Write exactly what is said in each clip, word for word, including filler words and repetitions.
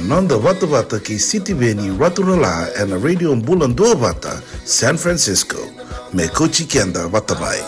Noda vatavata kei Sitiveni Raturala ena Radio Bula Duavata, San Francisco. Me kauti keda vata mai.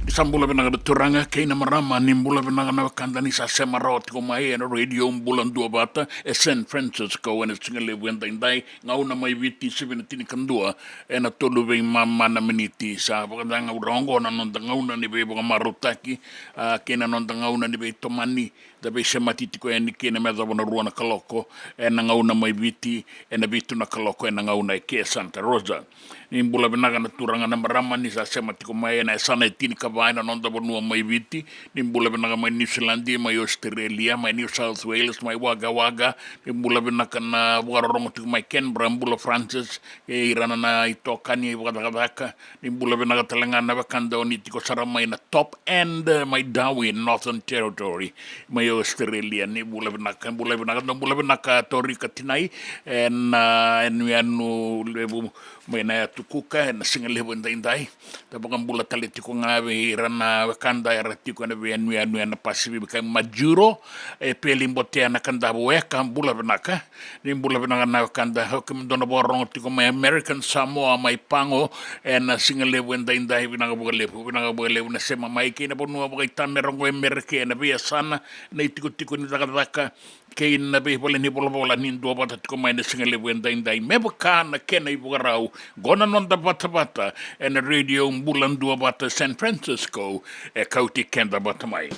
Ni sa bula vinaka na turaga kei na marama, ni bula vinaka na wekada ni sa sema rawa tiko mai ena Radio Bula Duavata e San Francisco ena siga levu edaidai, gauna mai Viti, sivi na tinikadua ena tolu veimama na miniti. Sa vakacaga ura oqo na noda gauna ni veivakamarautaki, a, kei na noda gauna ni veitomani, da veisemati tiko yani kina me yacova na rua na kaloko ena gauna mai Viti, ena vitu na kaloko ena gauna e ke Santa Rosa. Ni bula vinaka na turaga na marama ni sa sema tiko mai ena yasana e tinikava ena noda vanua mai Viti. Ni bula vinaka mai Niusiladi, mai Australia, mai New South Wales, mai Wagga Wagga. Ni bula vinaka na vakarorogo tiko mai Canberra, bula Francis, e ira na itokani vakacakacaka. Ni bula vinaka tale ga na wekada o ni tiko sara mai na Top End, mai Darwin, Northern Territory, mai Australia. Ni bula vinaka, bula vinaka, bula vinaka Torika Tinai, ena, a, yanuyanu levu mai na Yatu Kuka ena siga levu edaidai. Da vakabula tale tiko ga vei ira na wekada era tiko ena veiyanuyanu ena Pasifika, Majuro, e Peli, Botea, Nakavu, Eka, bula vinaka. Ni bula vinaka na wekada, o kemudou na vakarorogo tiko mai American Samoa, mai Pago, ena siga levu edaidai, vinaka vakalevu, vinaka vakalevu na sema mai kei na vanua vakaitamera oqo e Merika, ena veiyasana, na itikotiko ni cakacaka, kei na veivale ni volavola, ni duavata tiko mai na siga levu edaidai. Me vaka na kena ivakarau, qo na noda vatavata ena Radio Bula Duavata San Francisco, e kauti keda vata mai.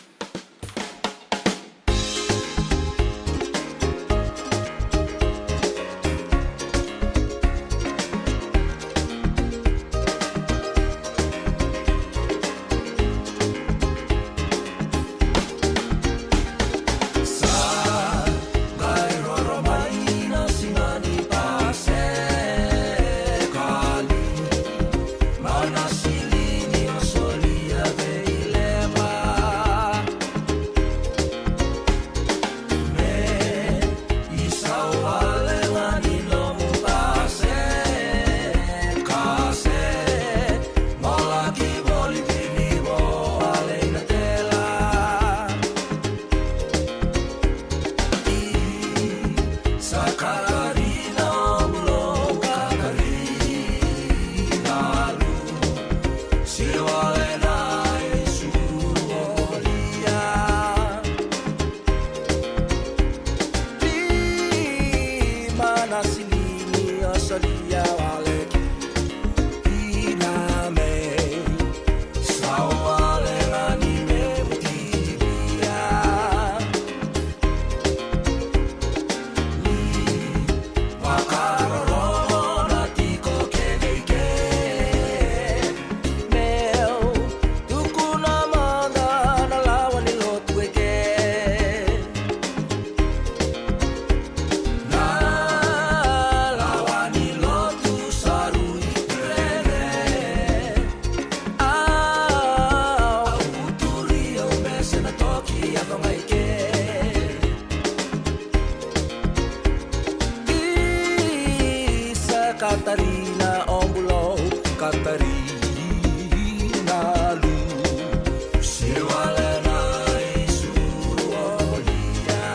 Katarina o bulou, Katarina lu. Siwale na isuru o lia.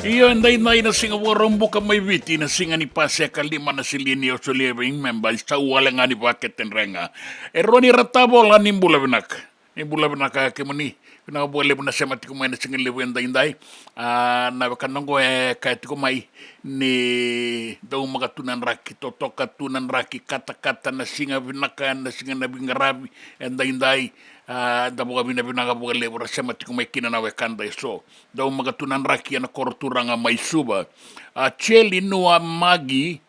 Io, e daidai na siga Vakaraubuka mai Viti, na siga ni Paseka, lima na silini o solia vei me bai sau wale ga ni vakete drega. E Roni Ratavola, ni bula vinaka. Ni bula vinaka kemuni, vinaka vakalevu na sema tiko mai na siga levu e daidai. A, na wekada oqo e kaya tiko mai ni dau maka tu na draki, totoka tu na draki, katakata na siga vinaka, na siga na veiqaravi e daidai. A, da vakavinavinaka vakalevu ra sema tiko mai kina na wekada eso. Dau maka tu na draki ena koro turaga mai Suva. A, Jeli Nua Magi,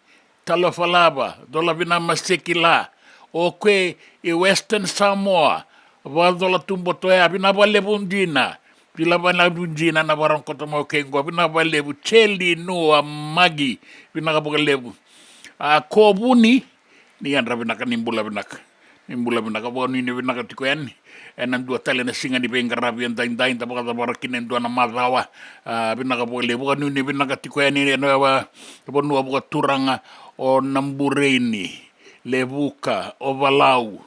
Talofa Lava, Dola Vina Masekila, o koya e Western Samoa, Vacola Tuboto ya, vinaka vakalevu dina, vinaka vakalevu dina na vakarau koto mai o kei qo, vinaka vakalevu, Jeli Nua Magi, vinaka vakalevu. A, Kovuni, ni yadra vinaka, ni bula vinaka. Ni bula vinaka, vakanuinui vinaka tiko yani ena dua tale na siga ni veiqaravi e daidai, da vakacavara kina e dua na macawa. A, vinaka vakalevu, vakanuinui vinaka tiko yani ena va-, vanua vakaturaga o Nabureini, Levuka, Ovalau.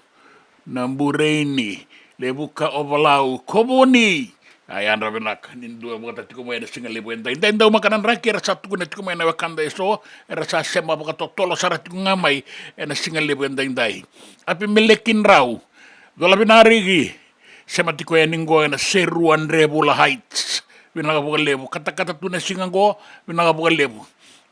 Nabureini, Levuka, Ovalau, Kovuni. A, yadra vinaka, ni dua vakataka tiko mai ena siga levu e daidai. Dau maka na draki, era sa tukuna tiko mai na wekada eso, era sa sema vakatotolo sara tiko ga mai ena siga levu e daidai. Apimeleki Drau, Dola Vina Riki, sema tiko yani qo ena Serua Drevula Heights. Vinaka vakalevu, katakata tu na siga qo, vinaka vakalevu.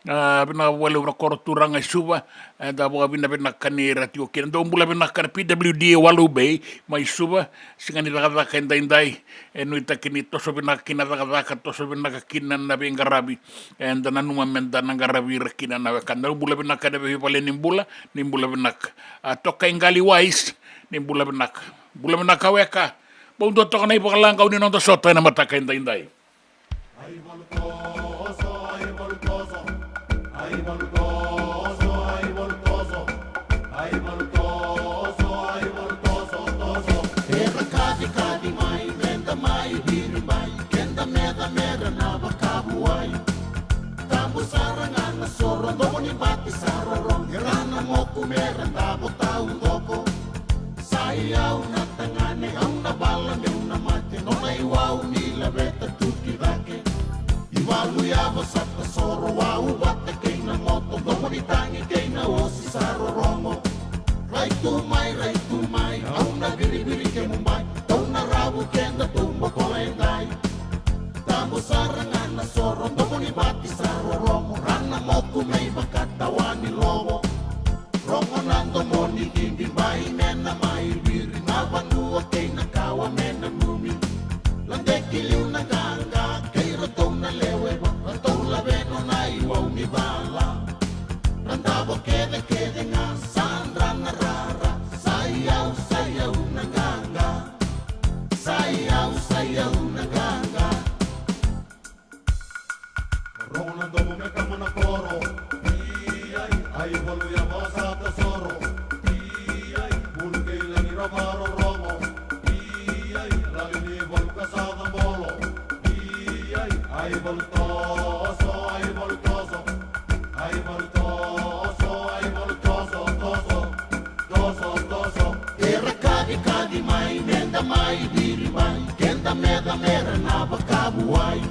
A, vinaka vakalevu na koro turaga i Suva, e, da vakavinavinaka ni ra tiko kina. Dou bula vinaka na P W D Walu Bay mai Suva, siga ni cakacaka e daidai, e nuitaki ni toso vinaka kina na cakacaka, toso vinaka kina na veiqaravi, e, da nanuma me da na qaravi ira kina na wekada. Dou bula vinaka na veivale ni bula, ni bula vinaka. A, Toka i Qali Wise, ni bula vinaka. Bula vinaka weka, bau dua toka na ivakalagau ni noda sota ena mataka e daidai. Ai valutoso, ai valutoso, ai valutoso, ai valutoso, ai valutoso, ai valutoso, toso. Era kacikaci mai, meda mai viri mai, keda meca mera na vakavuai. Tabu sara ga na soro, domo ni bati sa rorogo, era na moku mera davo taucoko. Sa i au na tagane, au na vala meu na mate, nona iwau ni laveta tu ki cake. Ivalu yavo sa tasoro, wau vata kei na moto, domo ni tagi kei na osi sa rorogo. Rai tu mai, rai tu mai, au na viriviri kemu bai, au na ravu keda tu boko e dai. Tabu sara ga na soro, domo ni bati sa rorogo, ra na moku me ivakatawa ni lovo. Rogo Au ni vala, ra davo kecekece ga, sa dra na rara, sa i au, sa i au na qaqa. Sa i au, sa i au na qaqa. Rogo na domo me kama na koro. Iai, ai valu ya vasa ta soro. Iai, bulu kei lagi ra varorogo. Iai, lali ni valu ka sa cabolo. Iai, ai valu toso, ai valu toso. Ai valu toso, ai valu toso, toso. Toso, toso. Era kacikaci mai, meda mai viri mai, keda meca mera na vakavuai.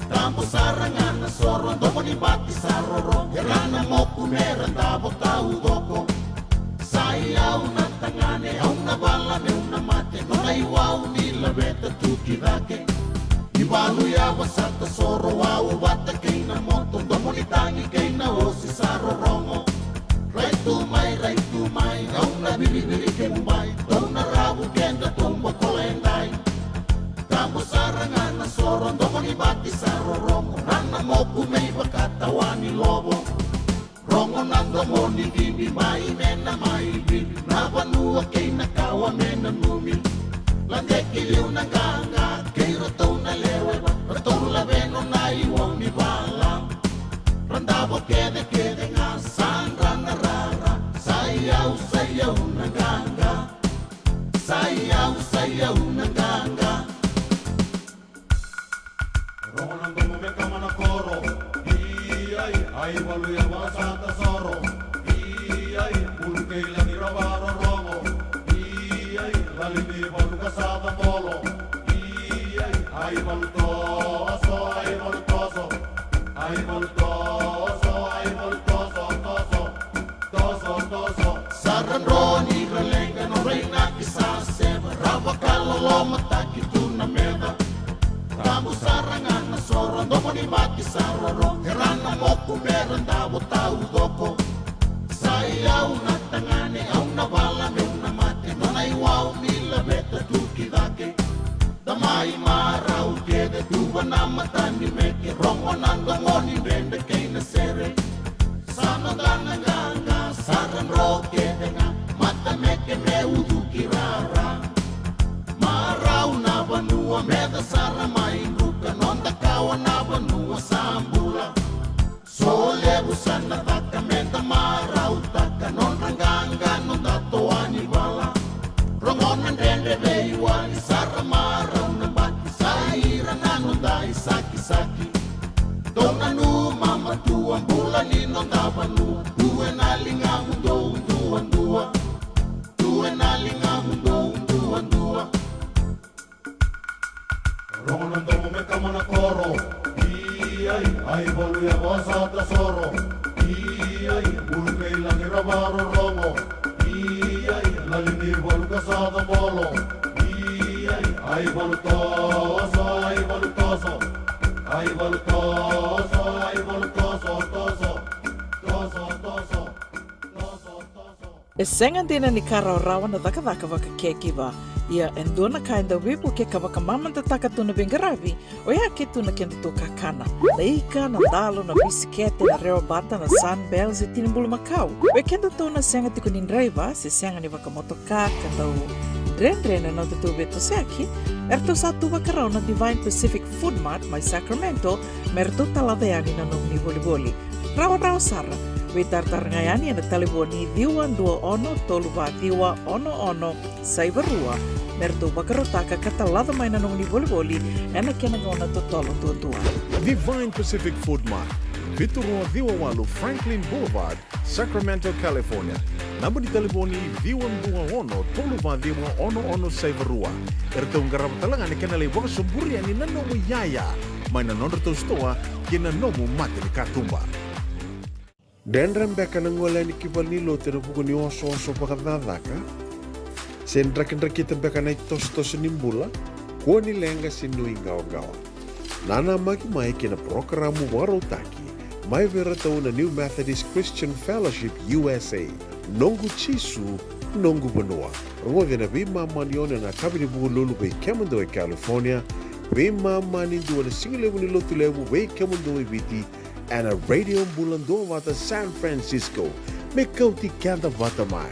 Tabu sara ga na soro, domo ni bati sa roro, era na moku mera davo taucoko. Sa i au na tagane, au na vala meu na mate, nona i wau ni laveta tu ki cake. Ni valu ya vasa ta soro, wau vata kei na moto, domo ni tagi kei na osi sa rorogo. Rai tu mai, rai tu mai, au na viriviri kemu bai, tou na ravu keda tou bakola e dai. Tabu sara ga na soro, domo ni bati sa rorogo, ra na moku me i vakatawa ni lovo. Rogo na domo ni cibi mai me na mai viri, na vanua kei na kawa me nanumi. Lade ki liu na qaqa kei ratou na lewe va, ratou lave nona i wau ni vala. Ra davo kecekece ga, sa dra na rara, sa i au, sa i au na qaqa. Sa i au, sa i au na qaqa. Rogo na domo me kama na koro. Iai, ai valu ya vasa ta soro. Iai, bulu kei lagi ra varorogo. Iai, lali ni valu ka sa cabolo. Iai, ai valu toso, ai valu toso. Ai valu toso, ai valu toso, toso. Toso, toso. Sa ra dro ni ra leqa, nodra inaki sa seva, ra vakalolomataki tu na meca. Tabu sara ga na soro, domo ni bati sa roro, era na moku mera davo taucoko. Sa i au na tagane, au na vala meu na mate, nona i wau ni laveta tu ki cake. Da mai marau kece, tuva na mata ni meke, rogo na domo ni dredre kei na sere. Sa noda na qaqa, sa ra dro kece ga, mata meke me ucuki rara. Marau na vanua, meca sara mai druka, noda kawa na vanua sa bula. So levu sa na caka, meda marautaka, nodra qaqa, noda toa ni vala. Rogo na dredre veiwali, sa ra marau na bati, sa ira na noda i sakisaki. Dou nanuma matua, bula ni noda vanua, tu ena ligamu dou duadua. Tu ena ligamu dou duadua. Rogo na domo me kama na koro. Iai, ai valu ya vasa ta soro. Iai, bulu kei lagi ra varorogo. Iai, lali ni valu ka sa cabolo. Iai, ai valu toso, ai valu toso. Ai valu toso, ai valu toso, toso. Toso, toso. E sega dina ni ka rawarawa na cakacaka vaka caregiver. Ia e dua na ka e dau veivuke ka vakamamadataka tu na veiqaravi, oya ke tu na kedatou kakana. Na ika, na dalo, na bisikete, na rewabata, na Sunbell se tini bulumakau. Vei kedatou na sega tiko ni draiva se sega ni vakamotoka ka dau dredre na nodatou veitosoyaki, eratou sa tu vakarau na Divine Pacific Food Mart mai Sacramento me ratou talaca yani na nomuni volivoli. Rawarawa sara. Veitaratara ga yani ena talevoni ciwa dua ono tolu va ciwa ono ono saiva rua me ratou vakarautaka ka talaca mai na nomuni volivoli ena kena gauna totolo duadua. Divine Pacific Food Mart, vitu rua ciwa walu Franklin Boulevard, Sacramento, California. Naba ni talevoni ciwa dua ono tolu va ciwa ono ono saiva rua. Eratou qarava tale ga na kena lai vakasoburi yani na nomu iyaya mai na nodratou sitoa kei na nomu mata ni katuba. Dredre beka na gole yani ki valenilotu ena vuku ni osooso vakacakacaka? Se drakidrakita beka na itosotoso ni bula? Kua ni leqa se nuiqawaqawa. Nanamaki mai ki na parokaramu vakarautaki mai vei iratou na New Methodist Christian Fellowship U S A, Noqu Jisu, Noqu Vanua. Rogoci ena veimama ni ono ena yakavi ni Vukelulu vei kemudou e California, veimama ni dua ena sigalevu ni Lotulevu vei kemudou e Viti, ena Radio Bula Duavata San Francisco, me kauti keda vata mai.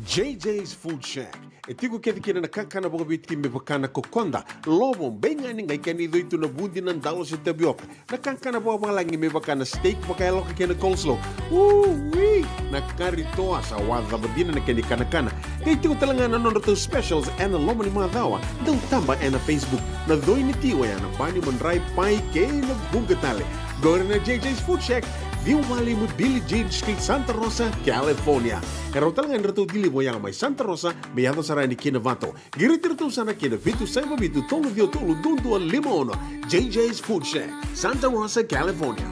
J J's Food Shack. E tiko kece kina na kakana vakaviti me vaka na kokoda, lovo, beigani, qai kena icoi tu na vudi, na dalo se tavioka. Na kakana vakavalagi me vaka na steak vakayaloka kei na coleslaw. Ui! Na kari toa sa wacava dina na kena ikanakana. Qai tiko tale ga na nodratou specials ena loma ni macawa. Dau taba ena Facebook. Na coi ni ti oya na bani, madrai, pai kei na vuqa tale. Qori na J J's Food Shack, ciwa walu lima Billie Jean Street, Santa Rosa, California. E rawa tale ga ni ratou deliver yaga mai Santa Rosa me yaco sara yani ki Novato. Qiriti iratou sara ki na vitu saiva vitu tolu ciwa tolu dua dua lima ono. J J's Food Shack, Santa Rosa, California.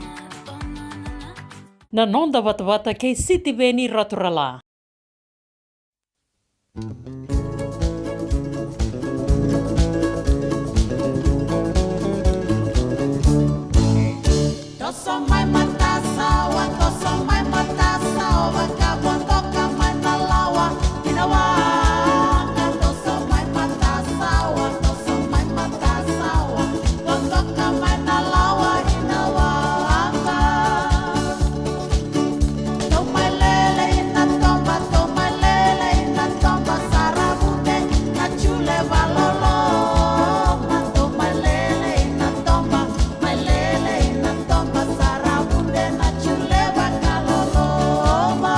Na noda vatavata kei Sitiveni Raturala. Toso mai matasawa, toso mai matasawa, ka vodoka mai na lawa, ina waqa. Toso mai matasawa, toso mai matasawa, vodoka mai na lawa, ina waqa. Tou mai lele ina toba, tou mai lele ina toba, sara vute na jule valoloma. Tou mai lele ina toba, mai lele ina toba, sara vute na jule vakaloloma.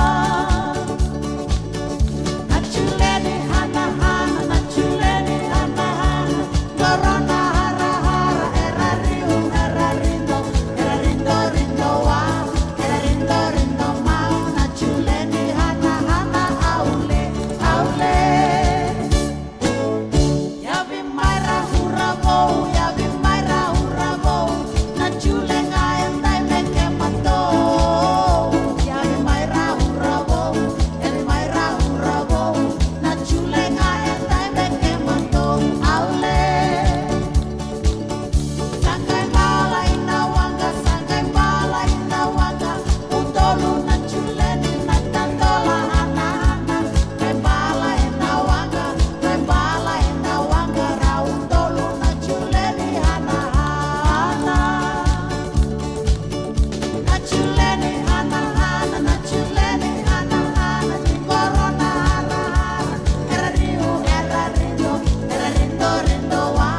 Na jule ni hanahana, na jule ni hanahana. Corona harahara, era riu, era rido, era ridorido wa, era ridorido mau, na jule ni hanahana, aule, aule. Yavi mai ra hura vou, yavi mai ra hura vou, na jule ga e dai me kematou. Yavi mai ra hura vou, yavi mai ra hura vou, na jule ga e dai me kematou, aule. Sa qai bala ina waqa, sa qai bala ina waqa, udolu na jule ni na tadola hanahana. Qai bala ina waqa, qai bala ina waqa, ra udolu na jule ni hanahana. Na jule ni hanahana, na jule ni hanahana, ni corona harahara. Era riu, era rido, era ridorido wa,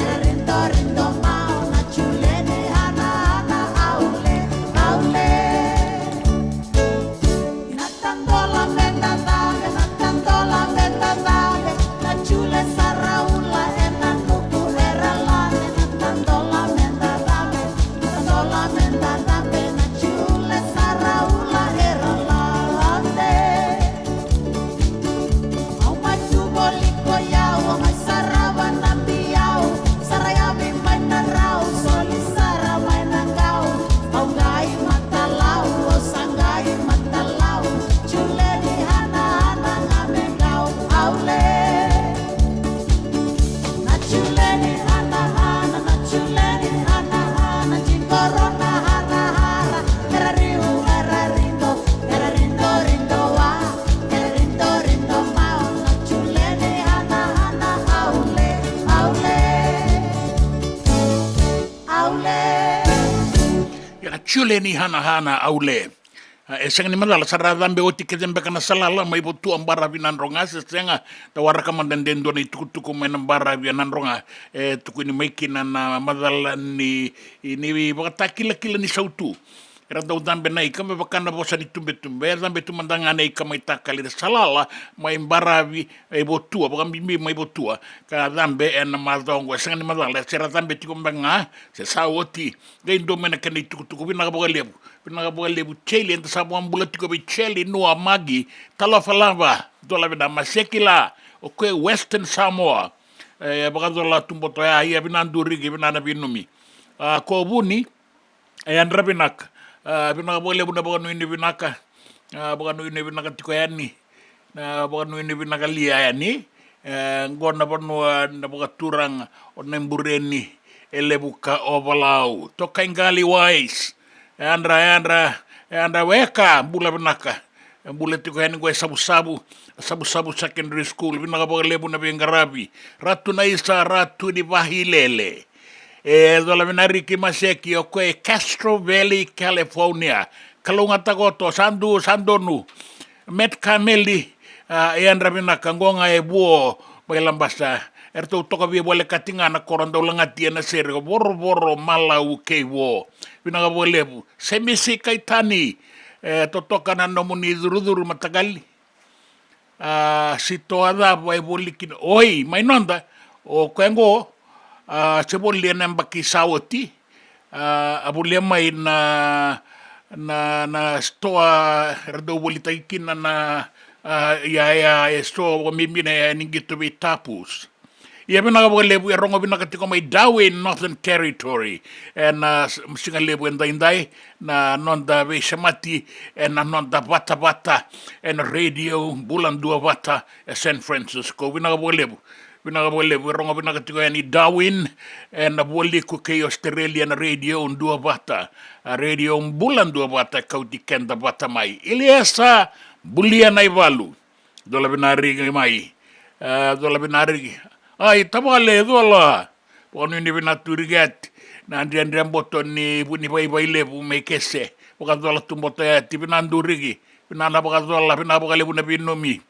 era ridorido mau, na jule ni hanahana, aule, aule. Na tadola me da cabe, na tadola me da cabe, na jule sa ra ula ena nuku era lade. Na tadola me da cabe, na tadola me da cabe, na jule sa ra ula era lade. Au mai tu voli ko yau, au mai sarava na biau, sa ra yavi mai na rau, soli sara mai na qau. Au qai matalau, au sa qai matalau. Jule ni hanahana ga me qau, aule. Na jule ni hanahana, na jule ni hanahana, ni corona harahara. Era riu, era rido, era ridorido wa, era ridorido mau, na jule ni hanahana, aule, aule. Aule. Ia na jule ni hanahana, aule. A, e sega ni macala, sa ra cabe oti kece beka na salala mai Votua, baravi Nadroga se sega? Da waraka mada de dua na itukutuku mai na baravi a Nadroga. E tukuni mai kina na macala ni, ni vakatakilakila ni sautu. Era dau cabe na ika me vaka na vosa ni tubetube, e cabe tu mada ga na ika mai Takali, ra salala mai baravi e Votua, vakabibi mai Votua, ka cabe ena macawa oqo. E sega ni macala, se ra cabe tiko beka ga se sa oti. Qai dua mai na kena itukutuku. Vinaka vakalevu, vinaka vakalevu Jeli. Eda sa vakabula tiko vei Jeli Nua Magi, talofa lava, cola vinaka. Masekila, o koya e Western Samoa. E vakacola tu boto ya, ia vinaka Duriki, vinaka na veinanumi. A, ko Vuni, e yadra vinaka. A, vinaka vakalevu na vakanuinui vinaka. A, vakanuinui vinaka tiko yani. Na vakanuinui vinaka li yani. E, qo na vanua na vakaturaga o Naibureni, e levu ka o Valau. Toka i qali Wise. E yadra, e yadra, e yadra weka, bula vinaka. E bula tiko yani qo e Savusavu, Savusavu Secondary School. Vinaka vakalevu na veiqaravi. Ratu Naisa, Ratu ni Vahilele. E cola vinaka Riki Maseki, o koya e Castro Valley, California. Kalougata koto, sa du, sa donu. Met Kameli, a, e yadra vinaka, qo ga e Vuo mai Labasa. Eratou toka via volekati ga na koro dau lagati ena sere, Vorovoro, Malau kei Vuo. Vinaka vakalevu. Semisi Kaitani, e totoka na nomuni curucuru mataqali. A, Sitoa cava e voli kina? Oi, mai noda. O koya qo, a, se voli ena yabaki sa oti. A, a volia mai na, na, na sitoa era dau volitaki kina na, a, ia, ia, e so vakabibi na yaya ni qito vei Tapus. Ia vinaka vakalevu, e rogo vinaka tiko mai Darwin, Northern Territory. Ena s-, siga levu edaidai, na noda veisemati, ena noda vatavata, ena Radio Bula Duavata, e San Francisco. Vinaka vakalevu, vinaka vakalevu, e rogo vinaka tiko yani Darwin, ena vualiku kei Australia na Radio Duavata. A Radio Bula Duavata, kauti keda vata mai. Iliesa, bulia na ivalu. Cola vinaka Riki mai. E, cola vinaka Riki. Ai, tavale, cola. Vakanuinui vinaka tu Riki Ati. Na dredre boto ni vu ni vaivai levu mai kese. Vakacola tu boto Ati, vinaka du Riki. Vinaka na vakacola, vinaka vakalevu na veinumi.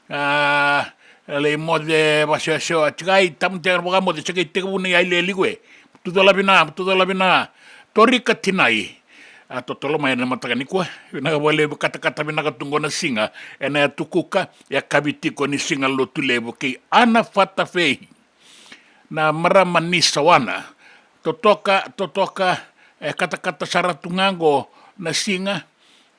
A, lai moce vasewasewa. Tikai, tamu teka vakamoce, se kai tekivu na yali yali kue. Tucola vinaka, tucola vinaka. Torika Tinai. A totolo mai ena mataka nikua. Vinaka vakalevu, katakata vinaka tu qo na siga. Ena yatu Kuka, yakavi tiko ni siga Lotulevu kei Ana Fatafei. Na marama ni Sawana. Totoka, totoka, e katakata sara tu ga qo na siga.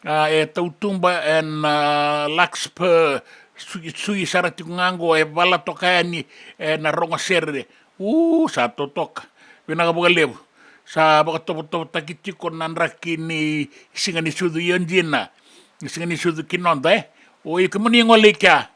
A, e tautuba ena, a, Larkspur, sui, sui sara tiko ga qo, e vala toka yani ena rogo sere. U, sa totoka. Vinaka vakalevu. Sa vakatovotovotaki tiko na draki ni siga ni sucu, io dina. Ni siga ni sucu ki noda, e. O iko, kemuni gole i kea.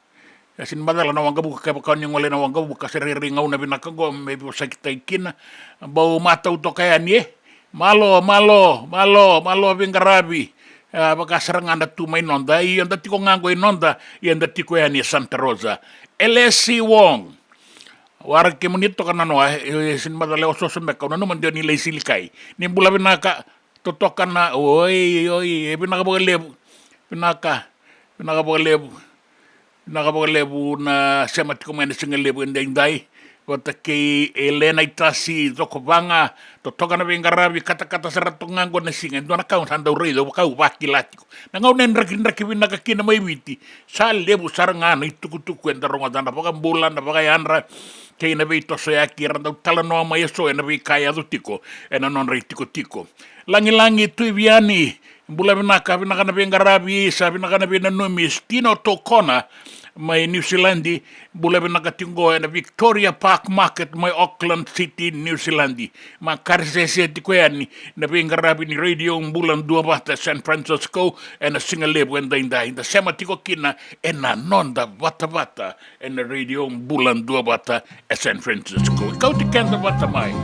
E sega ni macala na waqavuka, kevaka o ni gole na waqavuka, se rairai gauna vinaka qo me veivosakitaki kina. Bau matau toka yani, e. Malo, malo, malo, malo veiqaravi. A, vaka sara ga da tu mai noda, ia da tiko ga qo i noda, ia da tiko yani e Santa Rosa. L S C Wong. Waraki kemuni toka na noa, e, e, sega ni macala, e osooso beka, au nanuma de o ni lai silikai. Ni bula vinaka, totoka na, oi, oi, e vinaka vakalevu. Vinaka, vinaka vakalevu. Vinaka vakalevu na sema tiko mai na siga levu edaidai. Vata kei Elena Itasi, Cokovaga, totoka na veiqaravi, katakata sara toka ga qo na siga. E dua na ka au sa dau raica, au vaka au vakila tiko. Na gauna e drakidraki vinaka kina mai Viti, sa levu sara ga na itukutuku eda rogoca, na vakabula, na vakayadra, kei na veitosoyaki, era dau talanoa mai eso ena veika e yaco tiko ena nodra itikotiko. Lagilagi Tuiviani, bula vinaka, vinaka na veiqaravi, sa vinaka na veinanumi. Stino Tokona mai New Zealand, bula vinaka tiko qo ena Victoria Park Market mai Auckland City, New Zealand. Makaresese tiko yani na veiqaravi ni Radio Bula Duavata San Francisco ena siga levu edaidai. Da sema tiko kina ena noda vatavata ena Radio Bula Duavata e San Francisco. Kauti keda vata mai.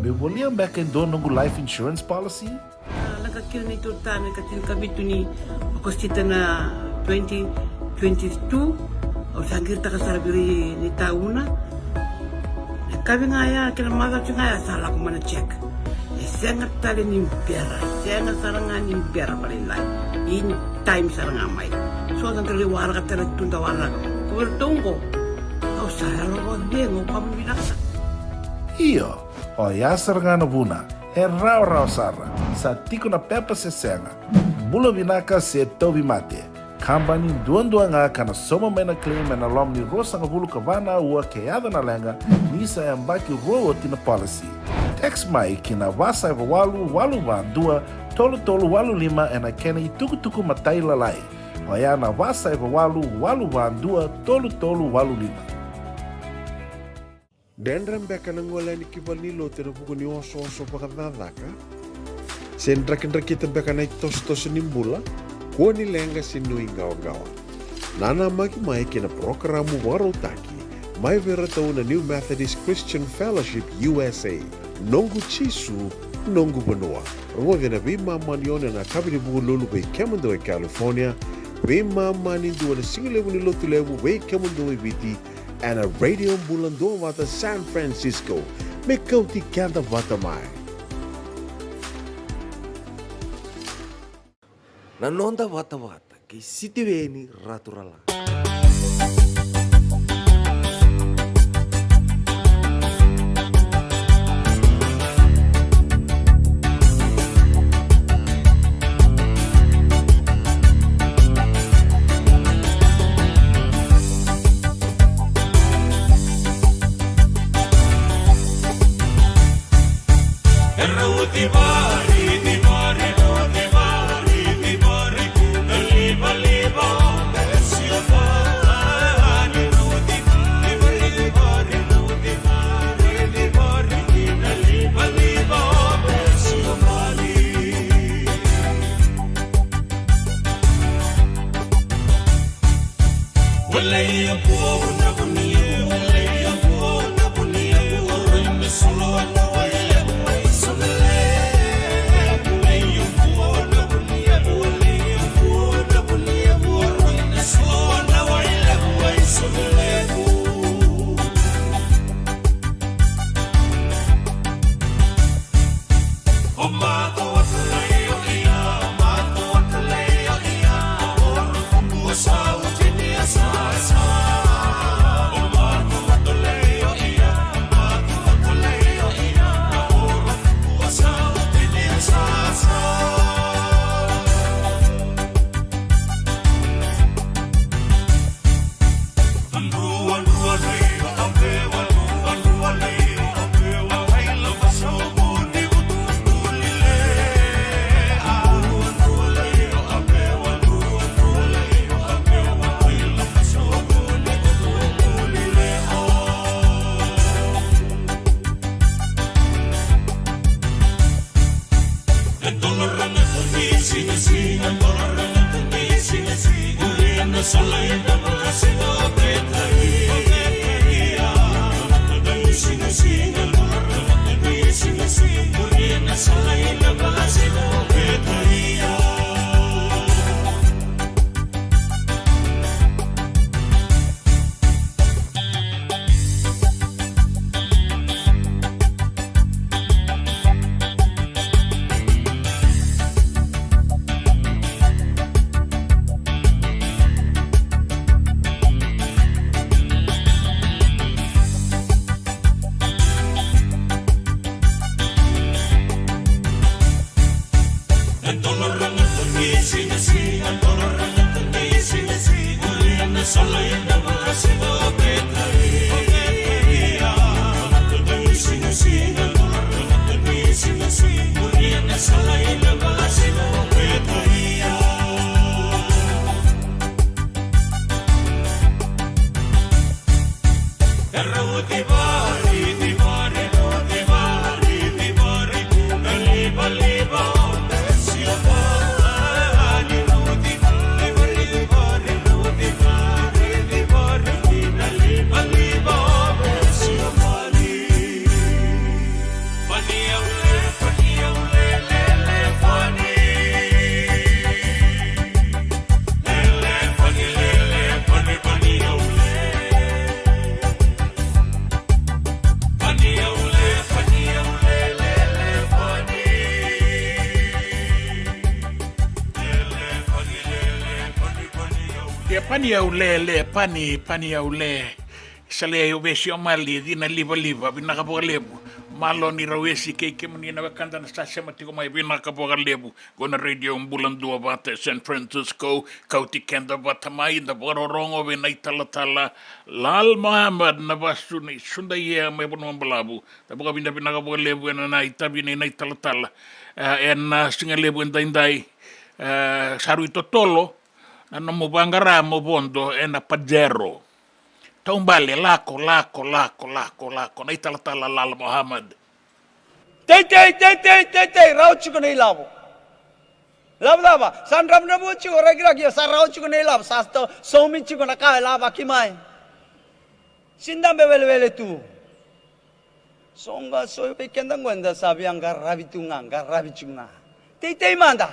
Meu volia beka e dua noqu life insurance policy? A, lako kina na neitou tama e ka tinikavitu ni Okosita na twenty twenty-two. Au sa qiritaka sara vei ira na itauna. Na yakavi ga ya kei na macawa ga ya sa lako mai na check. E sega tale ni bera, sega sara ga ni bera vakalailai. In time sara ga mai. So da qai waraka tale tu da waraka. Ko vei ratou qo. Au sa yalo vakacegu, au vakavinavinaka sara. Io, oya sara ga na vuna. E rawarawa sara, sa tiko na pepa se sega. Bula vinaka se tauvimate. Kabani duadua ga ka na sauma mai na claim ena loma ni ruasagavulu ka va na aua ke yaco na leqa, ni sa yabaki rua oti na policy. Text mai ki na va saiva walu walu va dua tolu tolu walu lima ena kena itukutuku matailalai. Oya na va saiva walu walu va dua tolu tolu walu lima. Dredre beka na gole yani ki valenilotu ena vuku ni osooso vakacakacaka? Se drakidrakita beka na itosotoso ni bula? Kua ni leqa se nuiqawaqawa. Nanamaki mai ki na parokaramu vakarautaki mai vei iratou na New Methodist Christian Fellowship U S A, Noqu Jisu, Noqu Vanua. Rogoci ena veimama ni ono ena yakavi ni Vukelulu vei kemudou e California, veimama ni dua ena sigalevu ni Lotulevu vei kemudou e Viti, ena Radio Bula Duavata San Francisco, me kauti keda vata mai. Na noda vatavata kei Sitiveni Raturala. Ia pani au lele, pani, pani au le. Sa leai o Vesi o Mali, cina livaliva, vinaka vakalevu. Malo ni rau Vesi kei kemuni na wekada na sa sema tiko mai, vinaka vakalevu. Qo na Radio Bula Dua Vata e San Francisco, kauti keda vata mai, da vakarorogo vei na italatala Lal Mohammed na vasu ni Sudaia mai Vanua Balavu. Da vakavinavinaka vakalevu ena na itavi nei na italatala. E, ena siga levu edaidai, e, sa rui totolo na nomu vaqara mo vodo ena Pajero. Taubale, lako, lako, lako, lako, lako, na italatala Lal Mohammed. Teitei, teitei, teitei, rawa tiko na ilavo. Lavo cava? Sa dravudravua tiko, rakiraki, ia sa rawa tiko na ilavo, sa to-, saumi tiko na ka e lavaki mai. Sega ni dabe welewele tu. So ga, so vei keda qo eda sa via qaravi tu ga, qaravi tu ga. Teitei mada.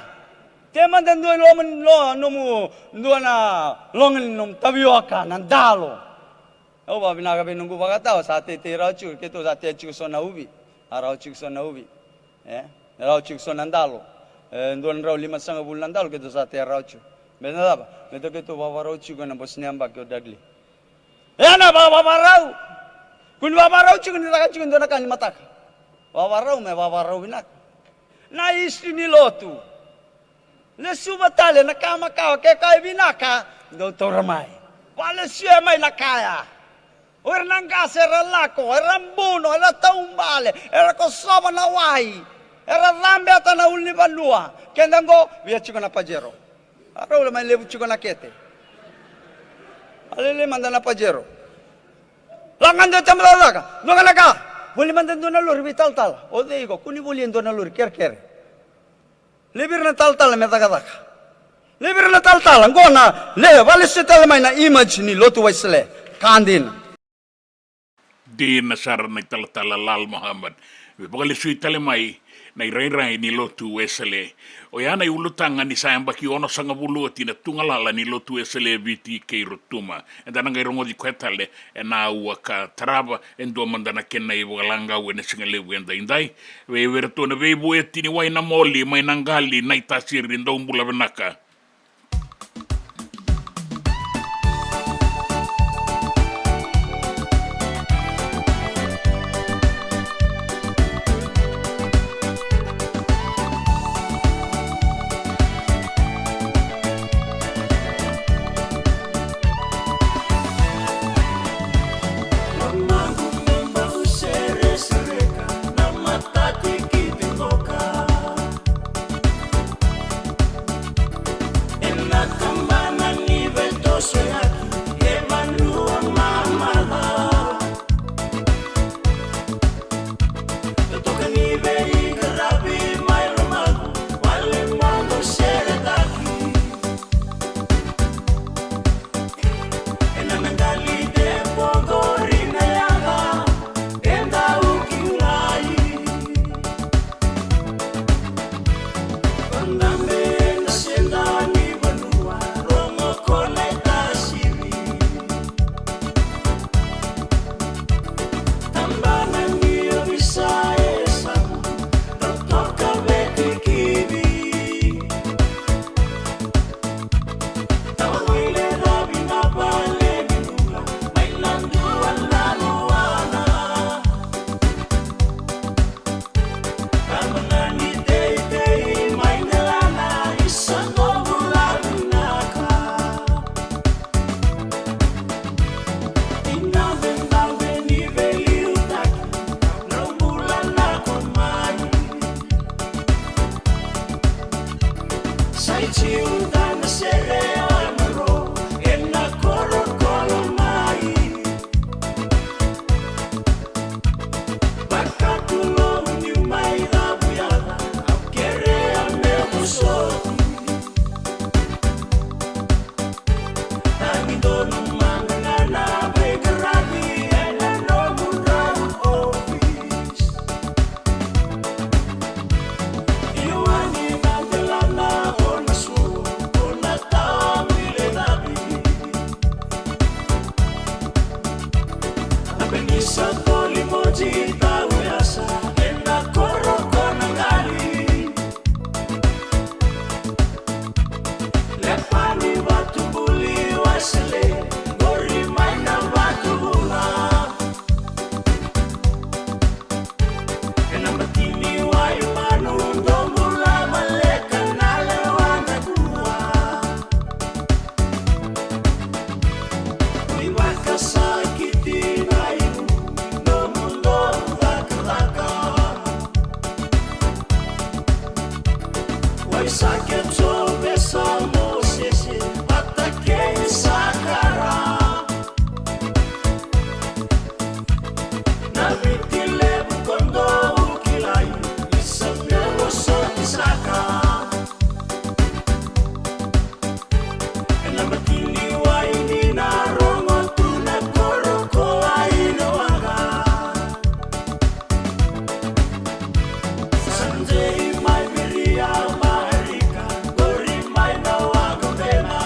Tei mada dua i loma ni lo-, nomu, dua na loga ni nomu tavioka, na dalo. Au vakavinaka vei noqu vakatawa, sa teitei rawa tiko, keitou sa tea tiko so na uvi. A rawa tiko so na uvi. E? Rawa tiko so na dalo. E, dua na drau limasagavulu na dalo, keitou sa tea rawa tiko. Me na cava? Me tou keitou vavarau tiko ena bose ni yabaki o Dudley. E na vakavakarau. Kua ni vakavakarau tiko ni caka tiko e dua na ka ni mataka. Vakavakarau me vakavakarau vinaka. Na history ni lotu. Lesuva tale na ka makawa, ke ka e vinaka, dou taura mai. Valesuya mai na kaya. O ira na qase era lako, era buno, era taubale, era kosova na wai, era cabeta na ulunivanua. Keda qo, via tiko na Pajero. A rau la mai levu tiko na kete. A lele mada na Pajero. Lako ga dua tama cakacaka. Dua ga na ka. Voli mada dua na lori vei talatala. O cei iko? Kua ni voli e dua na lori kerekere. Levi ira na talatala me cakacaka. Laivi ira na talatala, qo na lewe, vakalesui tale mai na image ni Lotu Wesele. Ka dina. Dina sara na italatala Lal Mohammed. Me vakalesui tale mai na irairai ni Lotu Wesele. Oya na iulutaga ni sa yabaki onosagavulu oti na tugalala ni Lotu Wesele e Viti kei Rotuma. Eda na qai rogoci koya tale ena aua ka tarava, e dua mada na kena ivakalagau ena sigalevu edaidai. Vei iratou na veivueti ni wai na moli mai na qali, na itasiri, dou bula vinaka. Lomamu me bau seresereka na matati ki Viqoka. Ena tabana ni veitosoyaki e vanua mamaca. Totoka ni veiqaravi mai lomamu, wale momo seretaki. Ena meqali de poqori na yaga e dau kilai. Vadabe ena seda ni vanua, rogo ko na itasiri. Tabana ni ovisa e samu, totoka vetikivi. Tawa mai le ravi na vale ni bula, mai na dua na luana. Tamana ni teitei mai Delana, isa noqu lavinaka. Ina vedabe ni veiliutaki, noqu bula na ko mai. Sa i Jiuta na sere o Amaro, ena korokoro mai. Vakatulomu niu mai cavuyaca, au kerea me vosoti. Tagi donu mada ga na veiqaravi ena nomudrau office. Io, ani na Delana o na sua, o na tawa mai le cavi. Na penisa toli moji tau yasa ena koro ko na qali. Lepani vatu buli wasele, qori mai na vatu bula. Ena matini wai manu, dou bula maleka na lewa na kua. Ui vakasakiti na ivu, nomu dou cakacaka. Wai sake Jovesa Mosese vata kei Sakara. Na Viti levu ko dou kilai, isa me vosoti saka. Ena matini wai ni na rogo tu na koro ko Aina Waqa. Sa dei mai Viria, Marika, qori mai na Waqa Vena.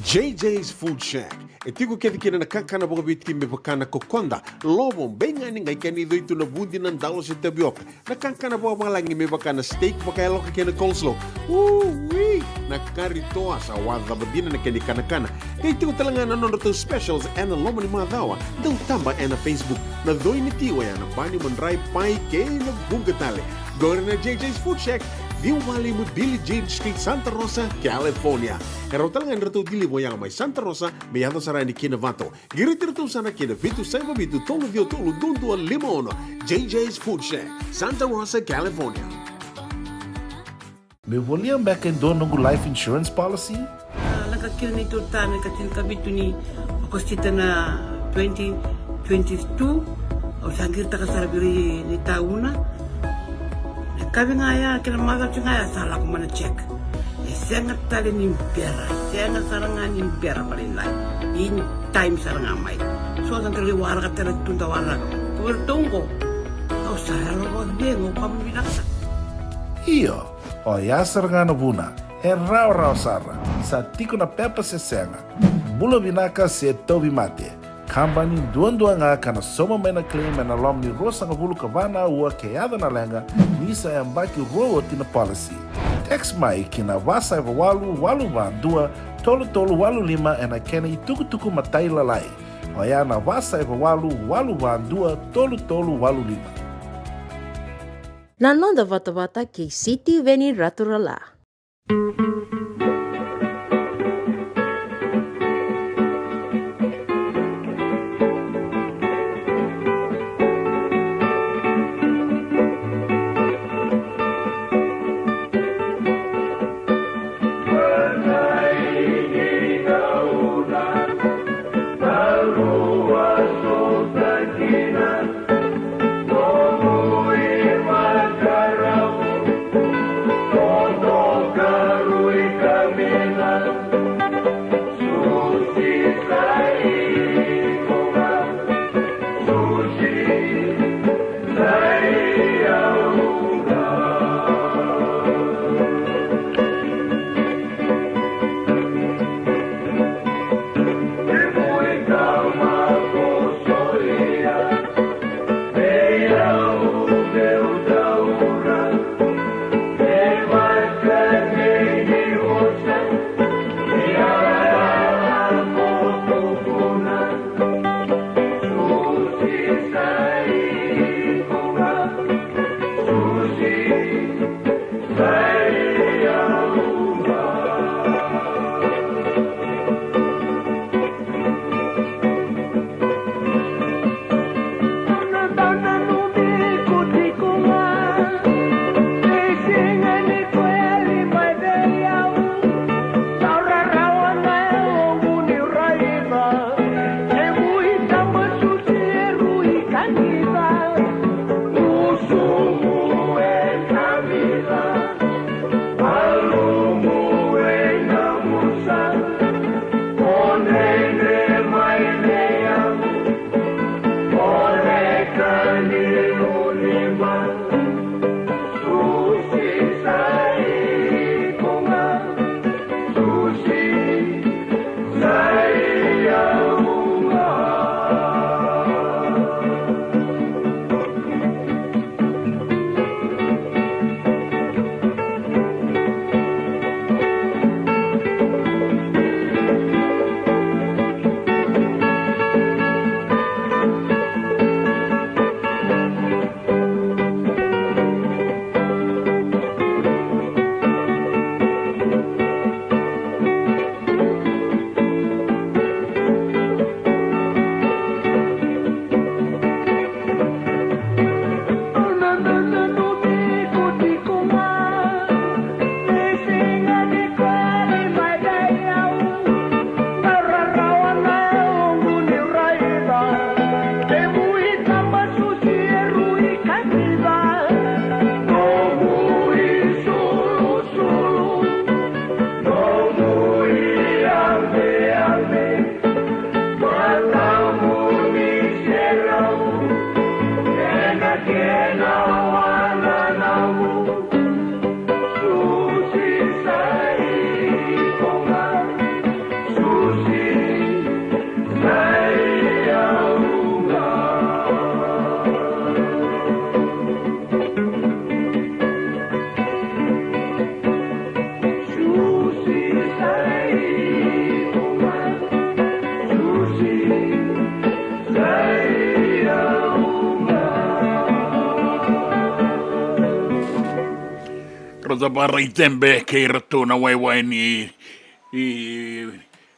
J J's Food Shack. E tiko kece kina na kakana vakaviti me vaka na kokoda, lovo, beigani, qai kena icoi tu na vudi, na dalo se tavioka. Na kakana vakavalagi me vaka na steak vakayaloka kei na coleslaw. Ui! Na kari toa sa wacava dina na kena ikanakana. Qai tiko tale ga na nodratou specials ena loma ni macawa. Dau taba ena Facebook. Na coi ni ti oya na bani, madrai, pai kei na vuqa tale. Qori na J J's Food Shack, ciwa walu lima Billie Jean Street, Santa Rosa, California. E rawa tale ga ni ratou deliver oya mai Santa Rosa me yaco sara yani ki Novato. Qiriti iratou sara ki na vitu saiva vitu tolu ciwa tolu dua dua lima ono. J J's Food Shack, Santa Rosa, California. Meu volia beka e dua noqu life insurance policy? A, lako kina neitou tane ka tinikavitu ni Okosita na twenty twenty-two. Au sa qiritaka sara vei ira na itauna. Na kavi ga ya kei na macawa ga ya sa lako mai na check. E sega tale ni bera, sega sara ga ni bera vakalailai. In time sara ga mai. So sa qai waraka tale tu da waraka. Ko iratou qo, au sa yalo vakacegu, au kama vinaka sara. Io, oya sara ga na vuna. E rawarawa sara. Sa tiko na pepa se sega. Bula vinaka se tauvimate. Kabani duadua ga ka na sauma mai na claim ena loma ni ruasagavulu ka va na aua ke yaco na leqa, ni sa yabaki rua oti na policy. Text mai ki na va saiva walu walu va dua tolu tolu walu lima ena kena itukutuku matailalai. Oya na va saiva walu walu va dua tolu tolu walu lima. Na noda vatavata kei Sitiveni Raturala. Cava Raitebe kei iratou na waiwai ni i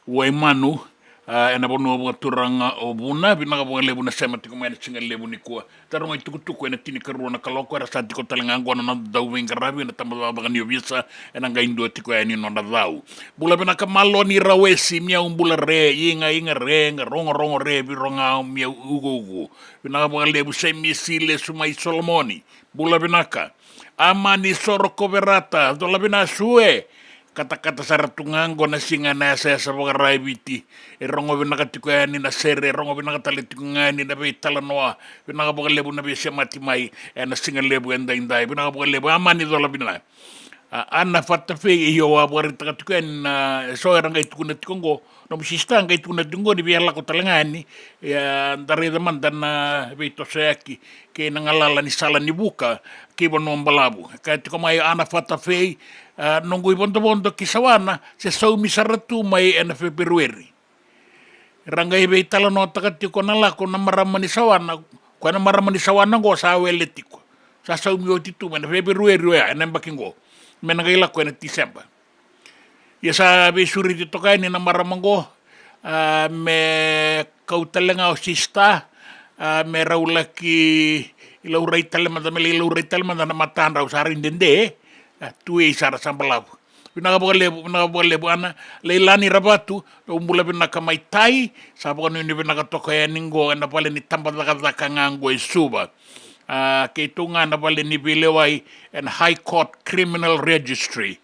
Waimanu, a, ena vanua vakaturaga o Vuna. Vinaka vakalevu na sema tiko mai ena siga levu nikua. Taroga itukutuku ena tinikarua na kaloko, era sa tiko tale ga oqo na noda dauveiqaravi ena tabacakacaka ni ovisa, ena qai dua tiko yani nona cau. Bula vinaka Maloni Rawesi, miau bula re, iga iga re, ga rogorogo re, viroga au miau uguugu. Vinaka vakalevu Semisi Lesu mai Solomoni. Bula vinaka. Amani Soro Koverata, cola vina Sue. Katakata sara tu ga oqo na siga ena yasayasa vakara e Viti. E rogo vinaka tiko yani na sere, e rogo vinaka tale tiko ga yani na veitalanoa. Vinaka vakalevu na veisemati mai ena siga levu edaidai. Vinaka vakalevu Amani, cola vina. A, Ana Fatafei, io, au a vakaraitaka tiko yani na, e so era qai tukuna tiko oqo. Nomu sista qai tukuna tiko oqo ni via lako tale ga yani, ia da raica mada na veitosoyaki kei na galala ni sala ni vuka ki Vanua Balavu. Kaya tiko mai Ana Fatafei, a, noqu ivodovodo ki Sawana se saumi sara tu mai ena Feperueri. Ra qai veitalanoataka tiko na lako na marama ni Sawana, koya na marama ni Sawana oqo sa wele tiko. Sa saumi oti tu mai na Feperueri oya, ena yabaki oqo. Me na qai lako ena Tiseba. Ia sa veisureti toka yani na marama oqo, a, me kau tale ga o sista, a, me rau laki laurai tale mada, me lai laurai tale mada na matadrau sa rai dede, a, tu ei sara sa balavu. Vinaka vakalevu, vinaka vakalevu Ana. Leilani Ravatu, dou bula vinaka mai Tai, sa vakanuinui vinaka toka yani oqo ena vale ni tabacakacaka ga oqo e Suva. A, keitou ga na vale ni veilewai ena High Court Criminal Registry.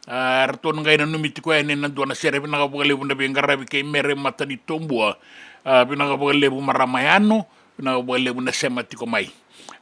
A, ratou na qai nanumi tiko yani ena dua na sere. Vinaka vakalevu na veiqaravi kei Mere Matanitobua. A, vinaka vakalevu marama Yano. Vinaka vakalevu na sema tiko mai.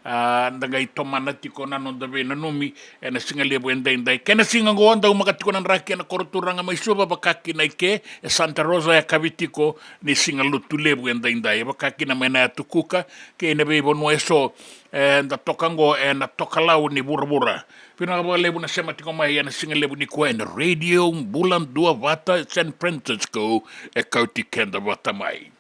A, da qai tomana tiko na noda veinanumi ena siga levu edaidai. Kena siga oqo daumaka tiko na draki ena koro turaga mai Suva, vaka kina i ke e Santa Rosa, yakavi tiko ni siga Lotulevu edaidai. Vaka kina mai na Yatu Kuka kei na veivanua e so, e, da toka oqo ena tokalau ni vuravura. Vinaka vakalevu na sema tiko mai ena siga levu nikua ena Radio Bula Duavata San Francisco, e kauti keda vata mai.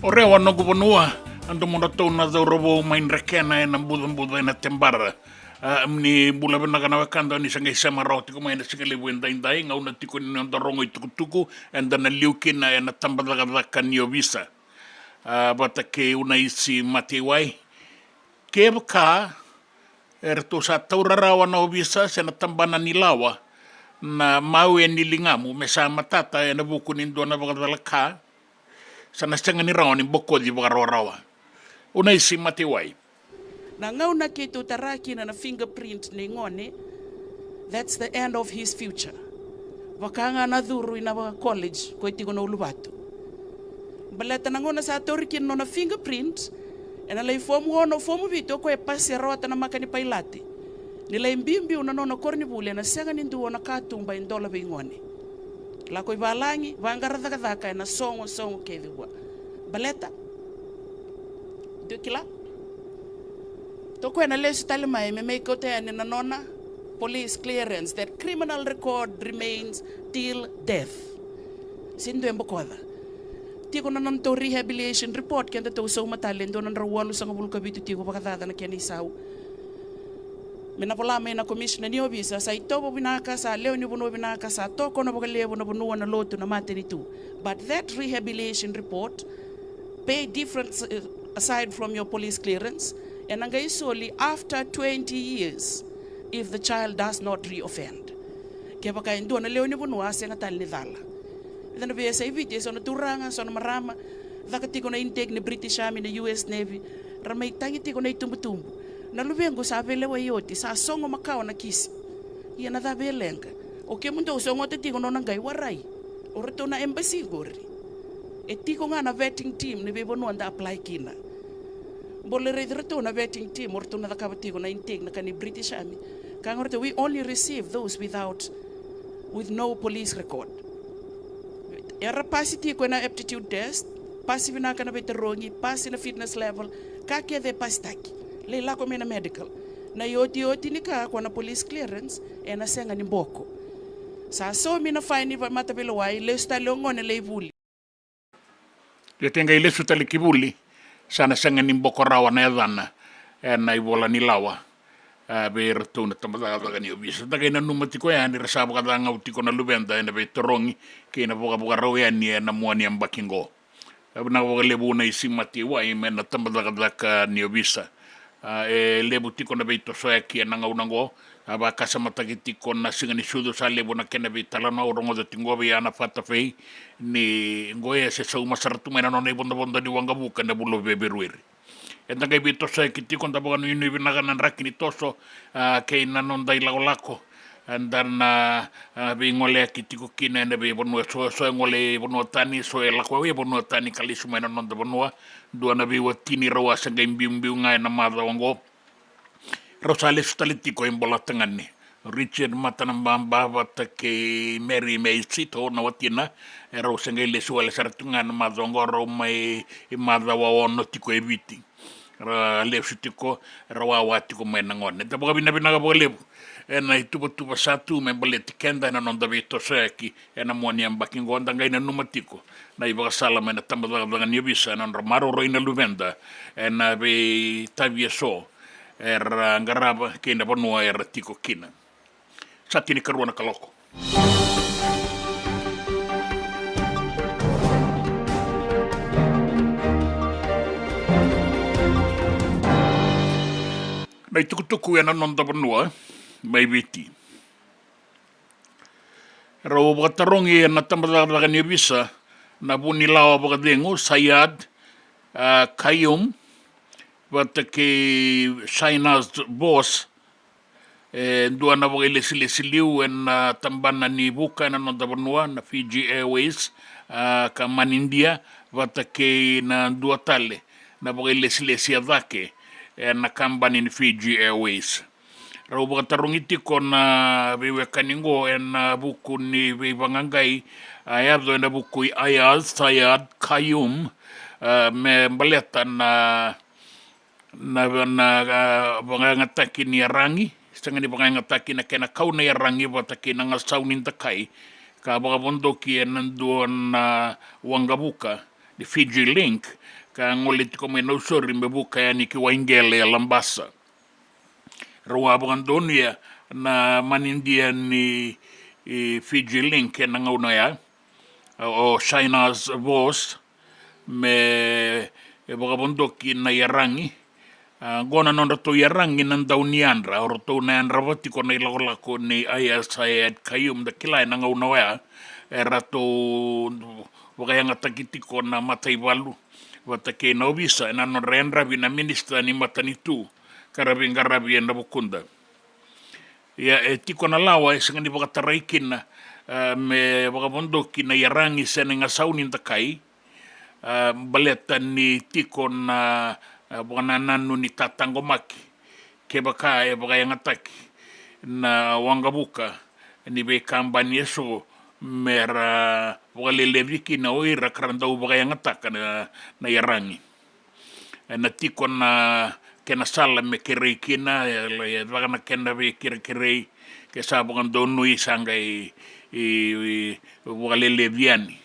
O Rewa noqu vanua, a domodratou na cauravou mai Drekena ena bucabuca ena Tebara. A, ni bula vinaka na wekada, ni sa qai sema rawa tiko mai ena siga levu edaidai, gauna tiko ni noda rogo itukutuku eda na liu kina ena tabacakacaka ni ovisa. A, vata kei Unaisi Mateiwai. Kevaka eratou sa taura rawa na ovisa se na tabana ni lawa na mawe ni ligamu me sa matata ena vuku ni dua na vakacalaka, sa na sega ni rawa ni bokoci vakarawarawa. Unaisi Mateiwai. Na gauna keitou tara kina na fingerprint nei gone, that's the end of his future. Vaka ga na curu ina vaka college ko e tiko na uluvatu. Baleta na gauna sa tauri kina na nona fingerprint, ena lai fomu ono, fomu vitu o koya e pasi, e rawata na maka ni pailate. Ni lai biubiu na nona koronivuli, ena sega ni dua na katuba e dola vei gone. Lako i valagi, vaqara cakacaka ena sogo, sogo kece vua. Baleta? Dou kila? Tokoya na lesu tale mai me mai kauta yani na nona police clearance, that criminal record remains till death. Sega ni dua e bokoca. Tiko na nodatou rehabilitation report, kedatou sauma tale, dua na drau walusagavulu ka vitu tiko vakacaca na kena isau. Me na vola mai na commissioner ni ovisa, sa itovo vinaka, sa lewe ni vanua vinaka, sa tokona vakalevu na vanua, na lotu, na matanitu. But that rehabilitation report pay difference, uh, aside from your police clearance, ena qai soli after twenty years if the child does not reoffend. Kevaka e dua na lewe ni vanua a sega tale ni cala. Eda na veiyasai Viti, e so na turaga, so na marama, caka tiko na intake ni British Army, na U S Navy, ra mai tagi tiko na itubutubu. Na luvequ sa veilewai oti, sa sogo makawa na kisi. Ia na cava e leqa? O kemudou sogota tiko na nona qai warai. O ratou na embassy qori. E tiko ga na vetting team ni veivanua da apply kina. Bole raici ratou na vetting team, o ratou na cakava tiko na intake, na ka ni British Army. Ka ga o ratou, we only receive those without, with no police record. Era pasi tiko ena aptitude test, pasi vinaka na veitarogi, pasi na fitness level, ka kece e pasitaki. Lai lako mai na medical. Na iotioti ni ka, ko na police clearance, ena sega ni boko. Sa saumi na faini vakamataveilawa, lesu tale o gone lai vuli. Ia ke qai lesu tale ki vuli, sa na sega ni boko rawa na yacana ena ivola ni lawa, a, vei iratou na tabacakacaka ni ovisa. Da qai nanuma tiko yani ra sa vakacagau tiko na luveda ena veitarogi kei na vakavakarau yani ena mua ni yabaki qo. A, vinaka vakalevu Unaisi Mateiwai mai na tabacakacaka ni ovisa. A, e levu tiko na veitosoyaki ena gauna qo. A, vakasamataki tiko na siga ni sucu, sa levu na kena veitalanoa au rogoca tiko qo vei Ana Fatafei, ni qo e se sauma sara tu mai na nona ivodovodo ni waqavuka ena vula o Feperueri. Eda qai veitosoyaki tiko, da vakanuinui vinaka na draki ni toso, a, kei na noda ilakolako. Eda na, a, veigoleyaki tiko kina ena veivanua, so, so e gole i vanua tani, so e lako i vanua tani ka lesu mai na noda vanua. Dua na veiwatini rau a se qai biubiu ga ena macawa oqo. Rau sa lesu tale tiko i Bolatagane. Richard Matanababa vata kei Mary May Sito na watina, e rau se qai lesu wale sara tu ga na macawa oqo, rau mai macawa ono tiko e Viti. Ra lesu tiko, ra wawa tiko mai na gone. Da vakavinavinaka vakalevu ena ituvatuva sa tu me baleti keda ena noda veitosoyaki ena mua ni yabaki oqo. Da qai nanuma tiko na ivakasala mai na tabacakacaka ni ovisa ena nodra maroroi na luveda ena veitavi eso era qarava kei na vanua era tiko kina. Sa tinikarua na kaloko. Na itukutuku ena noda vanua mai Viti. Rau vakatarogi ena tabacakacaka ni ovisa na vunilawa vakacegu Sayed, a, Khaiyum vata kei Shahnaz Bose, e dua na vakailesilesi liu ena tabana ni vuka ena noda vanua na Fiji Airways, a, ka Manidia, vata kei na dua tale na vakailesilesi e cake ena kabani ni Fiji Airways. Rau vakatarogi tiko na veiwekani oqo ena vuku ni veivaqaqai a yaco ena vuku i Ayaz Sayed Khaiyum, a, me baleta na, na, na, a, vakayagataki ni yaragi, sega ni vakayagataki na kena kau na yaragi vata kei na gasau ni dakai, ka vakavodoki ena dua na waqavuka ni Fiji Link, ka gole tiko mai Nausori me vuka yani ki Waigele e Labasa. Rau a vakadonuya na manidia ni, e, Fiji Link ena gauna oya, o Shahnaz Bose, me, e, vakavodoki na yaragi. A, oqo na nodratou yaragi na dau ni yadra, o ratou na yadrava tiko na ilakolako ni Ayaz Sayed Khaiyum, da kila ena gauna oya e ratou vakayagataki tiko na mataivalu vata kei na ovisa ena nodra yadravi na minisita ni matanitu ka ra veiqaravi ena vukuda. Ia, e tiko na lawa e sega ni vakatarai kina, a, me vakavodoki na yaragi se na igasau ni dakai, a, baleta ni tiko na, a, vakanananu ni tataqomaki kevaka e vakayagataki na waqavuka ni veikabani eso me ra vakalelevi kina o ira ka ra dau vakayagataka na, na yaragi. Ena tiko na kena sala me kerei kina, e, e caka na kena veikerekerei, ke sa vakadonui sa qai, i, i, vakalelevi yani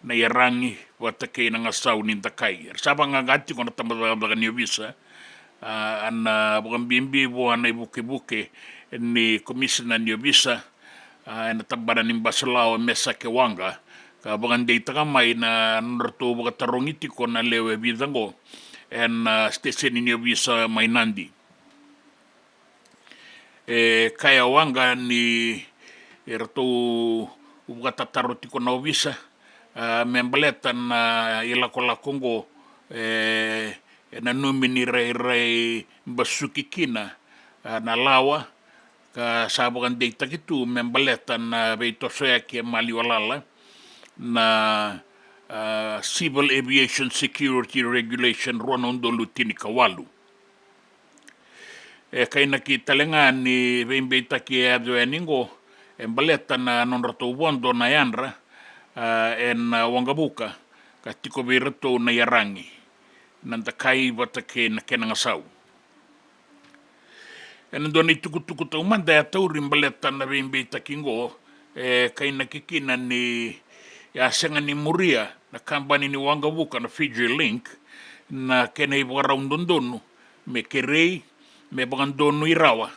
na yaragi vata kei na gasau ni dakai. Era sa vaqaqa tiko na tabacakacaka ni ovisa, a, ena vakabibi vua na ivukevuke ni komisina ni ovisa, a, ena tabana ni basulawa Mesake Waqa, ka vakadeitaka mai na nodratou vakatarogi tiko na lewe vica oqo ena, a, siteseni ni ovisa mai Nadi. E kaya o Waqa ni eratou vakatataro tiko na ovisa, a, me baleta na ilakolako oqo, e, e nanumi ni rairai basuki kina, a, na lawa, ka sa vakadeitaki tu me baleta na veitosoyaki e maliwa lala, na, a, Civil Aviation Security Regulation rua na udolu tinikawalu. E kainaki tale ga ni veibeitaki e yaco yani oqo e baleta na nodratou vodo na yadra, a, ena waqavuka, ka tiko vei iratou na yaragi, na dakai vata kei na kena gasau. Ena dua na itukutuku taumada e a tauri baleta na veibeitaki oqo, e kainaki kina ni a sega ni muria na kabani ni waqavuka na Fiji Link na kena ivakarau dodonu me kerei, me vakadonui rawa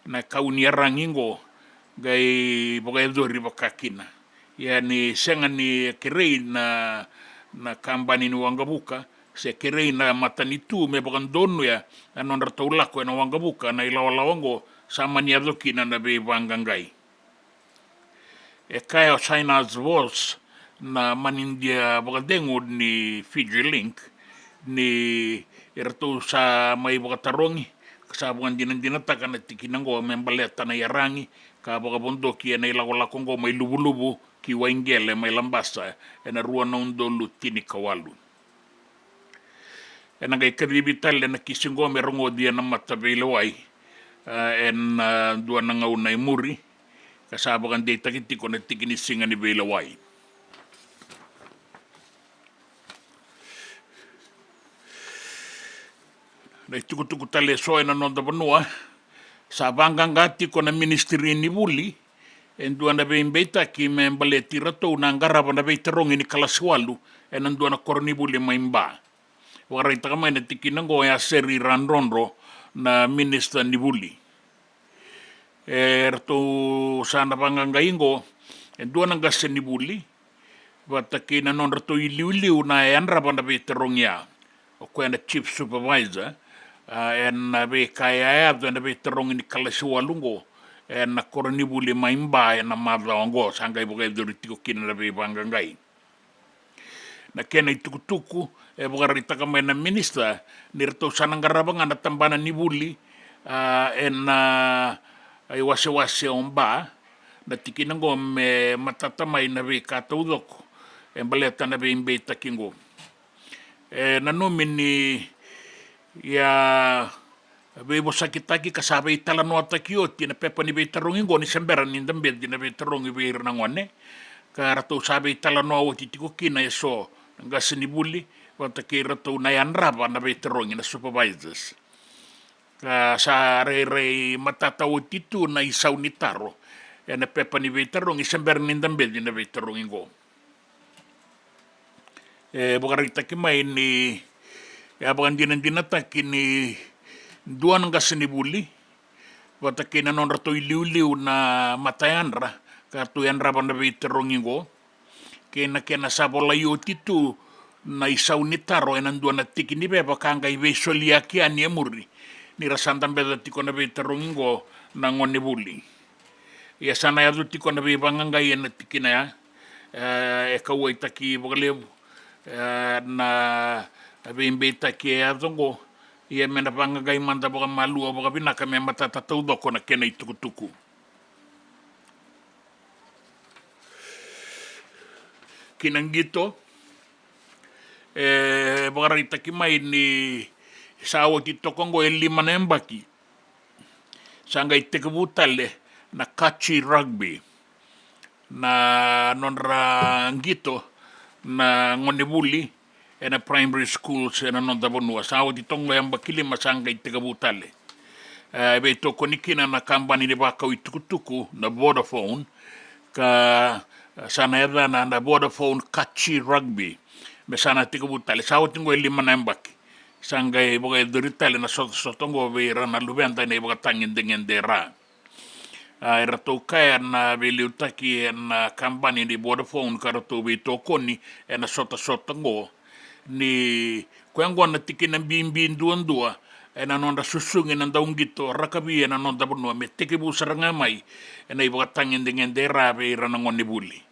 na kau ni yaragi oqo, qai vakayacori vaka kina. Ia ni sega ni kerei na, na kabani ni waqavuka se kerei na matanitu me vakadonuya na nodratou lako ena waqavuka na ilawalawa oqo, sa mani yaco kina na veivaqaqai. E kaya o Shahnaz Bose na manidia vakacegu ni Fiji Link ni eratou sa mai vakatarogi ka sa vakadinadinataka na tikina oqo me baleta na yaragi ka vakavodoki ena ilakolako oqo mai Luvuluvu ki Waigele mai Labasa ena rua na udolu tinikawalu. Ena qai kacivi tale na kisi oqo me rogoci ena mataveilewai, a, ena, a, dua na gauna e muri, ka sa vakadeitaki tiko na tiki ni siga ni veilewai. Na itukutuku tale eso ena noda vanua, sa vaqaqa tiko na minisitiri ni vuli e dua na veibeitaki me baleti iratou na qarava na veitarogi ni kalasi walu ena dua na koronivuli mai Ba. Vakaraitaka mai na tikina oqo o Seri Radrodro, na minisita ni vuli. E ratou sa na vaqaqai oqo e dua na qase ni vuli vata kei na nodratou iliuliu na yadrava na veitarogi ya, o koya na chief supervisor, a, ena veika e a yaco ena veitarogi ni kalasi walu oqo ena koronivuli mai Ba ena macawa oqo. Sa qai vakayacori tiko kina na veivaqaqai. Na kena itukutuku e vakaraitaka mai na minisita ni ratou sa na qarava ga na tabana ni vuli, a, ena, a, iwasewase o Ba, na tikina oqo me matata mai na veika taucoko e baleta na veibeitaki oqo. E nanumi ni a veivosakitaki ka sa veitalanoataki oti na pepa ni veitarogi oqo ni se bera ni da beci na veitarogi vei ira na gone, ka ratou sa veitalanoa oti tiko kina eso na qase ni vuli vata kei iratou na yadrava na veitarogi, na supervisors. Ka sa rairai matata oti tu na isau ni taro ena pepa ni veitarogi se bera ni da beci na veitarogi oqo. E vakaraitaki mai ni, e a vakadinadinataki ni dua na qase ni vuli vata kei na nodratou iliuliu na matayadra ka ratou yadrava na veitarogi oqo, kei na kena sa volai oti tu na isau ni taro ena dua na tiki ni veva ka qai veisoliyaki yani e muri ni ra sa dabeca tiko na veitarogi oqo na gone vuli. Ia sa na yaco tiko na veivaqaqai ena tikina ya, e, e kauwaitaki vakalevu, e, na veibeitaki e yaco oqo. Ia me na vaqaqai mada vakamalua vakavinaka me matata taucoko na kena itukutuku. Ki na qito, e vakaraitaki mai ni sa oti toka oqo e lima na yabaki sa qai tekivu tale na Kachi Rugby, na nodra qito na gone vuli ena primary schools ena noda vanua. Sa oti toka oqo e yabaki lima sa qai tekivu tale. E veitokoni kina na kabani ni vakau itukutuku na Vodafone, ka sa na yacana na Vodafone Kachi Rugby, me sa na tekivu tale. Sa oti oqo e lima na yabaki sa qai vakayacori tale na sotasota oqo vei ira na luveda ena ivakatagedegede ra. A, e ratou kaya na veiliutaki ena kabani ni Vodafone ka ratou veitokoni ena sotasota oqo ni koya oqo na tikina bibi duadua ena nodra susugi na dauqito rakavi ena noda vanua me tekivu sara ga mai ena ivakatagedegede ra vei ira na gone vuli.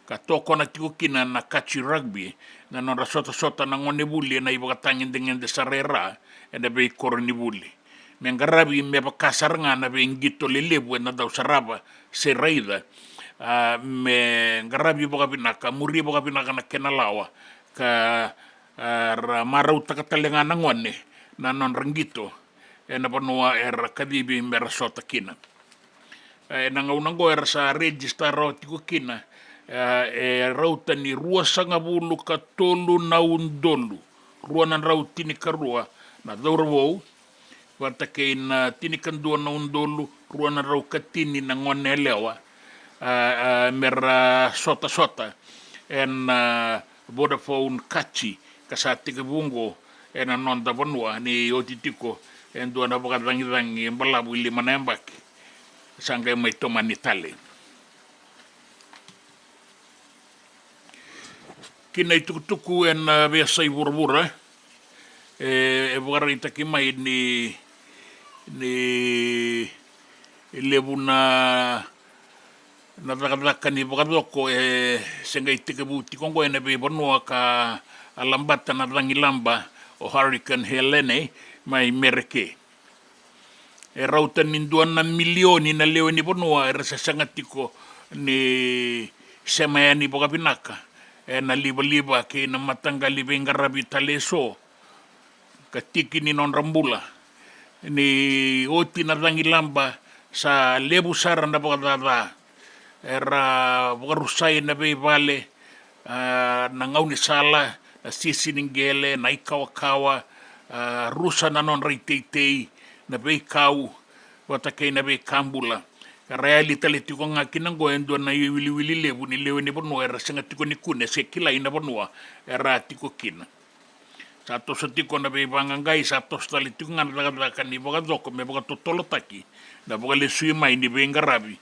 Ka tokona tiko kina na Kachi Rugby na nodra sotasota na gone vuli ena ivakatagedegede sara e ra ena veikoro ni vuli. Me qaravi me vaka sara ga na veiqito lelevu ena dau sarava se raica, a, me qaravi vakavinaka, muri vakavinaka na kena lawa, ka, a, ra marautaka tale ga na gone na nodra qito ena vanua era kacivi me ra sota kina. E, ena gauna oqo era sa register rawa tiko kina, e, e rauta ni ruasagavulu ka tolu na udolu rua na drau tinikarua na cauravou, vata kei na tinikadua na udolu rua na drau katini na gone yalewa, a, a, me ra sotasota ena, a, Vodafone Kachi, ka sa tekivu oqo ena noda vanua ni oti tiko e dua na vakacagicagi balavu e lima na yabaki sa qai mai tomani tale. Ki na itukutuku ena veiyasai vuravura, e, e vakaraitaki mai ni, ni levu na, na cakacaka ni vakacoko e se qai tekivu tiko oqo ena veivanua ka a labata na cagilaba o Hurricane Helene mai Mereke. E rauta ni dua na milioni na lewe ni vanua era se sega tiko ni sema yani vakavinaka ena livaliva kei na mataqali veiqaravi tale eso ka tiki ni nodra bula. Ni oti na cagilaba sa levu sara na vakacaca. Era vakarusai na veivale, a, na gaunisala, na sisi ni qele, na ikawakawa, a, rusa na nodra iteitei, na veikau vata kei na veika bula. Era yali tale tiko ga kina oqo e dua na iwiliwili levu ni lewe ni vanua era sega tiko ni kune se kilai na vanua era tiko kina. Sa toso tiko na veivaqaqai, sa toso tale tiko ga na cakacaka ni vakacoko me vakatotolotaki na vakalesui mai ni veiqaravi,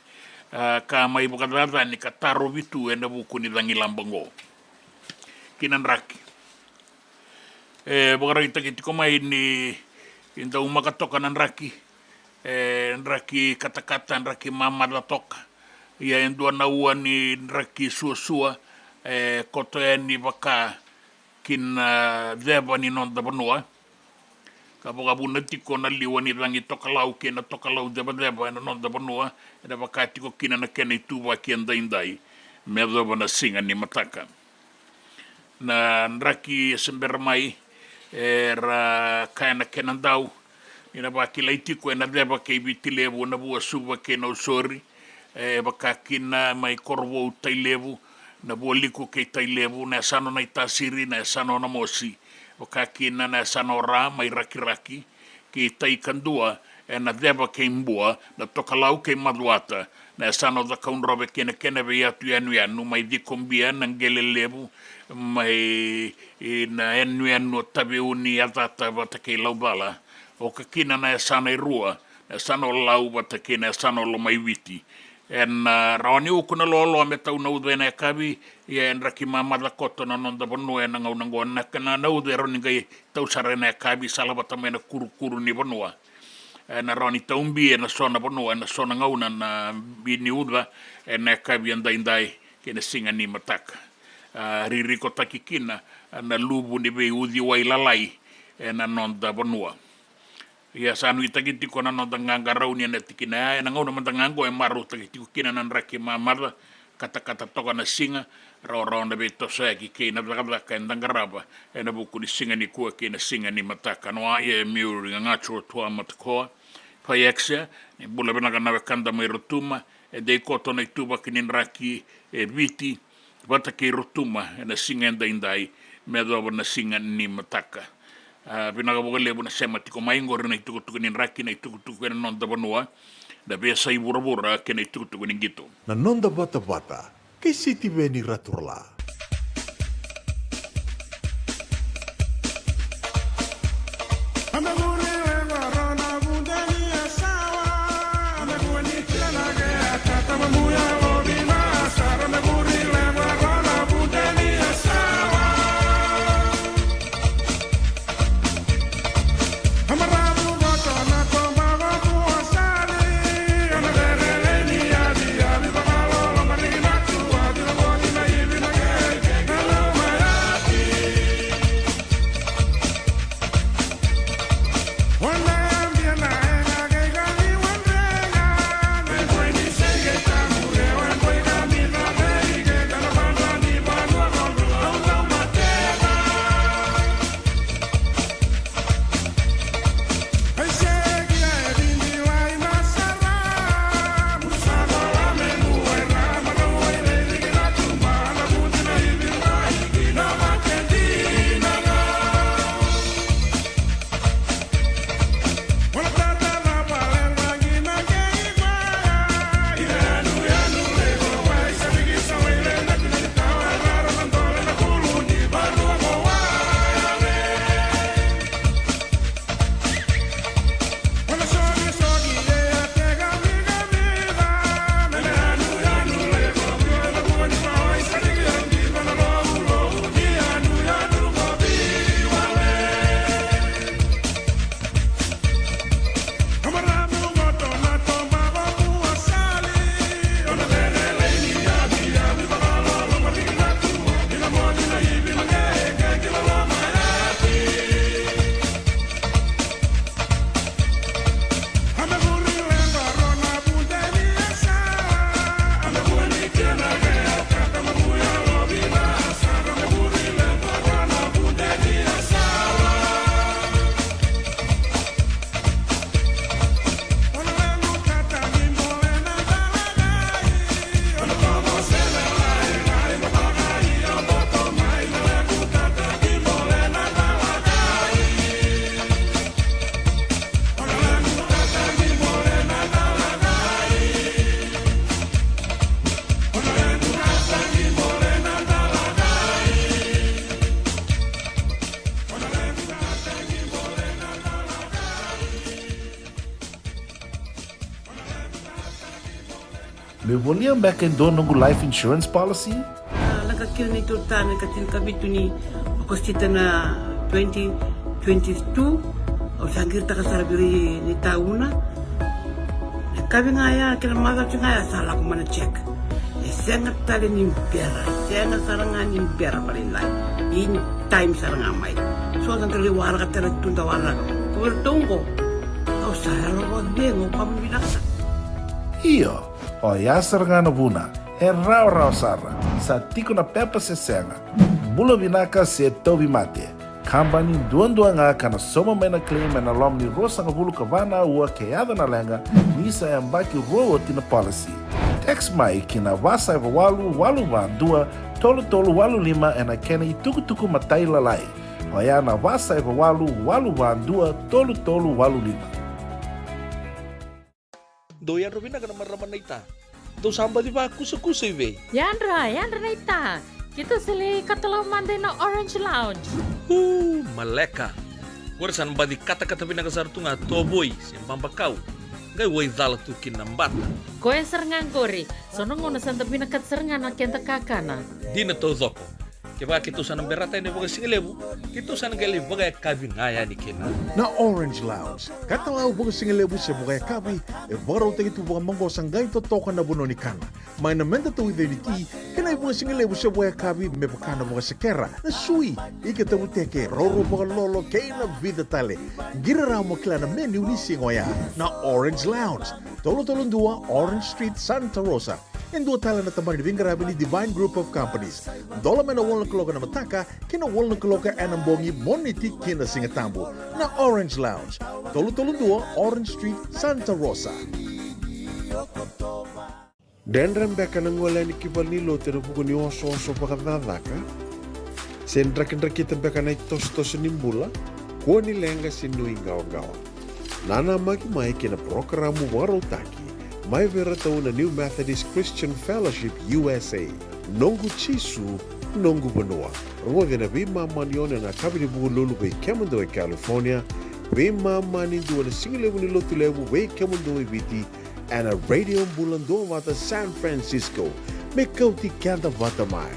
a, ka mai vakacacani ka tarovi tu ena vuku ni cagilaba oqo. Kina draki. E vakaraitaki tiko mai ni daumaka toka na draki, e draki katakata, draki mamaca toka. Ia e dua na ua ni draki suasua e koto yani vaka ki na ceva ni noda vanua, ka vakavuna tiko na liwa ni cagi tokalau kei na tokalau cevaceva ena noda vanua, ena vaka tiko kina na kena ituvaki edaidai me yacova na siga ni mataka. Na draki e se bera mai, era kaya na kena dau, ni na vakilai tiko ena ceva kei Viti Levu, na Vuasuva kei na Usori, e vaka kina mai Korovou, Tailevu, na Vualiku kei Tailevu, na yasana o Naitasiri, na yasana o Namosi, vaka kina na yasana o Ra mai Rakiraki, kei tai kadua ena ceva kei Bua, na Tokalau kei Macuata, na yasana o Cakaudrove kei na kena veiyatu yanuyanu, mai Cikobia, na Qele Levu, mai na yanuyanu o Taveuni, Yacata vata kei Laucala, oka kina na yasana e rua, na yasana o Lau vata kei na yasana o Lomaiviti. Ena rawa ni uku na loaloa me tau na uca ena yakavi, ia e draki mamaca koto na noda vanua ena gauna oqo, na, na, na uca e rawa ni qai tau sara ena yakavi, sala vata mai na kurukuru ni vanua. Ena rawa ni tau bi ena so na vanua, ena so na gauna na bi ni uca ena yakavi edaidai kei na siga ni mataka. A, ririkotaki kina na luvu ni veiuciwai lalai ena noda vanua. Ia sa nuitaki tiko na noda qaqarauni ena tikina ya, ena gauna mada ga oqo e marautaki tiko kina na draki mamaca, katakata toka na siga, rawarawa na veitosoyaki kei na cakacaka eda qarava ena vuku ni siga nikua kei na siga ni mataka. Na wai e Miuri Gagacho Tua Matakoa, Fai Exia, ni bula vinaka na wekada mai Rotuma, e dei koto na ituvaki ni draki e Viti vata kei Rotuma ena siga edaidai me yacova na siga ni mataka. A, vinaka vakalevu na sema tiko mai, qori na itukutuku ni draki, na itukutuku ena noda vanua, na veiyasai vuravura kei na itukutuku ni qito. Na noda vatavata kei Sitiveni Raturala. Me volia beka e dua noqu life insurance policy? A, lako kina na neitou ta na ika tinikavitu ni Okosita na twenty twenty-two. Au sa qiritaka sara vei ira na itauna. Na yakavi ga ya kei na macawa ga ya sa lako mai na check. E sega tale ni bera, sega sara ga ni bera vakalailai. In time sara ga mai. So sa da lai waraka tale tu da waraka. Ko vei ratou oqo. Au sa yalo vakacegu, au kama vinaka sara. Io, oya sara ga na vuna. E rawarawa sara, sa tiko na pepa se sega. Bula vinaka se tauvimate. Kabani duadua ga ka na sauma mai na claim ena loma ni ruasagavulu ka va na aua ke yaco na leqa, ni sa yabaki rua oti na policy. Text mai ki na va saiva walu walu va dua tolu tolu walu lima ena kena itukutuku matailalai. Oya na va saiva walu walu va dua tolu tolu walu lima. Dou yadra vinaka na marama naita. Dou sa baci vakusakusa i vei? Yadra, yadra naita. Keitou sa lai katalau mada ina Orange Lounge. Uu, maleka. Qori sa na baci katakata vinaka sara tu ga tovoi se babakau. Qai wai cala tu kina na bata. Koya sara ga qori. So na gauna sa da vinakata sara ga na keda kakana. Dina taucoko. Kevaka keitou sa na berata yani vakasigalevu, keitou sa na qai lai vakayakavi ga yani kina. Na Orange Lounge, katalau vakasigalevu se vakayakavi, e vakarautaki tu vakamaqosa qai totoka na vanua ni kana. Mai na meda tauica ni ti, kei na ivakasigalevu se vakayakavi me vaka na vakasekera, na sui, ika tavuteke, roro vakalolo, kei na vica tale. Qiri rawa mo kila na menu ni siga oya. Na Orange Lounge, tolu tolu dua Orange Street, Santa Rosa. E dua tale na tabana ni veiqaravi ni Divine Group of Companies. Dola mai na walu na kaloko ena mataka kei na walu na kaloko ena bogi, Moniti ki na Sigatabu. Na Orange Lounge, tolu tolu dua Orange Street, Santa Rosa. Dredre beka na gole yani ki valenilotu ena vuku ni osooso vakacakacaka? Se drakidrakita beka na itosotoso ni bula? Kua ni leqa se nuiqawaqawa. Nanamaki mai ki na parokaramu vakarautaki mai vei iratou na New Methodist Christian Fellowship U S A, Noqu Jisu, Noqu Vanua. Rogoci ena veimama ni ono ena yakavi ni Vukelulu vei kemudou e California, veimama ni dua ena sigalevu ni Lotulevu vei kemudou e Viti, ena Radio Bula Duavata San Francisco. Me kauti keda vata mai.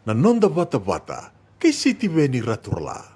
Na noda vatavata kei Sitiveni Raturala.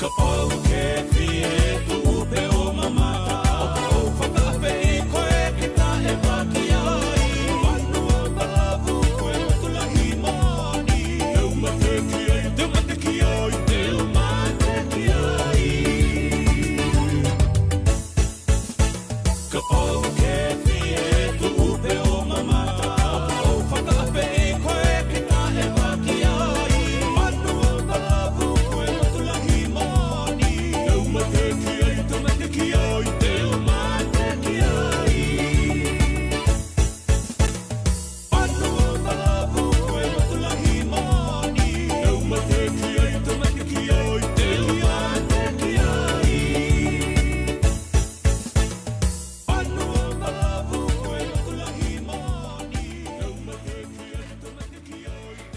Kapau ke fie tuʻu pe o mamata, au fakaʻapeʻi koe ke taʻevaki ai. Vanua balavu koe matulahi moni. Teu mate ki ai, teu mate ki ai, teu mate ki ai. Kapau ke fie tuʻu pe o mamata, au fakaʻapeʻi koe ke taʻevaki ai. Vanua balavu koe matulahi moni. Teu mate ki ai, teu mate ki ai, teu mate ki ai.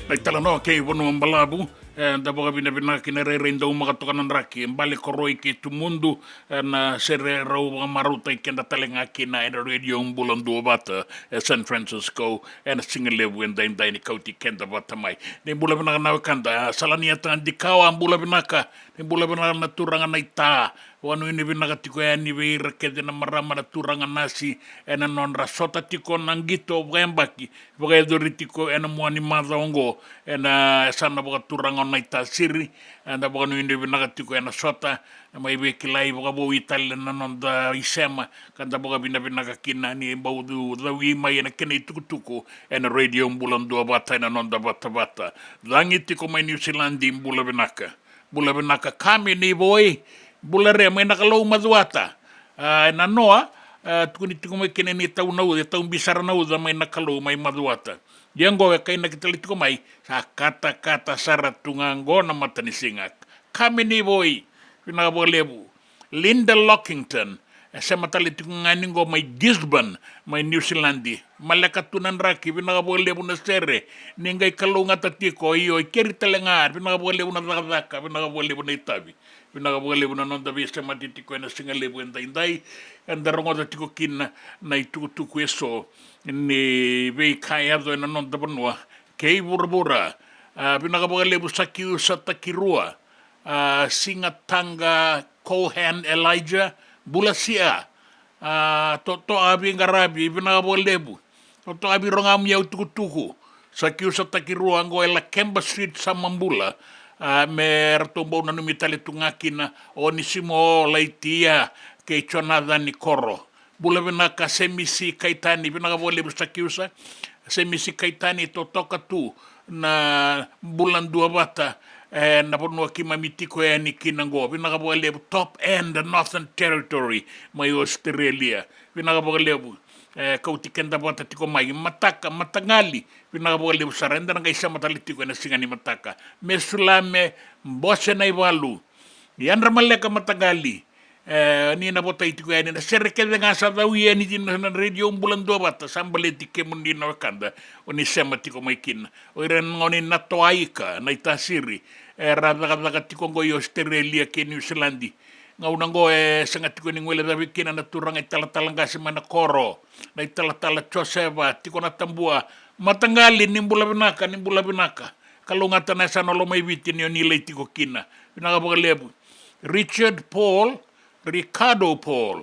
Na italanoa kei Vanua Balavu, e, da vakavinavinaka kina, rairai daumaka toka na draki, e Bale Koroi kei Tumudu, e, na sere rau vakamarautaki keda tale ga kina ena Radio Bula Duavata e San Francisco, ena siga levu edaidai ni kauti keda vata mai. Ni bula vinaka na wekada, Salani Atadikawa, bula vinaka. Ni bula vinaka na turaga na ita, vakanuinui vinaka tiko yani vei ira kece na marama na turaga nasi, ena nodra sota tiko na qito vakayabaki, vakayacori tiko ena mua ni macawa oqo, ena yasana vakaturaga o Naitasiri. Eda vakanuinui vinaka tiko ena sota, na mai veikilai vakavou i tale na noda isema, ka da vakavinavinaka kina ni bau caui mai ena kena itukutuku ena Radio Bula Duavata ena noda vatavata. Cagi tiko mai Niusiladi, bula vinaka. Bula vinaka Kami Neivoi, bula re mai na Kalou Macuata. A, ena noa, a, tukuni tiko mai kina ni tau na uca, e tau bi sara na uca mai na Kalou mai Macuata. Ia oqo e kainaki tale tiko mai, sa katakata sara tu ga oqo na matanisiga. Kami Neivoi, vinaka vakalevu. Linda Lockington, e sema tale tiko ga ni oqo mai Gisborne, mai Niusiladi. Maleka tu na draki, vinaka vakalevu na sere. Ni qai kalougata tiko, io, i keri tale ga, vinaka vakalevu na cakacaka, vinaka vakalevu na itavi. Vinaka vakalevu na noda veisemati tiko ena siga levu edaidai, eda rogoca tiko kina na itukutuku eso ni veika e yaco ena noda vanua kei vuravura. A, vinaka vakalevu Sakiusa Takirua, a, Sigataqa Cohen Elijah, bula sia. A, Totoa Viqaravi, vinaka vakalevu. Totoa Virogamu, au tukutuku. Sakiusa Takirua, oqo e Lakeba Street, Samabula. A, me ratou bau nanumi tale tu ga kina o Nisimo Laitia kei Jonathan Koro. Bula vinaka Semisi Kaitani, vinaka vakalevu Sakiusa. Semisi Kaitani, totoka tu na Bula Duavata, e, na vanua keimami tiko yani kina oqo. Vinaka vakalevu Top End, Northern Territory, mai Australia. Vinaka vakalevu, e, kauti keda vata tiko mai. Mataka, mataqali, vinaka vakalevu sara. Eda na qai sema tale tiko ena siga ni mataka. Mesulame Bose Naivalu, yadra maleka mataqali. E, ni na votai tiko yani na sere kece ga sa cau yani dina na Radio Bula Duavata, sa baleti kemuni na wekada o ni sema tiko mai kina. O ira na gone na toaika, Naitasiri, era cakacaka tiko oqo i Australia kei Niusiladi. Gauna oqo e sega tiko ni guilecavi kina na turaga italatala qase mai na koro, na italatala Josefa, tiko na Tabua. Mataqali, ni bula vinaka, ni bula vinaka. Kalougata na yasana o Lomaiviti ni o ni lai tiko kina. Vinaka vakalevu. Richard Paul, Ricardo Paul.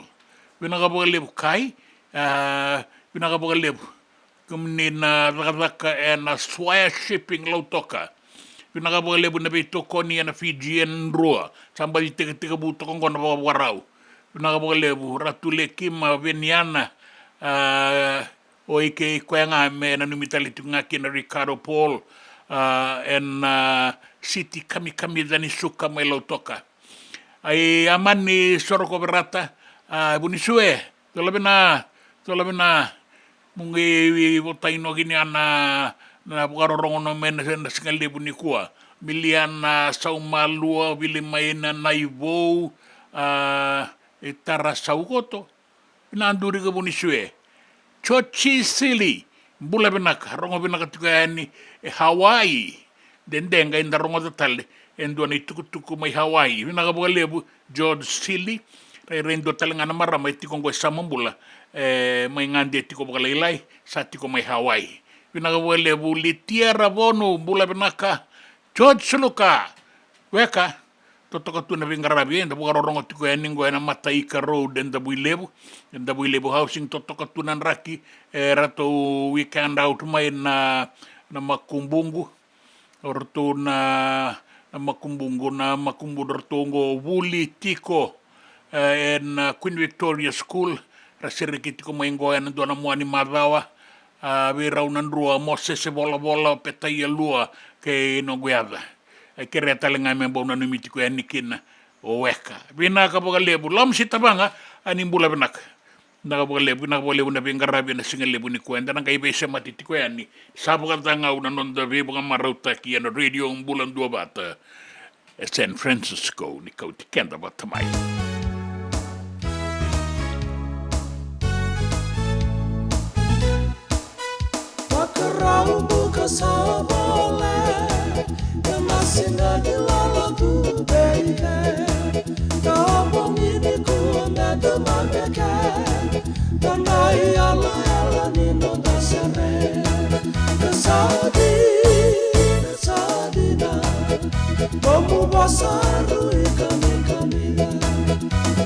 Vinaka vakalevu Kai. A, vinaka vakalevu. Kemuni na cakacaka ena Swire Shipping Lautoka. Vinaka vakalevu na veitokoni ena Fijian Drua. Sa baci tekitekivu toka oqo na vakavakarau. Vinaka vakalevu Ratu Lekima Veniana. A, o i kei koya ga me nanumi tale tiko ga kina Ricardo Paul, a, ena, a, siti kamikamica ni suka mai Lautoka. Ai, Amani Sorokoverata, a, Vunisue, colovina, colovina, mo qai votai no kina na, na vakarorogo no me na, na siga levu nikua. Miliana Saumalua, Vilimaina Naivou, a, e Tara Saukoto. Vinaka Duri ka Vunisue. Chochi Sili, bula vinaka, rogo vinaka tiko yani e Hawaii. Dede qai da rogoca tale e dua na itukutuku mai Hawaii. Vinaka vakalevu George Sili, rairai dua tale ga na marama e tiko oqo e Samabula, e, mai gade e tiko vakalailai, sa tiko mai Hawaii. Vinaka vakalevu Litia Ravonu, bula vinaka. George Suluka, weka, totoka tu na veiqaravi, eda vakarorogo tiko yani qo ena Mataika Road e Davuilevu, e Davuilevu Housing, totoka tu na draki, e ratou weekend out mai na, na makubuqu, o ratou na, na makubuqu, na makubuqu ratou qo vuli tiko, e, ena Queen Victoria School, ra sereki tiko mai qo ena dua na mua ni macawa, a, vei rau na drua, Mosese Volavola, Petaia Lua, kei Noqu Yaca. E kerea tale ga me bau nanumi tiko yani kina o Weka. Vinaka vakalevu, Lamusi Tavaga, a ni bula vinaka. Vinaka vakalevu, vinaka vakalevu na veiqaravi ena siga levu nikua. Eda na qai veisemati tiko yani. Sa vakacagau na noda veivakamarautaki ena Radio Bula Duavata e San Francisco, ni kauti keda vata mai. Vakarau buka sa vole, e masiga ni lala tu vei ke. Na omogi ni kua me tamameke, na nai yalayala ni noda sere. Sa dina, sa dina, nomu vosa rui kamikamica.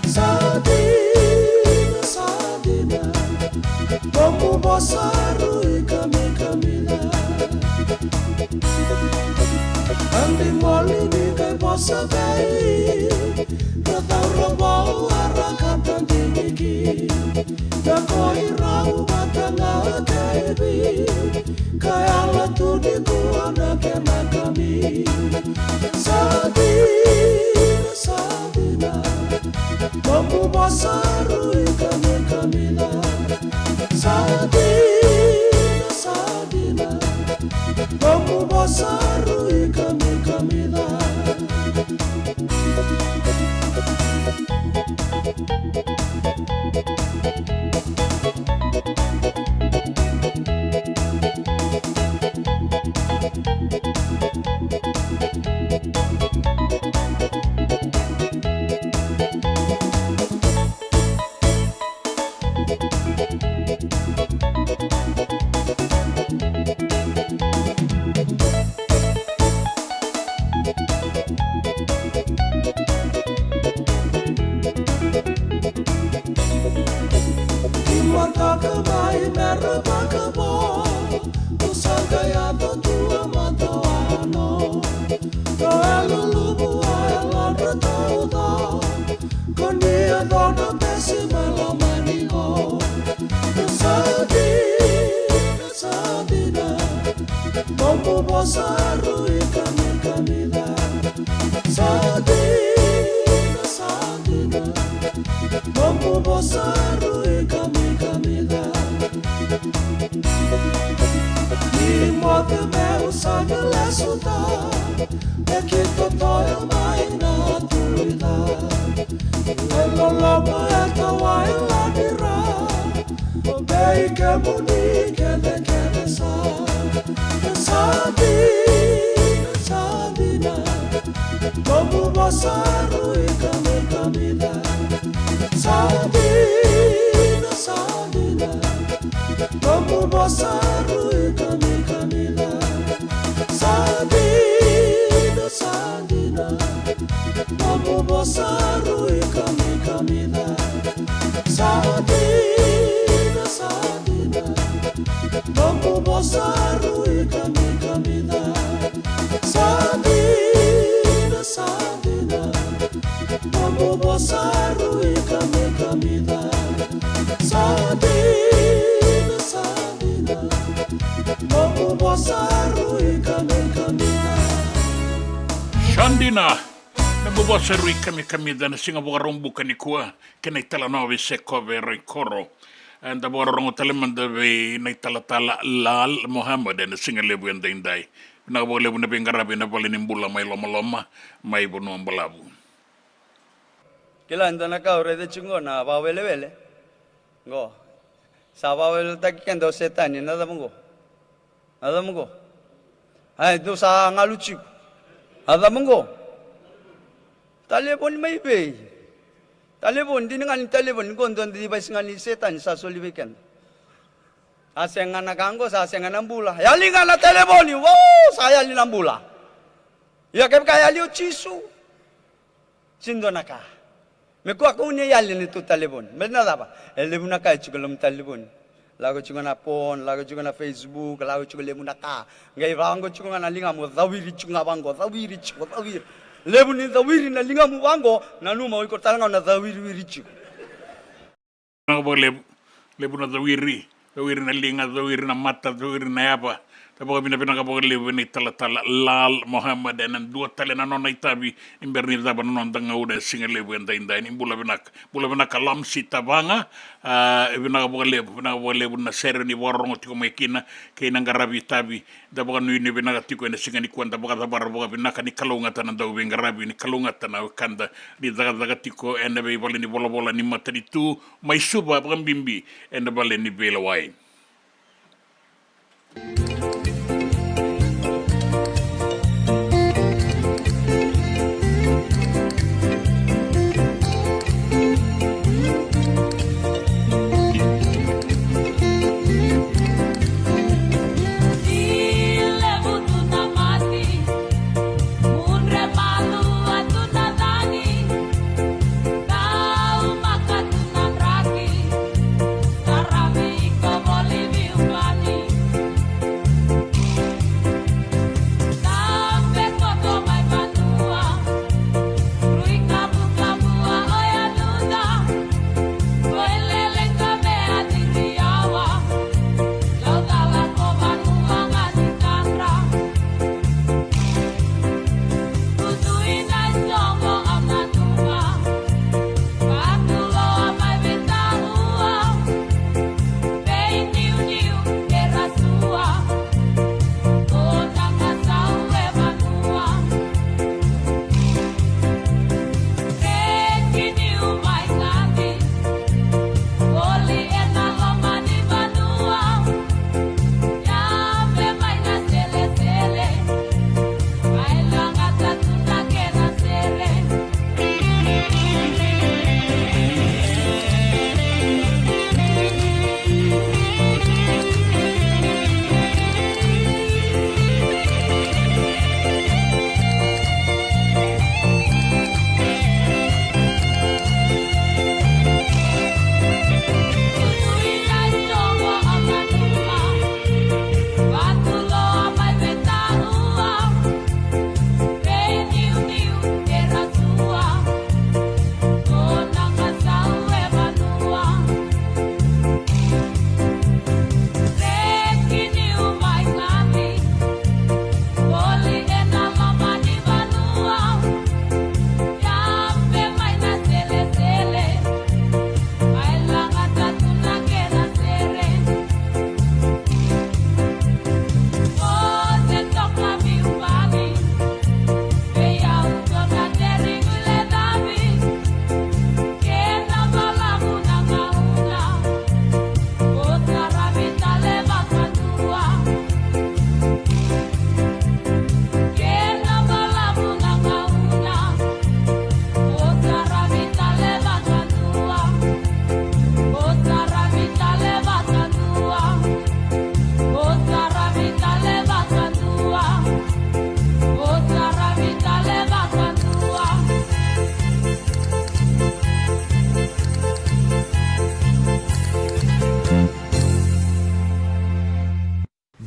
Sa dina, sa dina, nomu vosa rui kamikamica. Adi moli ni qai vosa vei, na cauravou a ra katadiniki. Na ko irau vata ga kei vi, ka yala tu nikua na kena kami. Sa dina, sa dina, nomu vosa rui kamikamica. Sa dina, sa dina, nomu vosa rui kamikamica. Ni mataka mai me ra vakavo, au sa qai yaco tu a mataono. Ko e luluvu a yalodra tauca, ko ni yaco na besi me loma ni ko. Sa dina, sa dina, nomu vosa rui kamikamica. Sa dina, sa dina, nomu vosa rui kamikamica. Ni moce meu sa na lesuta, e kito toya mai na tulica. E loloma e tawai ladira, o vei kemuni kecekece sa. Sa dina, sa dina, nomu vosa rui kamikamica. Sa dina, sa dina, nomu vosa rui kamikamica. Sa dina, sa dina, nomu vosa rui kamikamica. Sa dina, sa dina, nomu vosa rui kamikamica. Sa dina, sa dina, nomu vosa rui kamikamica. Sa dina, sa dina, nomu vosa rui kamikamica. Sa dina, nomu vosa rui kamikamica, na siga Vakaraubuka nikua, kei na italanoa vei Sekove Raikoro. Eda vakarorogo tale mada vei na italatala Lal Mohammed ena siga levu edaidai. Vinaka vakalevu na veiqaravi ena valenibula mai Lomaloma, mai Vanua Balavu. Kila e dua na ka au raica tiko qo na vakawelewele. Qo. Sa vakaweleweletaki keda o Setani, na cava qo? Na cava qo? Ai, dou sa galu tiko. Na cava qo? Talevoni mai vei? Talevoni, dina ga ni talevoni, qo dua na device ga ni Setani sa soli vei keda. A sega na ka qo, sa sega na bula. Yali ga na talevoni, wow, sa yali na bula. Ia kevaka yali o Jisu. Sega ni dua na ka. Me kua kau ni yali ni tu talevoni. Me na cava? E levu na ka e tiko e loma talevoni. Lako tiko na phone, lako tiko na Facebook, lako tiko levu na ka. Qai vaqo tiko ga na ligamu, cawiri tiko ga vaqo, cawiri tiko, cawiri. Levu ni cawiri na ligamu vaqo, nanuma o iko tale ga na cawiriwiri tiko. Vinaka vakalevu, levu na cawiri, cawiri na liga, cawiri na mata, cawiri na yava. Da vakavinavinaka vakalevu ena italatala Lal Mohammed ena dua tale na nona itavi ni bera ni cava na noda gauna e siga levu edaidai. Ni bula vinaka, bula vinaka Lamsi Tavaga. A, e vinaka vakalevu, vinaka vakalevu na sere ni vakarorogo tiko mai kina kei na qaravi itavi. Da vakanuinui vinaka tiko ena siga nikua, da vakacavara vakavinaka. Ni kalougata na dauveiqaravi, ni kalougata na wekada ni cakacaka tiko ena veivale ni volavola ni matanitu mai Suva, vakabibi ena vale ni veilewai.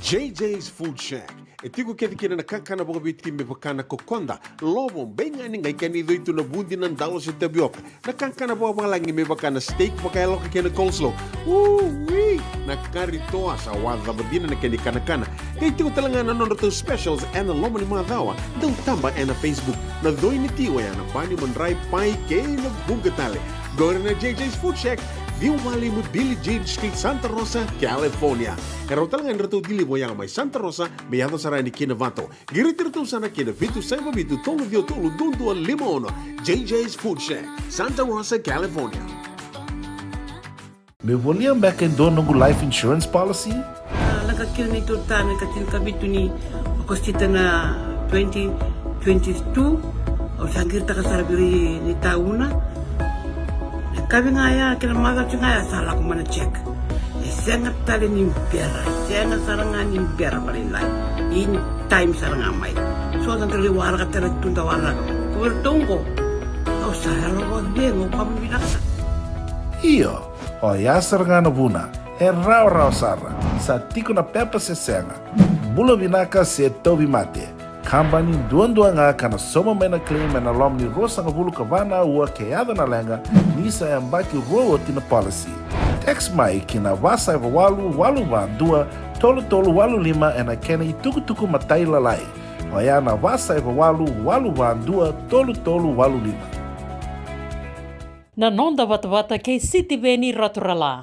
J J's Food Shack. E tiko kece kina na kakana vakaViti me vaka na kokoda, lovo, beigani, qai kena icoi tu na vudi, na dalo se tavioka. Na kakana vakavalagi me vaka na steak vakayaloka kei na coleslaw. Ui! Na kari toa, sa wacava dina na kena ikanakana. Qai tiko tale ga na nodratou specials ena loma ni macawa. Dau taba ena Facebook. Na coi ni ti oya na pani, madrai, pai kei na vuqa tale. Qori na J J's Food Shack, ciwa walu lima Billie Jean Street, Santa Rosa, California. E rawa tale ga ni ratou deliver oya mai Santa Rosa me yaco sara yani ki Novato. Qiriti iratou sara ki na vitu saiva vitu tolu ciwa tolu dua dua lima ono. J J's Food Shack, Santa Rosa, California. Meu volia beka e dua noqu life insurance policy? A, lako kina neitou tane ka tinikavitu ni Okosita na twenty twenty-two. Au sa qiritaka sara vei ira ni tauna. Na kavi ga ya kei na macawa ga ya sa lako mai na check. E sega tale ni bera, e sega sara ga ni bera vakalailai. In time sara ga mai. So da qai waraka tale tu da waraka. Ko vei iratou qo, a O sa yalo vacegu ka vinaka. Io, oya sara ga na vuna, e rawarawa sara, sa tiko na pepa se sega. Bula vinaka se tauvi mate. Kabani duadua ga ka na sauma mai na claim ena loma ni ruasagavulu ka va na aua ke yaco na leqa, ni sa yabaki rua oti na policy. Text mai ki na va saiva walu walu va dua tolu tolu walu lima ena kena itukutuku matailalai. Oya na va saiva walu walu va dua tolu tolu walu lima. Na noda vatavata kei Sitiveni Raturala.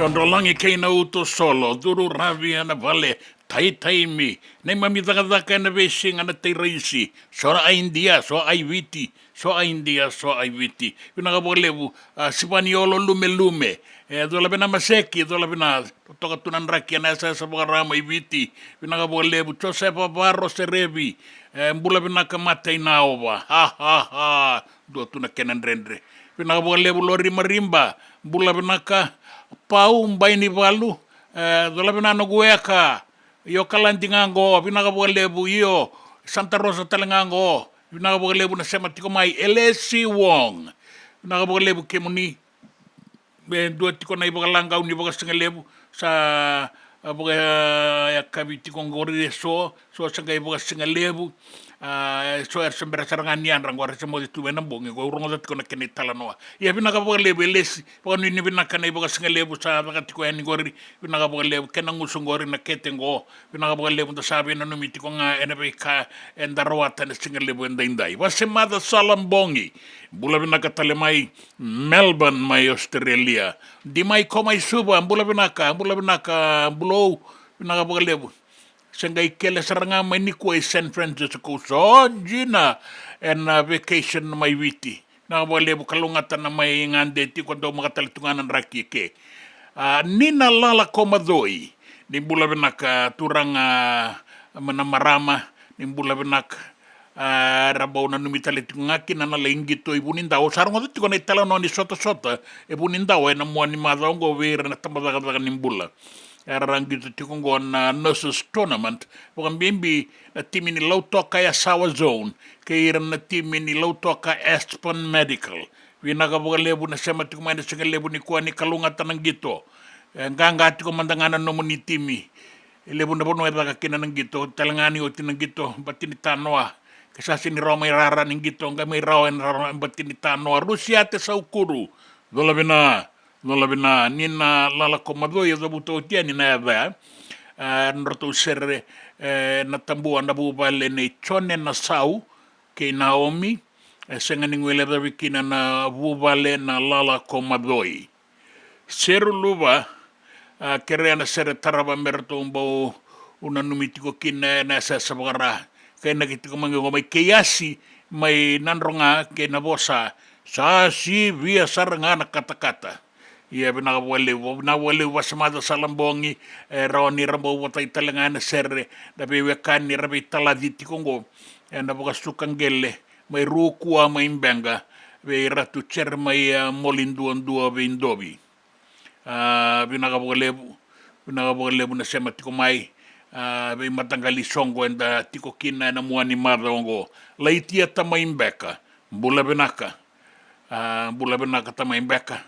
Drodrolagi kei na uto solo, curu ravi ena vale, taitaimi, neimami cakacaka ena veisiga na teiraisi, so a Idia, so a Viti, so a Idia, so a Viti. Vinaka vakalevu, a, Sivaniolo Lumelume, e, cola vina Maseki, cola vina, toka tu na draki ena yasayasa vakarama i Viti. Vinaka vakalevu, Josefa Varo Serevi, e, bula vinaka Matai Naova. Ha, ha, ha. Dua tu na kena dredre. Vinaka vakalevu Lori Mariba, bula vinaka. Pau Bainivalu, e, cola vina noqu weka. Io Kaladi ga qo, vinaka vakalevu, io Santa Rosa tale ga qo. Vinaka vakalevu na sema tiko mai, Elesi Wong. Vinaka vakalevu kemuni. E dua tiko na ivakalagau ni vakasigalevu sa, a, vakayakavi tiko qori eso, so sa qai vakasigalevu. A, eso era se bera sara ga ni yadra qo, era se moce tu ena bogi qo, au rogoca tiko na kena italanoa. Ia vinaka vakalevu Elesi, vakanuinui vinaka na ivakasigalevu sa caka tiko yani qori. Vinaka vakalevu kena gusu qori na kete qo. Vinaka vakalevu da sa veinanumi tiko ga ena veika eda rawata ena sigalevu edaidai. Vasemaca Sala Bogi, bula vinaka tale mai Melbourne mai Australia. Di mai ko mai Suva, bula vinaka, bula vinaka Bulou. Vinaka vakalevu. Se qai kele sara ga mai nikua i San Francisco, so Gina ena vacation mai Viti. Vinaka vakalevu, kalougata na mai gade tiko, dau maka tale tu ga na draki eke. A, Nina Lala Komacoi, ni bula vinaka turaga, ma na marama, ni bula vinaka. A, era bau nanumi tale tiko ga kina na lai qito i Vunidau. Au sa rogoca tiko na italanoa ni sotasota e Vunidau ena mua ni macawa oqo vei ira na tabacakacaka ni bula. Era qito tiko oqo na Nurses Tournament, vakabibi na timi ni Lautoka Yasawa Zone kei ira na timi ni Lautoka Aspen Medical. Vinaka vakalevu na sema tiko mai na sigalevu nikua, ni kalougata na qito. E qaqa tiko mada ga na nomuni timi. E levu na vanua e caka kina na qito, talega ni oti na qito, bati ni tanoa. Ke sa sega ni rawa mai rara ni qito, qai mai rawa ena rara bati ni tanoa. Rusiate Saukuru, cola vina, cola vina. Ni na lala ko Macoi e cavuta oti yani na yaca ya. A, nodratou sere, e, na Tabua na vuvale nei Jone Nasau kei Naomi, e sega ni guilecavi kina na vuvale na lala ko Macoi. Seru Luva, a, kerea na sere tarava me ratou bau nanumi tiko kina ena yasayasa vakara. Kainaki tiko mai qo mai Keiasi, mai Nadroga kei Navosa. Sa sivia sara ga na katakata. Ia vinaka vakalevu, vinaka vakalevu Vasemaca Salabogi, e rawa ni ra bau votai tale ga ena sere, na veiwekani ra veitalaci tiko qo. Ena vakasuka qele mai Rukua mai Beqa, vei Ratu Jeremaia Moliduadua Veidovi. A, vinaka vakalevu, vinaka vakalevu na sema tiko mai. A, veimataqali soqo eda tiko kina ena mua ni macawa oqo. Laitiata mai Beqa, bula vinaka. A, bula vinaka tamai Beqa.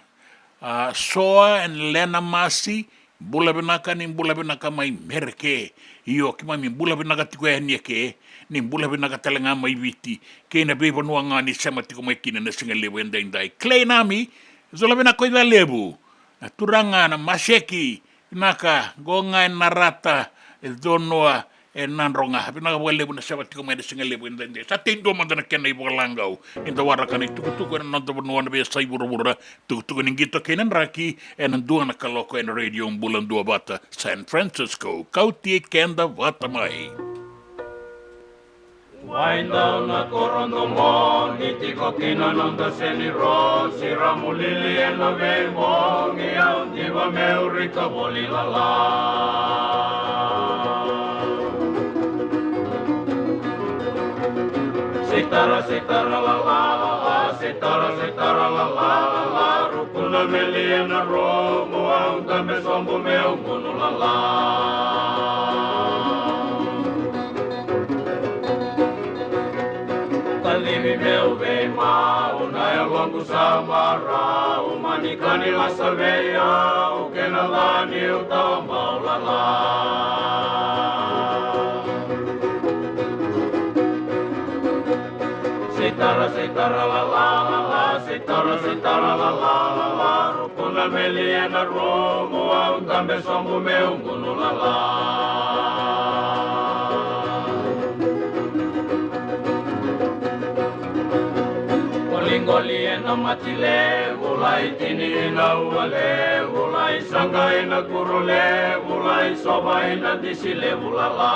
A, Soa and Lena Masi, bula vinaka, ni bula vinaka mai Mereke. Io, keimami bula vinaka tiko yani eke, ni bula vinaka tale ga mai Viti. Kei na veivanua ga ni sema tiko mai kina na siga levu edaidai. Clay Nami, cola vinaka ko Icalevu. Na turaga na Maseki, vinaka, qo ga e Narata, e Conoa, e Nadroga. Vinaka vakalevu na sema tiko mai na siga levu edaidai. Sa tei dua mada na kena ivakalagau. Ni da waraka na itukutuku ena noda vanua na veiyasai vuravura. Tukutuku ni qito kei na draki, ena dua na kaloko ena Radio Bula Duavata, San Francisco. Kauti keda vata mai. Wai dau na koro domo, ni tiko kina noda seni rosi, ramu lili ena veibogi, au diva meu rika voli lala. Sitara, sitara, lala, lala, sitara, sitara, lala, lala, rukuna meli ena rumu, au dabe sobu meu gunu lala. Talivi meu veimau, na yaloqu sa marau, mani kani lasa vei au, kena la niu tawabau lala. Sitara, sitara, lala, lala, sitara, sitara, lala, lala, rukuna meli ena rumu, au dabe sobu meu gunu lala. Qoliqoli ena mati levu, lai tini ina ua levu, lai saqa ina kuro levu, lai sova ina disi levu lala.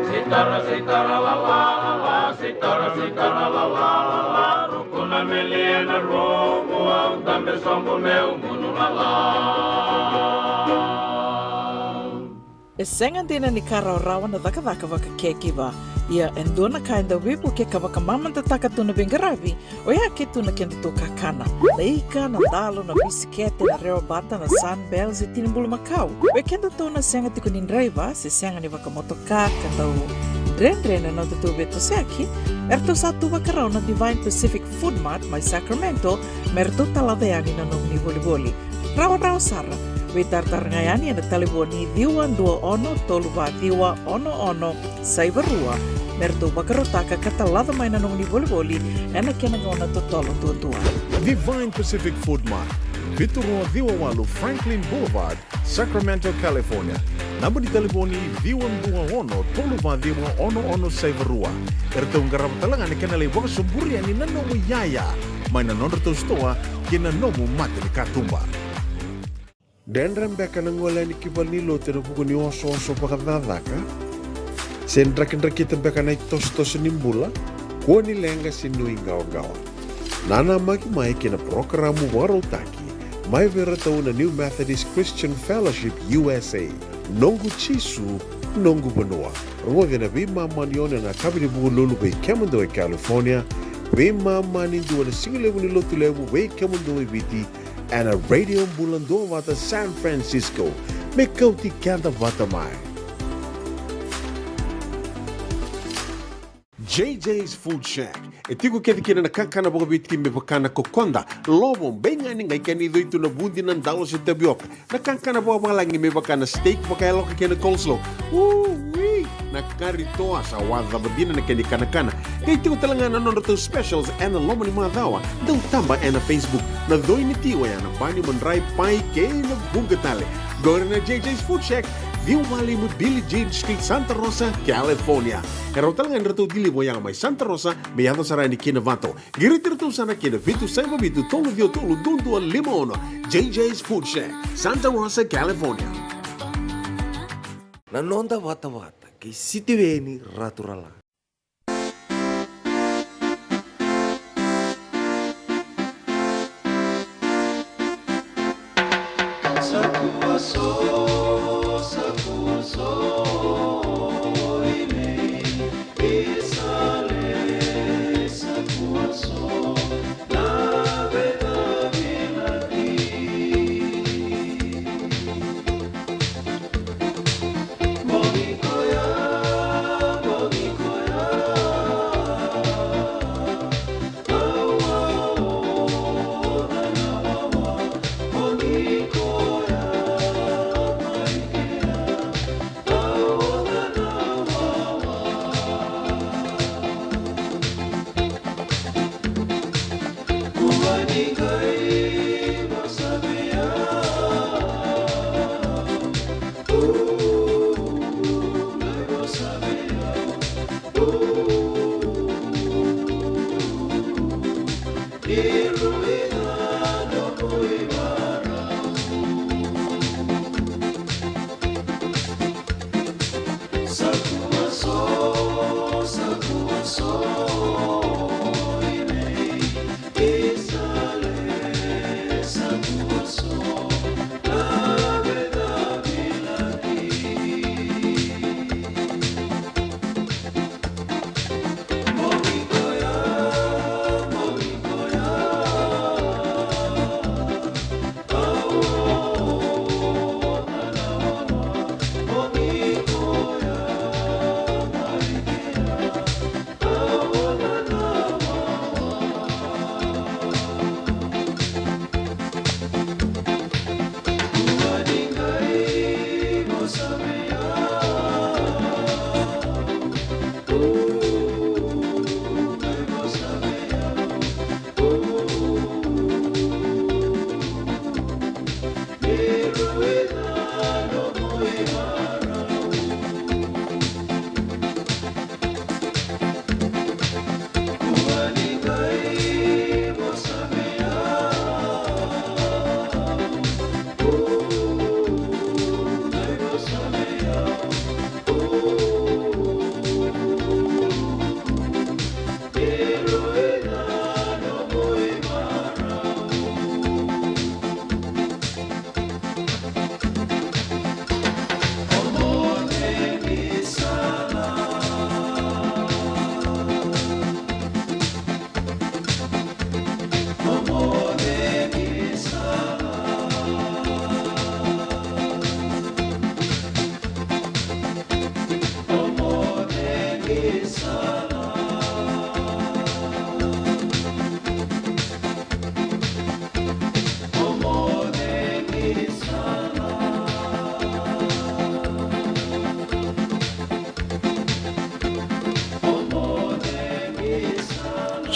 Sitara, sitara, lala, lala, sitara, sitara, lala, lala, rukuna meli ena rumu, au dabe sobu meu gunu lala. E sega dina ni ka rawarawa na cakacaka vaka caregiver. Ia e dua na ka e dau veivuke ka vakamamadataka tu na veiqaravi, oya ke tu na kedatou kakana. Na ika, na dalo, na bisikete, na rewa bata, na Sunbell, se tini bulumakau. Vei kedatou na sega tiko ni draiva, se sega ni vakamotoka, ka dau dredre na nodatou veitosoyaki, eratou sa tu vakarau na Divine Pacific Food Mart mai Sacramento, me ratou talaca yani na nomuni volivoli. Rawarawa sara. Veitaratara ga yani ena talevoni ciwa dua ono tolu va ciwa ono ono saiva rua, me ratou vakarautaka ka talaca mai na nomuni volivoli ena kena gauna totolo duadua. Divine Pacific Food Mart, vitu rua ciwa walu Franklin Boulevard, Sacramento, California. Naba ni talevoni ciwa dua ono tolu va ciwa ono ono saiva rua. Eratou qarava tale ga na kena lai vakasoburi yani na nomu iyaya mai na nodratou sitoa kei na nomu mata ni katuba. Dredre beka na gole yani ki valenilotu ena vuku ni osooso vakacakacaka? Se drakidrakita beka na itosotoso ni bula? Kua ni leqa se nuiqawaqawa. Nanamaki mai kei na parokaramu vakarautaki mai vei iratou na New Methodist Christian Fellowship U S A. Noqu Jisu, noqu vanua. Rogoci ena veimama ni ono ena yakavi ni Vukelulu vei kemudou e California, veimama ni dua na sigalevu ni Lotulevu vei kemudou e Viti, ena Radio Bula Duavata San Francisco. Me kauti keda vata mai. J J's Food Shack. E tiko kece kina na kakana vakaviti me vaka na kokoda, lovo, beigani, qai kena icoi tu na vudi, na dalo se tavioka. Na kakana vakavalagi me vaka na steak vakayaloka kei na coleslaw. Ui! Na kari toa sa wacava dina na kena ikanakana. Qai tiko tale ga na nodratou specials ena loma ni macawa. Dau taba ena Facebook. Na coi ni ti oya na bani, madrai, pai kei na vuqa tale. Qori na J J's Food Shack, ciwa walu lima Billie Jean Street, Santa Rosa, California. E rawa tale ga ni ratou deliver oya mai Santa Rosa me yaco sara yani ki Novato. Qiriti iratou sara ki na vitu saiva vitu tolu ciwa tolu dua dua lima ono. J J's Food Shack, Santa Rosa, California. Na noda vatavata kei Sitiveni Raturala.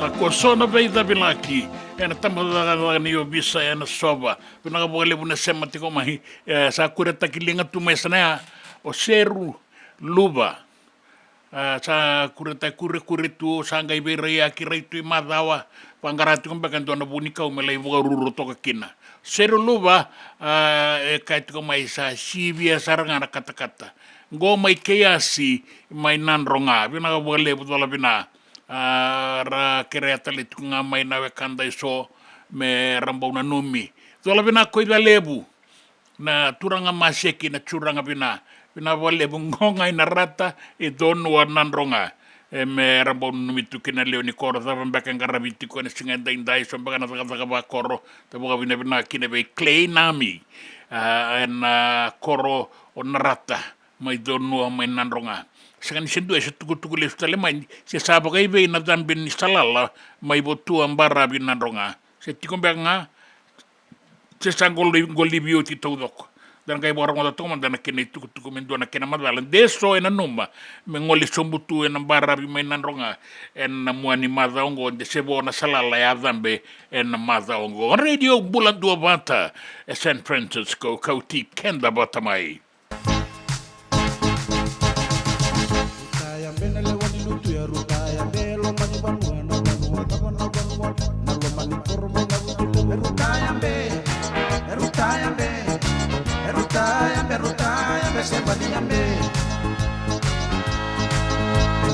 Sa kua so na veicavilaki ena tabacakacaka ni ovisa ena Sova. Vinaka vakalevu na sema tiko mai. E, sa kuretaki liga tu mai sana ya o Seru Luva. A, sa kuretaki kurekure tu, sa qai veiraiyaki, rai tu i macawa. Vaqara tiko beka e dua na vunikau me lai vakaruru toka kina. Seru Luva, a, e kaya tiko mai sa sivia sara ga na katakata. Qo mai Keiasi, mai Nadroga. Vinaka vakalevu, cola vina. A, ra kerea tale tiko ga mai na wekada eso me ra bau nanumi. Cola vina ko Icalevu. Na turaga maseki, na turaga vina, vina vakalevu. Qo ga i Narata, i Conua, Nadroga. E, me ra bau nanumi tu kina na lewe ni koro, cava beka e qaravi tiko ena siga edaidai, so beka na cakacaka vakoro. Da vakavinavinaka kina vei Clay Nami, a, ena koro o Narata, mai Conua, mai Nadroga. Sega ni se dua e se tukutuku lesu tale mai, se sa vakaivei na cabe ni salala mai Votua, Baravi, Nadroga. Se tiko beka ga, se sa qoli, qolivi oti taucoko. Da na qai vakarogoca toka mada na kena itukutuku me dua na kena macala de so e nanuma me gole sobu tu ena baravi mai Nadroga ena mua ni macawa oqo, de se vo na salala e a cabe ena macawa oqo. Radio Bula Duavata e San Francisco, kauti keda vata mai. Ruta Yabe na lewa ni lutu ya Ruta Yabe, loma ni vanua na vanua, cava na vanua, na loma ni koro mai na vutu levu. Ruta Yabe, Ruta Yabe, Ruta Yabe, Ruta Yabe, se badi Yabe.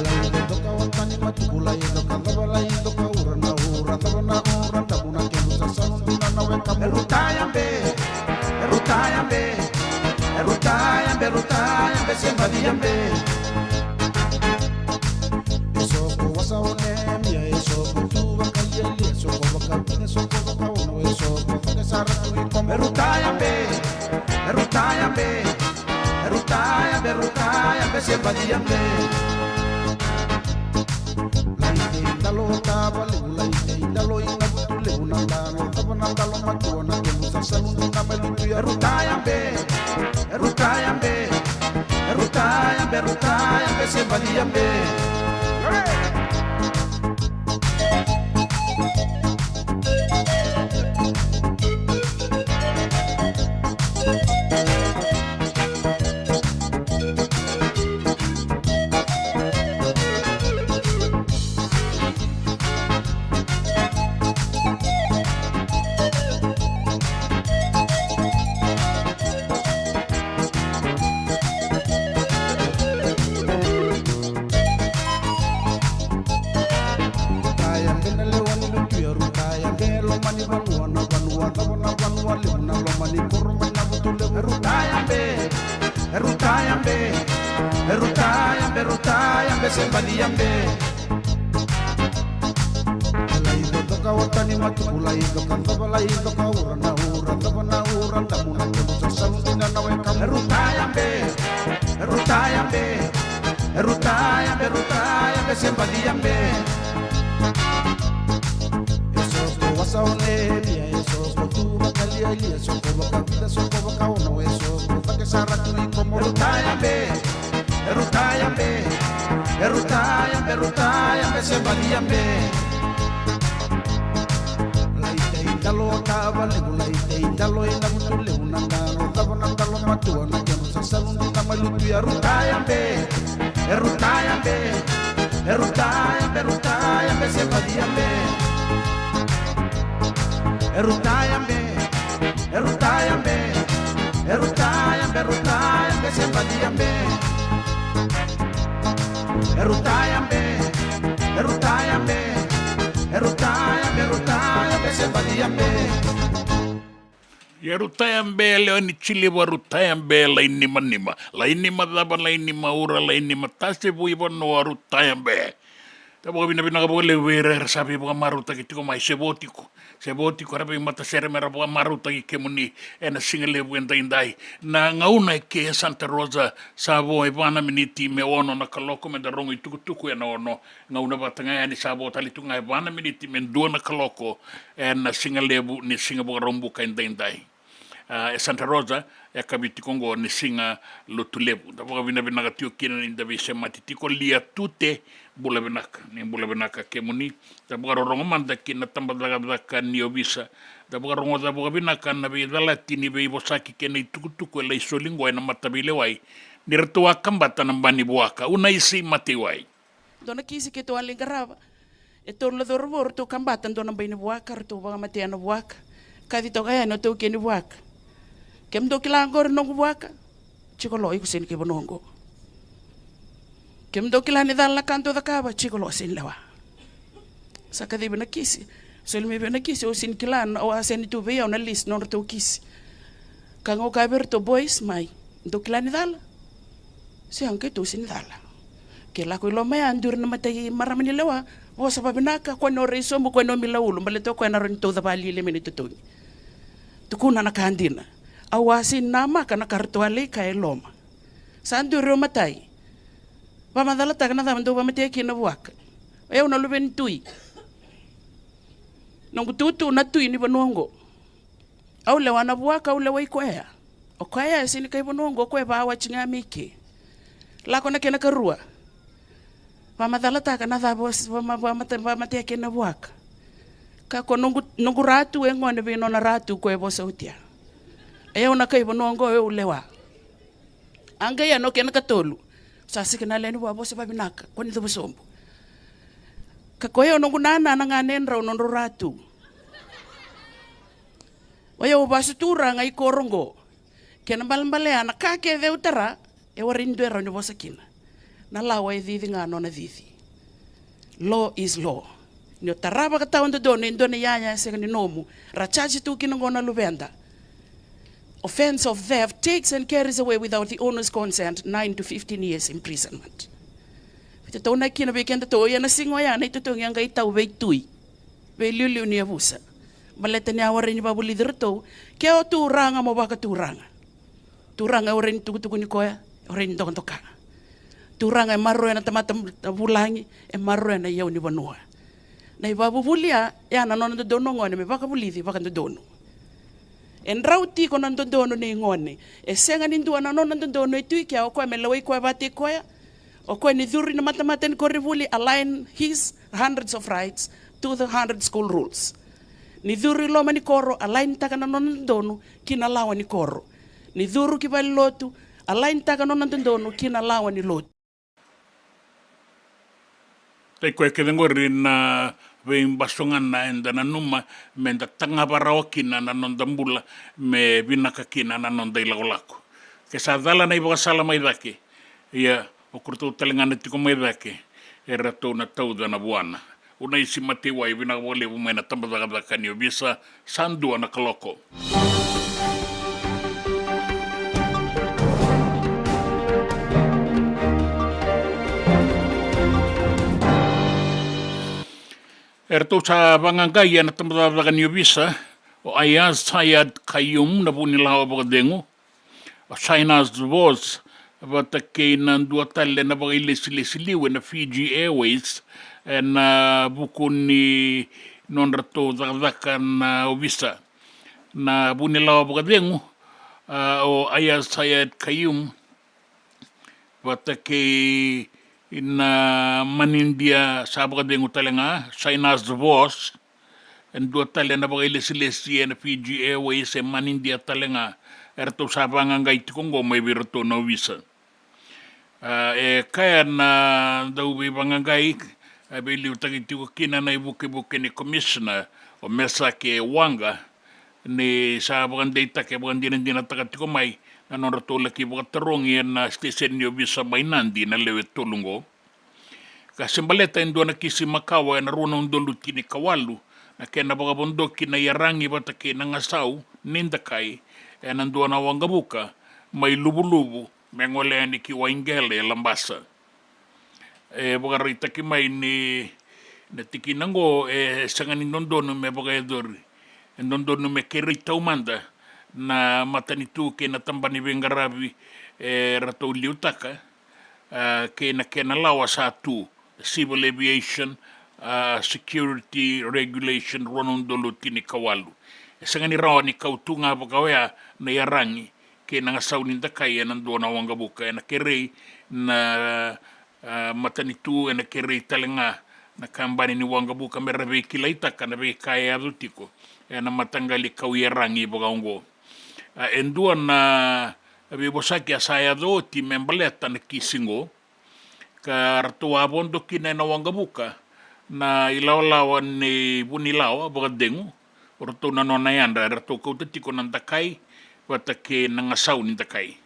Lai doka watani matuku, lai doka cava, lai doka ura na ura, cava na ura, damu na kemu sasanu dina na weka. Ruta Yabe, Ruta Yabe. E Ruta Yabe, Ruta Yabe, se badi Yabe. E soko wasa o Nemia, e soko tu vakalialia, e soko vakavina, e soko vakaono, e soko cake sara tu i komo. E Ruta Yabe, e Ruta Yabe, e Ruta Yabe, Ruta Yabe, se badi Yabe. Lai tei dalo tavalevu, lai tei dalo i na vutu levu, na dalo cava, na dalo matua, na kemu sasanu dina mai lutu ya Ruta Yabe. E Ruta Yabe, e Ruta Yabe, Ruta Yabe, se badi Yabe. Ruta Yabe na lewa ni lutu ya Ruta Yabe, loma ni vanua na vanua, cava na vanua levu, na loma ni koro mai na vutu levu. Ruta Yabe, e Ruta Yabe, e Ruta Yabe, Ruta Yabe, se badi Yabe. Lai doka watani matuku, lai doka cava, lai doka ura na ura, cava na ura, damu na kemu sasanu dina na weka. E Ruta Yabe, e Ruta Yabe, e Ruta Yabe, Ruta Yabe, se badi Yabe. E soko wasa o Nemia, e soko tu vakalialia, e soko vakavina, e soko vakaono, e soko cake sara tu i komo. E Ruta Yabe, e Ruta Yabe, e Ruta Yabe, Ruta Yabe, se badi Yabe. Lai tei dalo tavalevu, lai tei dalo i na vutu levu, na dalo cava, na dalo matua, na kemu sasanu dina mai lutu ya Ruta Yabe. E Ruta Yabe, e Ruta Yabe, Ruta Yabe, se badi Yabe. E Ruta Yabe, e Ruta Yabe, e Ruta Yabe, Ruta Yabe, se badi Yabe. E Ruta Yabe, e Ruta Yabe, e Ruta Yabe, Ruta Yabe, se badi Yabe. Ia Ruta Yabe, lewe ni Tiliva, Ruta Yabe, lai nimanima. Lai nima cava, lai nima ura, lai nima tase, vui vanua, Ruta Yabe. Da vakavinavinaka vakalevu vei ira era sa veivakamarautaki tiko mai, se vo tiko, se vo tiko era veimatasere me ra vakamarautaki kemuni ena siga levu edaidai. Na gauna e ke e Santa Rosa, sa vo e va na miniti me ono na kaloko, me da rogo i tukutuku ena ono. Gauna vata ga yani sa vo tale tu ga e va na miniti me dua na kaloko ena siga levu ni siga Vakaraubuka edaidai. A, e Santa Rosa, e kavi tiko oqo ni siga Lotulevu. Da vakavinavinaka tiko kina ni da veisemati tiko. Lia Tute, bula vinaka, ni bula vinaka kemuni. Da vakarorogo mada ki na tabacakacaka ni ovisa. Da vakarogoca vakavinaka na veicalati ni veivosaki kei na itukutuku e lai soli oqo ena mataveilewai ni ratou a kabata na ba ni vuaka. Unaisi Mataiwai. Dua na kisi keitou a lai qarava. E tolu na cauravou ratou kabata dua na bai ni vuaka, ratou vakamatea na vuaka. Kaci toka yani o taukei ni vuaka. Kemudou kila oqori noqu vuaka? Jiko lo, iko sega ni kei vanua oqo. Kemudou kila ni cala na ka dou cakava? Jiko lo, sega ni lewa. Sa kacivi na kisi. Soli mai vei au na kisi, au sega ni kila, au a send tu vei au na list nodratou kisi. Ka ga au kaya vei iratou, boys, mai. Dou kila ni cala? Sega, keitou sega ni cala. Ke lako i loma ya, duri na matai marama ni lewa. Vosa vavinaka, kua ni o rai sobu, kua ni o mila ulu, baleta o koya na rawa ni tauca vakalialia mai na itotogi. Tukuna na ka dina. Au a sega ni namaka na ka ratou a lai kaya e loma. Sa duri o matai. Vakamacalataka na cava dou vakamatea kina na vuaka. O yau na luve ni tui. Noqu tutu na tui ni vanua oqo. Au lewa na vuaka, au lewai koya. O koya e sega ni kai vanua oqo, o koya e vakawati ga mai ke. Lako na kena karua. Vakamacalataka na cava vakamatea kina na vuaka. Ka ko noqu, noqu ratu e gone vei nona ratu ko e vosa utia. E au na kai vanua oqo, e au lewa. A qai ya na kena katolu. Sa sika na lewe ni vua, vosa vavinaka, ko ni cuva sobu. Ka ko yau noqu nana na ganedrau nodrau ratu. O yau vasu turaga i koro oqo. Kena balebale ya na ka kece au tara, e warai ni dua e rawa ni vosa kina. Na lawa e cici ga nona cici. Law is law. Ni o tara vakatawa dodonu e dua na iyaya e sega ni nomu, ra charge tu kina oqo na luveda. Offence of theft takes and carries away without the owner's consent nine to fifteen years imprisonment. Veitataunaki kina vei kedatou, ia na siga oya na itotogi a qai tau vei tui, vei liuliu ni yavusa. Baleta ni a warai ni vakavulici iratou, ke o turaga mo vakaturaga. Turaga e warai ni tukutuku ni koya, e warai ni dokadoka. Turaga e maroroya na tamata vulagi, e maroroya na iyau ni vanua. Na ivakavuvuli ya, ya na nona dodonu na gone me vakavulici vakadodonu. E drau tiko na dodonu nei gone. E sega ni dua na nona dodonu e tu i kea, o koya me lewai koya vata i koya. O koya ni curu i na matamata ni koronivuli, align his hundreds of rights to the hundred school rules. Ni curu i loma ni koro, align taka na nona dodonu ki na lawa ni koro. Ni curu ki valenilotu, align taka na nona dodonu ki na lawa ni lotu. Dai koya kece qori na veibasogana eda nanuma me da taqava rawa kina na noda bula, me vinaka kina na noda ilakolako. Ke sa cala na ivakasala mai cake, ia o koratou tale ga na tiko mai cake, eratou na tauca na vuana. Unaisi Mateiwai, vinaka vakalevu mai na tabacakacaka ni ovisa. Sa dua na kaloko. Eratou sa vaqaqai ena tabacakacaka ni ovisa o Aiyaz Sayed-Khaiyum, na vunilawa vakacegu, o Shahnaz Bose, vata kei na dua tale na vakailesilesi liu ena Fiji Airways, ena vuku ni nodratou cakacaka na ovisa. Na vunilawa vakacegu, a, o Aiyaz Sayed-Khaiyum, vata kei na manidia sa vakacegu tale ga, Shahnaz Bose, e dua tale na vakailesilesi ena Fiji Airways, e manidia tale ga, eratou sa vaqaqai tiko oqo mai vei iratou na ovisa. A, e kaya na dauveivaqaqai, a veiliutaki tiko kina na ivukevuke ni commissioner, o Mesake Waqar, ni sa vakadeitaka, vakadinadinataka tiko mai na nodratou laki vakatarogi ena siteseni ni ovisa mai Nadi na lewe tolu oqo. Ka se baleta e dua na kisi makawa ena rua na udolu tinikawalu na kena vakavodoki na iyaragi vata kei na gasau ni dakai ena dua na waqavuka mai Luvuluvu me gole yani ki Waigele e Labasa. E vakaraitaki mai ni na tikina oqo e sega ni dodonu me vakayacori. E dodonu me kerei taumada na matanitu kei na tabana ni veiqaravi e ratou liutaka, a, kei na kena lawa sa tu, Civil Aviation, a, Security Regulation rua na udolu tinikawalu. E sega ni rawa ni kau tu ga vaka oya na iyaragi kei na gasau ni dakai ena dua na waqavuka, ena kerei na, a, matanitu, ena kerei tale ga na kabani ni waqavuka me ra veikilaitaka na veika e yaco tiko ena mataqali kau iyaragi vaka oqo. A, e dua na veivosaki a sa yaco oti me baleta na kisi oqo, ka ratou a vodo kina ena waqavuka na ilawalawa ni vunilawa vakacegu, o ratou na nona yadra, eratou kauta tiko na dakai vata kei na gasau ni dakai.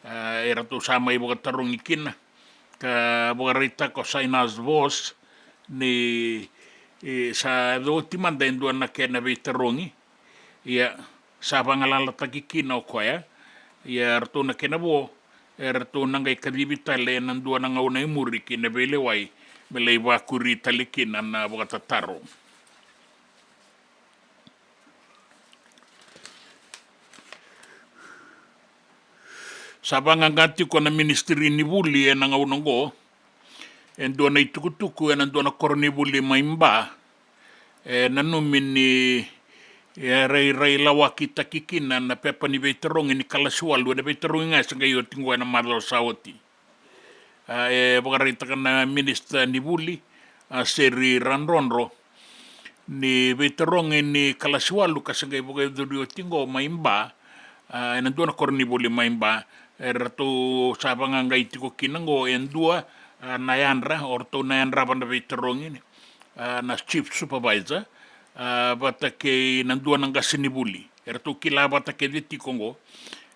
A, eratou sa mai vakatarogi kina, ka vakaraitaka o Shahnaz Bose ni, e, sa yaco oti mada e dua na kena veitarogi, ia sa vagalalataki kina o koya. Ia ratou na kena vo, eratou na qai kacivi tale ena dua na gauna e muri ki na veilewai me lai vakuri tale kina na vakatataro. Sa vaqaqa tiko na ministry ni vuli ena gauna oqo, e dua na itukutuku ena dua na koronivuli mai Ba, e nanumi ni e rairai lawakitaki kina na pepa ni veitarogi ni kalasi walu ena veitarogi ga e se qai oti oqo ena macawa sa oti. A, e vakaraitaka na minisita ni vuli, a Seri Radrodro, ni veitarogi ni kalasi walu ka se qai vakayacori oti oqo mai Ba, a, ena dua na koronivuli mai Ba, e ratou sa vaqaqai tiko kina oqo e dua, a, na yadra, o ratou na yadrava na veitarogi, a, na chief supervisor, a, vata kei na dua na qasenivuli. E ratou kila vata kece tiko oqo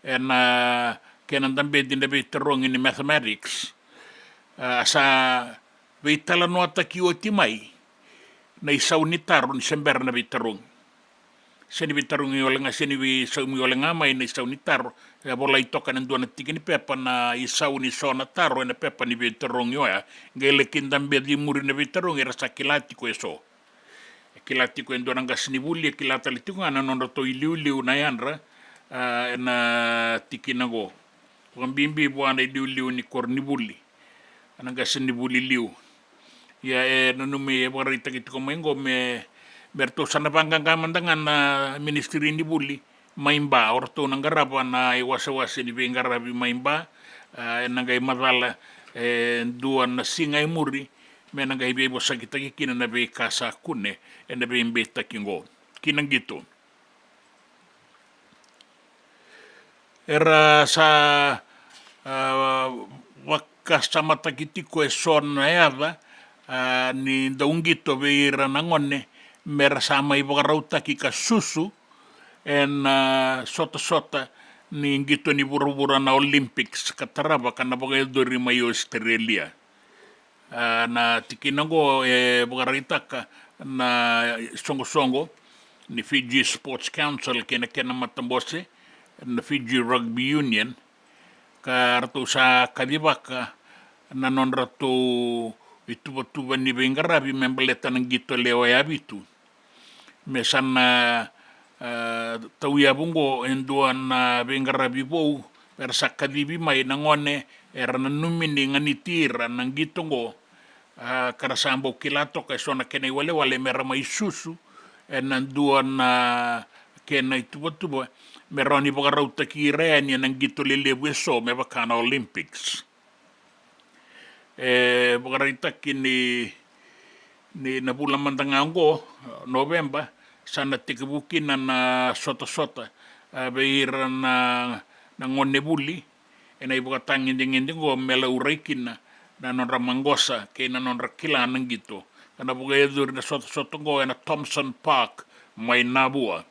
ena kena dabeci na veitarogi ni mathematics, a, sa veitalanoataki oti mai na isau ni taro ni se bera na veitarogi. Se ni veitarogi wale ga, se ni veisaumi wale ga mai na isau ni taro. E volai toka ena dua na tiki ni pepa na isau ni so na taro ena pepa ni veitarogi oya. Qai laki dabeci muri na veitarogi era sa kila tiko e so. E kila tiko e dua na qasenivuli, e kila tale tiko ga na nodratou iliuliu na yadra, a, ena tikina oqo. Vakabibi vua na iliuliu ni koronivuli, na qasenivuli liu. Ia e nanumi e vakaraitaki tiko mai oqo me, me ratou sa na vaqaqa mada ga na ministry ni vuli mai Ba, o ratou na qarava na iwasewase ni veiqaravi mai Ba, a, ena qai macala e dua na siga e muri, me na qai veivosakitaki kina na veika sa kune ena veibeitaki oqo. Ki na qito. Era sa, a, vakasamataki tiko e so na yaca, a, ni dau qito vei ira na gone, me ra sa mai vakarautaki ka susu ena, a, sotasota ni qito ni vuravura na Olympics ka tarava ka na vakayacori mai Australia. A, na tikina oqo e vakaraitaka na soqosoqo ni Fiji Sports Council kei na kena matabose na Fiji Rugby Union, ka ratou sa kacivaka na nodratou ituvatuva ni veiqaravi me baleta na qito lewe yavitu. Me sa na, a, tauyavu oqo e dua na veiqaravi vou, era sa kacivi mai na gone era nanumi ni ganiti ira na qito oqo, a, ka ra sa bau kila toka e so na kena iwalewale me ra mai susu ena dua na kena ituvatuva me rawa ni vakarautaki ira yani ena qito lelevu e so me vaka na Olympics. E vakaraitaki ni, ni na vula mada ga oqo, Noveba, sa na tekivu kina na sotasota, a, vei ira na, na gonevuli ena ivakatagedegede oqo me laurai kina na nodra maqosa kei na nodra kila na qito. Ka na vakayacori na sotasota oqo ena Thomson Park mai Navua.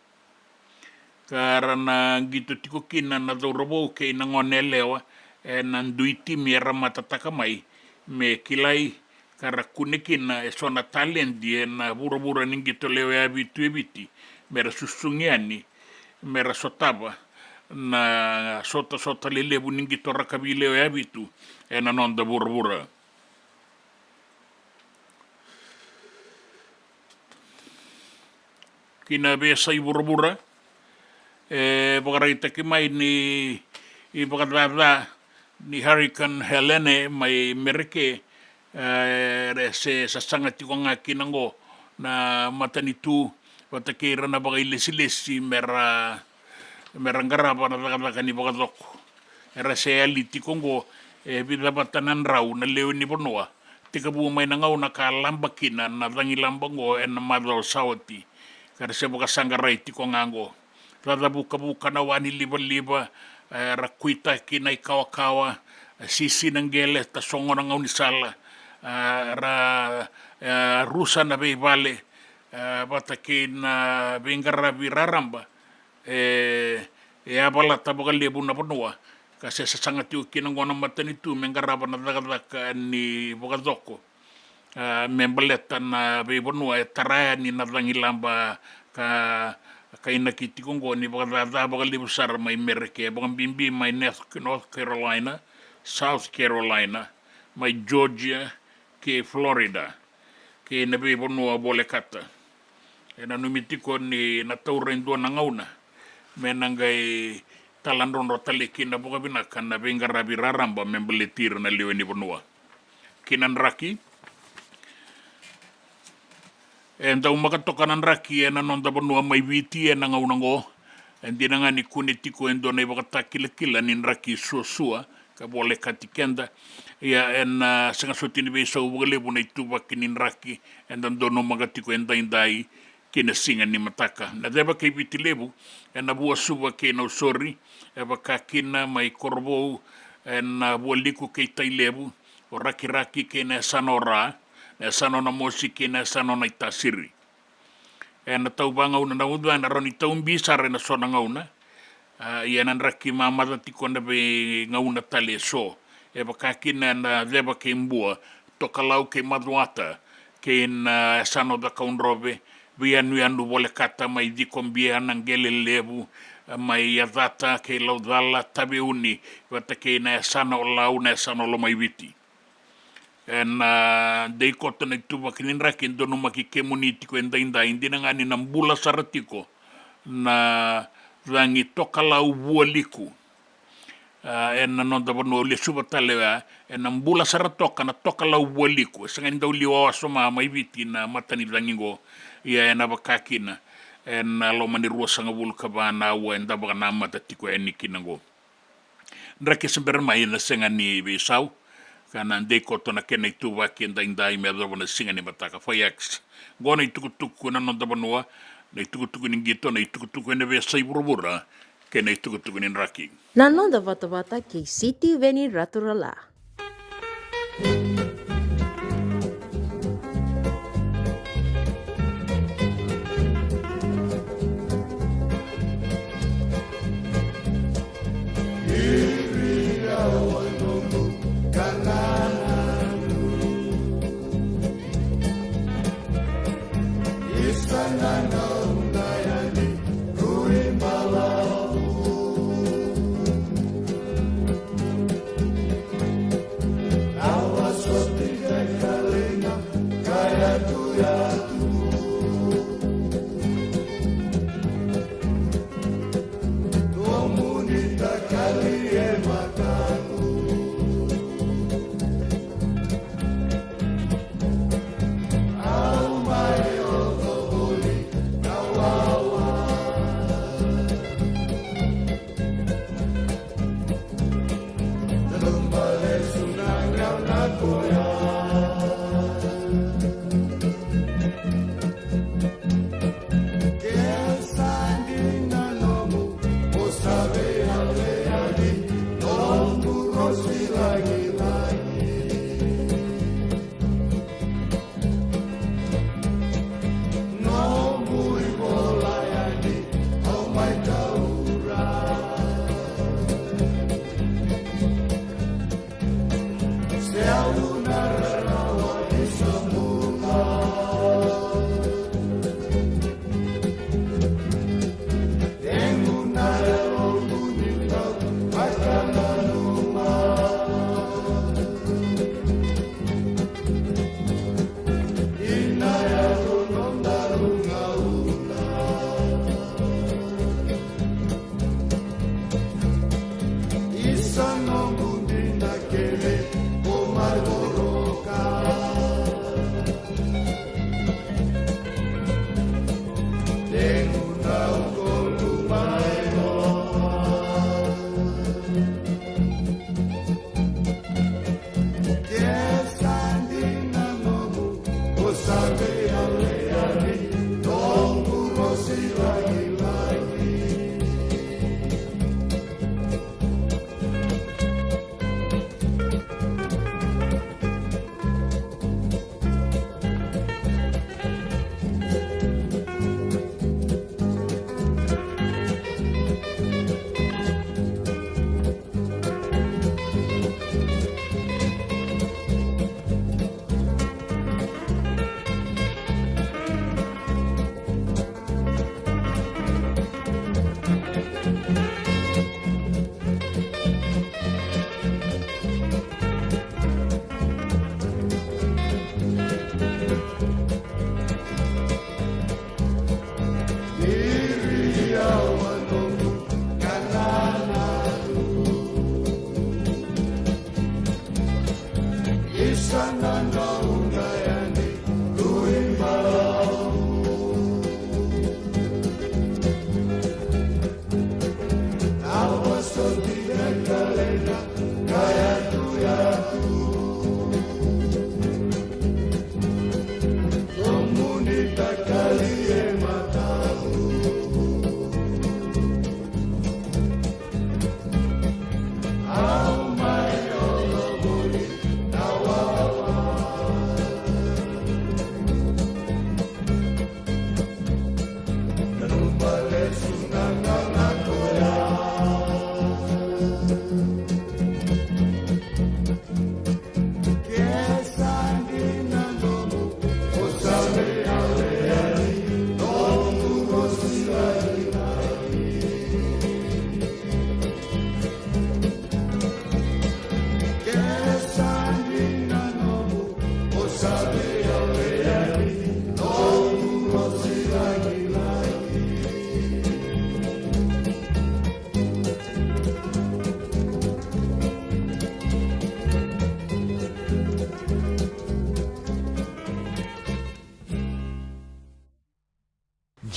Ka ra na qito tiko kina na cauravou kei na gone yalewa ena dui timi era matataka mai me kilai ka ra kune kina e so na taledi ena vuravura ni qito lewe yavitu e Viti, me ra susugi yani me ra sotava na sotasota lelevu ni qito rakavi lewe yavitu ena noda vuravura. Ki na veiyasai vuravura, e vakaraitaki mai ni ivakacaca ni Hurricane Helene mai Mereke, e, e se sasaga tiko ga kina oqo na matanitu vata kei ira na vakailesilesi me ra, me ra qarava na cakacaka ni vakacoko. Era se yali tiko oqo e vica vata na drau na lewe ni vanua. Tekivu mai na gauna ka laba kina na cagilaba oqo ena macawa sa oti, ka ra se vakasaqarai tiko ga oqo. Cacavukavuka na wa ni livaliva, e, ra kuitaki na ikawakawa, e, sisi na qele, tasogo na gaunisala, e, ra, e, rusa na veivale, e, vata kei na veiqaravi raraba, e, e a valata vakalevu na vanua, ka se sasaga tiko kina oqo na matanitu me qarava na cakacaka ni vakacoko, a, me baleta na veivanua e tara yani na cagilaba ka, ka kainaki tiko oqo ni vakacaca vakalevu sara mai Mereke, vakabibi mai North, North Carolina, South Carolina, mai Georgia, kei Florida, kei na veivanua volekata. E nanumi tiko ni na taura e dua na gauna me na qai taladrodro tale kina vakavinaka na veiqaravi raraba me baleti ira na lewe ni vanua. kei na draki. E dau maka toka na draki ena noda vanua mai Viti ena gauna oqo. E dina ga ni kune tiko e dua na ivakatakilakila ni draki suasua ka volekati keda. Ia ena, ah, sega soti ni veisau vakalevu na ituvaki ni draki eda donumaka tiko edaidai ki na siga ni mataka. Na ceva kei Viti Levu, ena Vuasuva kei Nausori, e vaka kina mai Korovou, ena Vualiku kei Tailevu, o Rakiraki kei na yasana o Ra, na yasana o Namosi kei na yasana o Naitasiri. Ena tau vagauna na uca, ena rawa ni tau bi sara ena so na gauna. Ah, ia na draki mamaca tiko ena veigauna tale e so. E vaka kina ena ceva kei Bua, Tokalau kei Macuata, kei na yasana o Cakaudrove, veiyanuyanu volekata mai Cikobia, Naqele Levu, mai Yacata kei Laucala, Taveuni, vata kei na yasana o Lau, na yasana o Lomaiviti. Ena, ah, dei koto na ituvaki ni draki e donumaki kemuni tiko edaidai, dina ga ni na bula sara tiko na cagi Tokalau Vualiku. Ah, ena noda vanua o Lesuva tale oya, ena bula sara toka na Tokalau Vualiku. E sega ni dau liwa wasoma mai Viti na matanicagi oqo. Ia ena vaka kina ena loma ni ruasagavulu ka va na aua eda vakanamata tiko yani kina oqo. Draki e se bera mai ena sega ni veisau, ka na dei koto na kena ituvaki edaidai me yacova na siga ni mataka. Fai X. Oqo na itukutuku ena noda vanua, na itukutuku ni qito, na itukutuku ena veiyasai vuravura, kei na itukutuku ni draki. Na noda vatavata kei Sitiveni Raturala.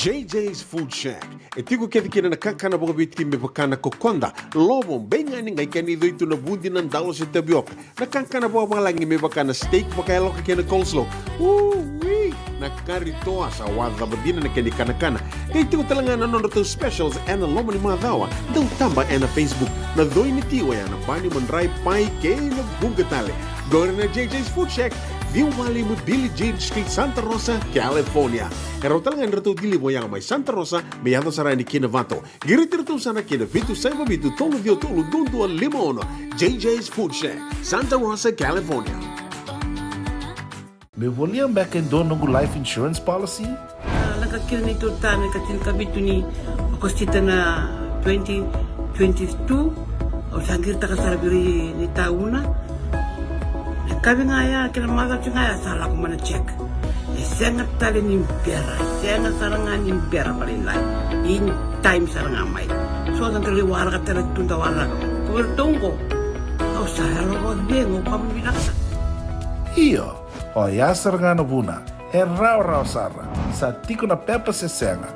J J's Food Shack. E tiko kece kina na kakana vakaviti me vaka na kokoda, lovo, beigani, qai kena icoi tu na vudi, na dalo se tavioka. Na kakana vakavalagi me vaka na steak vakayaloka kei na coleslaw. Ui! Na kari toa sa wacava dina na kena ikanakana. Qai tiko tale ga na nodratou specials ena loma ni macawa. Dau taba ena Facebook. Na coi ni ti oya na bani, madrai, pai kei na vuqa tale. Qori na J J's Food Shack, ciwa walu lima Billie Jean Street, Santa Rosa, California. E rawa tale ga ni ratou deliver oya mai Santa Rosa me yaco sara yani ki Novato. Qiriti iratou sara ki na vitu saiva vitu tolu ciwa tolu dua dua lima ono. J J's Food Shack, Santa Rosa, California. Meu volia beka e dua noqu life insurance policy? A, lako kina neitou tane ka tinikavitu ni Okosita na twenty twenty-two. Au sa qiritaka sara vei ira na itauna. Na yakavi ga ya kei na macawa ga ya sa lako mai na check. E sega tale ni bera, e sega sara ga ni bera vakalailai. In time sara ga mai. So da qai waraka tale tu, da waraka. Ko iratou qo, au sa yalo vakacegu, au vakavinavinaka sara. Io, oya sara ga na vuna. E rawarawa sara. Sa tiko na pepa se sega.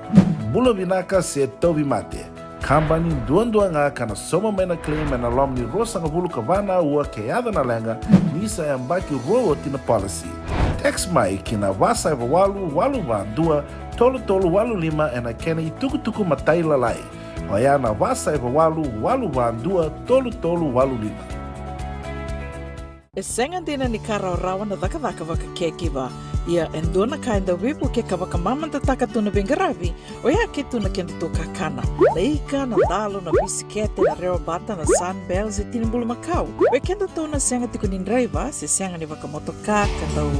Bula vinaka se tauvimate. Kabani duadua ga ka na sauma mai na claim ena loma ni ruasagavulu ka va na aua ke yaco na leqa, ni sa yabaki rua oti na policy. Text mai ki na va saiva walu walu va dua tolu tolu walu lima ena kena itukutuku matailalai. Oya na va saiva walu walu va dua tolu tolu walu lima. E sega dina ni ka rawarawa na cakacaka vaka caregiver. Ia e dua na ka e dau veivuke ka vakamamadataka tu na veiqaravi, oya ke tu na kedatou kakana. Na ika, na dalo, na bisikete, na rewabata, na Sunbell se tini bulumakau. Vei kedatou na sega tiko ni draiva se sega ni vakamotoka ka dau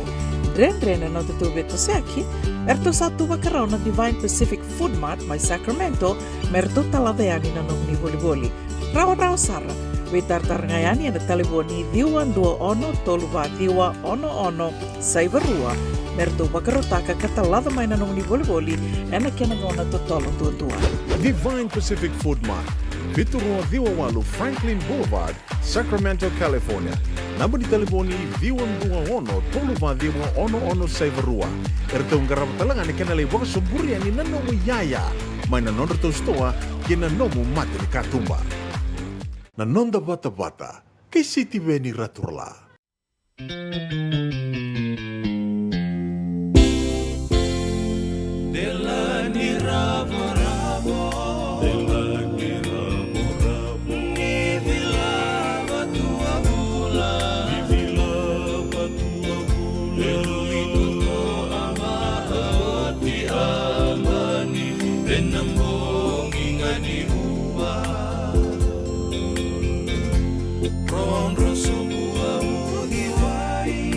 dredre na nodatou veitosoyaki, eratou sa tu vakarau na Divine Pacific Food Mart mai Sacramento me ratou talaca yani na nomuni volivoli. Rawarawa sara. Veitaratara ga yani ena talevoni ciwa dua ono tolu va ciwa ono ono saiva rua me ratou vakarautaka ka talaca mai na nomuni volivoli ena kena gauna totolo duadua. Divine Pacific Food Mart, vitu rua ciwa walu Franklin Boulevard, Sacramento, California. Naba ni talevoni ciwa dua ono tolu va ciwa ono ono saiva rua. Eratou qarava tale ga na kena lai vakasoburi yani na nomu iyaya mai na nodratou sitoa ki na nomu mata ni katuba. Na noda vatavata kei Sitiveni Raturala. Delani ravoravo. Delani ravoravo. Ni vilava tu a vula. Ni vilava tu a vula. E lui tuto a maha oti a mani. Ena bogi ga ni rua. Drodro sobu a uciwai.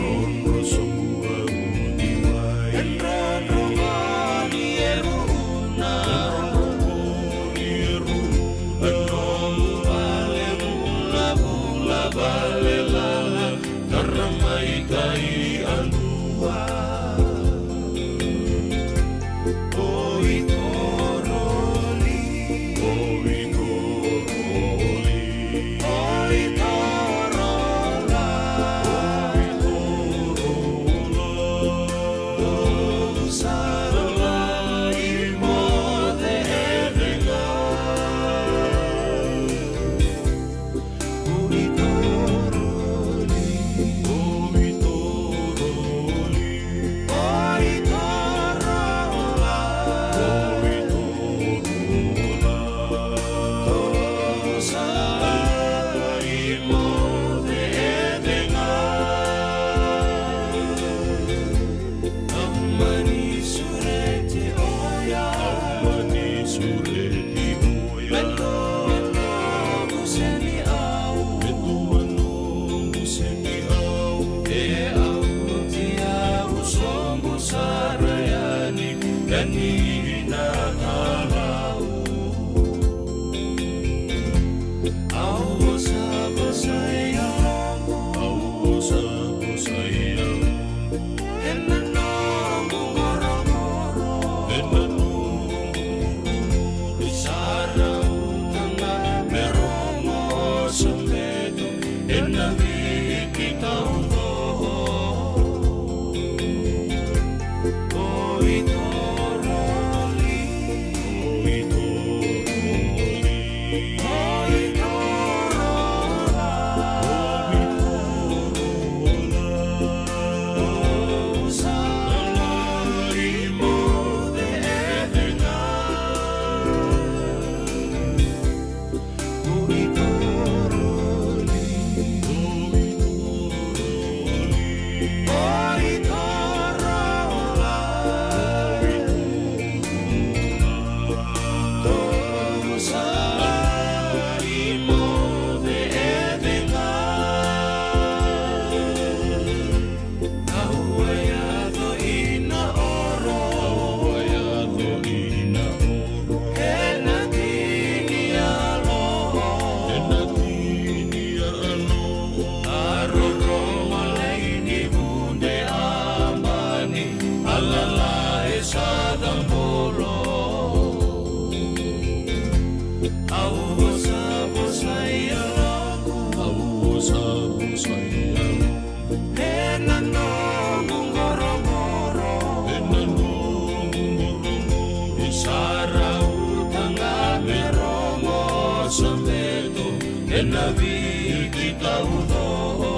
Ena Viti taucoko,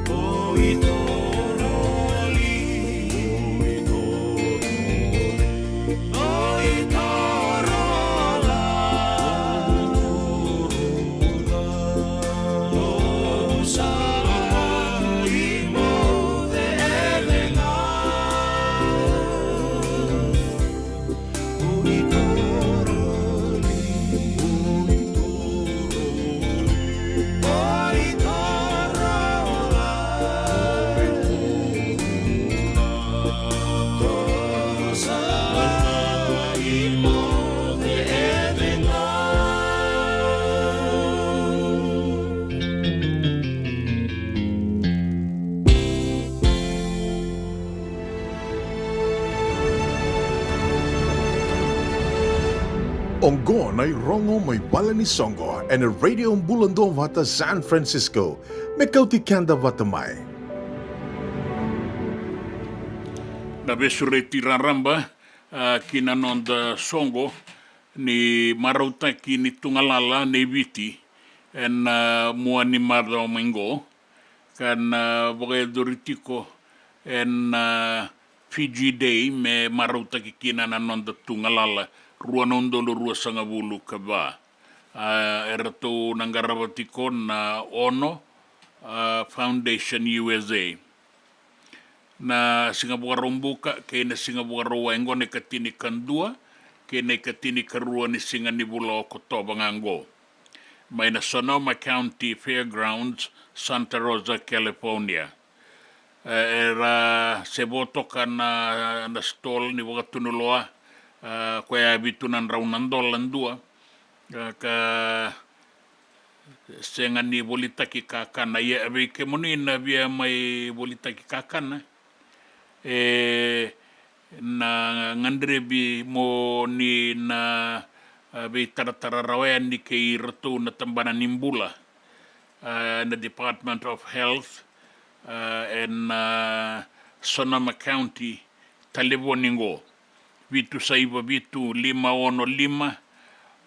o i toroli, o i torola, o sa i moce ena. Oqo na irogo mai vale ni soqo ena Radio Bula Duavata San Francisco, me kauti keda vata mai. Na veisureti raraba, a, ki na noda soqo ni marautaki ni tugalala nei Viti ena, a, mua ni macawa mai qo, ka na vakayacori tiko ena, a, Fiji Day me marautaki kina na noda tugalala rua na udolu ruasagavulu ka va. A, eratou na qarava tiko na Ono, a, Foundation U S A. Na siga Vakaraubuka kei na siga Vakarauwai qo na ikatinikadua kei na ikatinikarua ni siga ni vula o Okotova ga qo, mai na Sonoma County Fairgrounds, Santa Rosa, California. E, era se vo toka na, na stall ni vakatunuloa, e, koya vitu na drau na dola dua, e, ka sega ni volitaki kakana. Ia, vei kemuni na via mai volitaki kakana, e na gadrevi mo ni na, a, veitaratara rawa yani kei iratou na tabana ni bula, a, na Department of Health, a, ena, a, Sonoma County, talevoni qo, vitu saiva vitu lima ono lima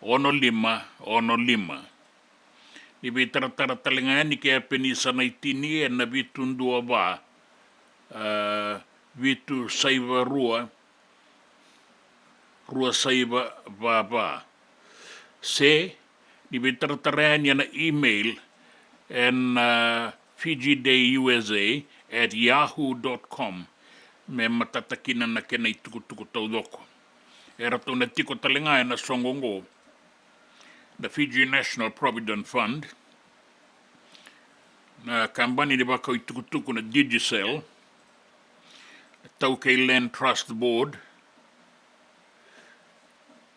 ono lima ono lima. Ni veitaratara tale ga yani kei Epenisa Naitini ena vitu dua va, a, vitu saiva rua, rua saiva va va. Se ni veitaratara yani ena email ena, a, Fiji Day U S A at yahoo dot com me matata kina na kena itukutuku taucoko. Eratou na tiko tale ga ena soqo oqo na Fiji National Provident Fund, na kabani ni vakau itukutuku na Digicel, Taukei Land Trust Board,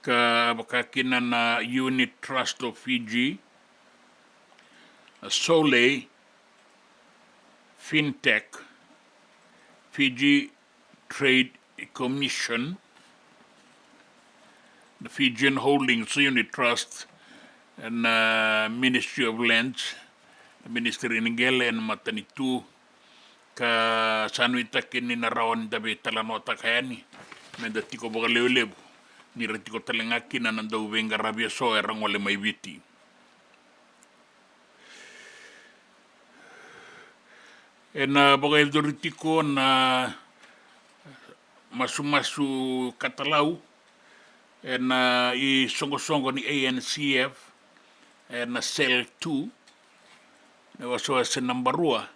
ka vaka kina na Unit Trust of Fiji, Soleil, Fintech, Fiji Trade Commission, na Fijian Holdings Unit Trust, na Ministry of Lands, na ministry ni qele ena matanitu, ka sa nuitaki ni na rawa ni da veitalanoataka yani me da tiko vakalevulevu ni ra tiko tale ga kina na dau veiqaravi eso era gole mai Viti. Ena vakayacori tiko na masumasu katalau ena isoqosoqo ni A N C F ena Cell two, na wasewase naba rua,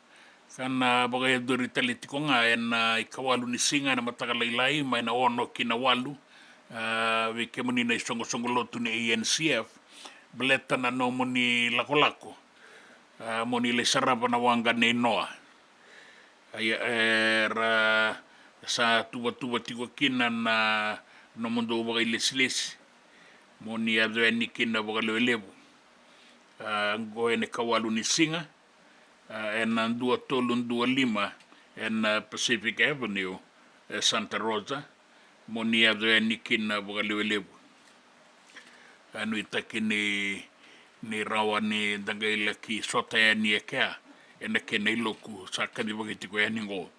ka na vakayacori tale tiko ga ena ikawalu ni siga ena mataka lailai mai na ono ki na walu. A, vei kemuni na isoqosoqo lotu ni A N C F, baleta na nomuni lakolako, a, mo ni lai sarava na waqa nei Noa. Ia, era sa tuvatuva tiko kina na nomudou vakailesilesi mo ni yaco yani kina vakalevulevu. A, qo ena ikawalu ni siga, a, ena dua tolu dua lima ena Pacific Avenue e Santa Rosa, mo ni yaco yani kina vakalevulevu. A, nuitaki ni, ni rawa ni da qai laki sota yani e kea ena kena iloku sa kacivaki tiko yani qo.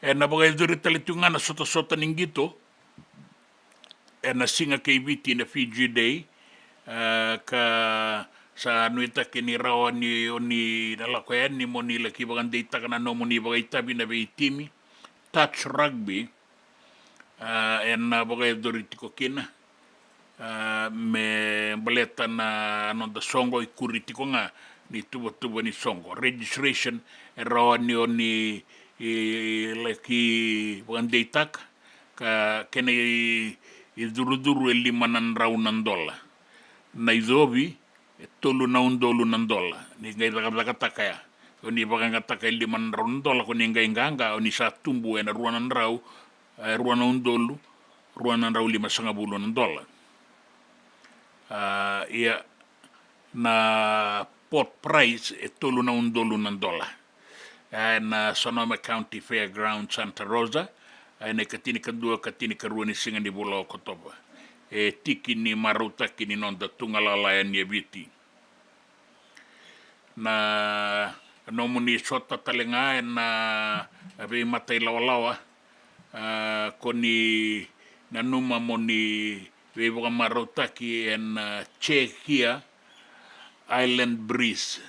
Ena vakayacori tale tiko ga na sotasota ni qito ena siga kei Viti na Fiji Day, e, ka sa nuitaki ni rawa ni o ni na lako yani mo ni laki vakadeitaka na nomuni vakaitavi na veitimi. Touch Rugby, e, ena vakayacori tiko kina, e, me baleta na noda soqo, ikuri tiko ga ni tuvatuva ni soqo. Registration e rawa ni o ni, e, laki vakadeitaka, ka kena i, icurucuru e lima na drau na dola. Na icovi e tolu na udolu na dola ni qai cakacakataka ya. O ni vakayagataka e lima na drau na dola, ko ni qai qaqa, o ni sa tubu ena rua na drau, e, rua na udolu rua na drau limasagavulu na dola. A, ia, na pot prize e tolu na udolu na dola. E, na Sonoma County Fairground, Santa Rosa, e, na ikatinikadua, katinikarua ni siga ni vula o Okotova. E tiki ni marautaki ni noda tugalala yani e Viti. Na nomuni sota tale ga ena veimatai lawalawa, a, ko ni nanuma mo ni veivakamarautaki ena, a, Czechia Island Breeze.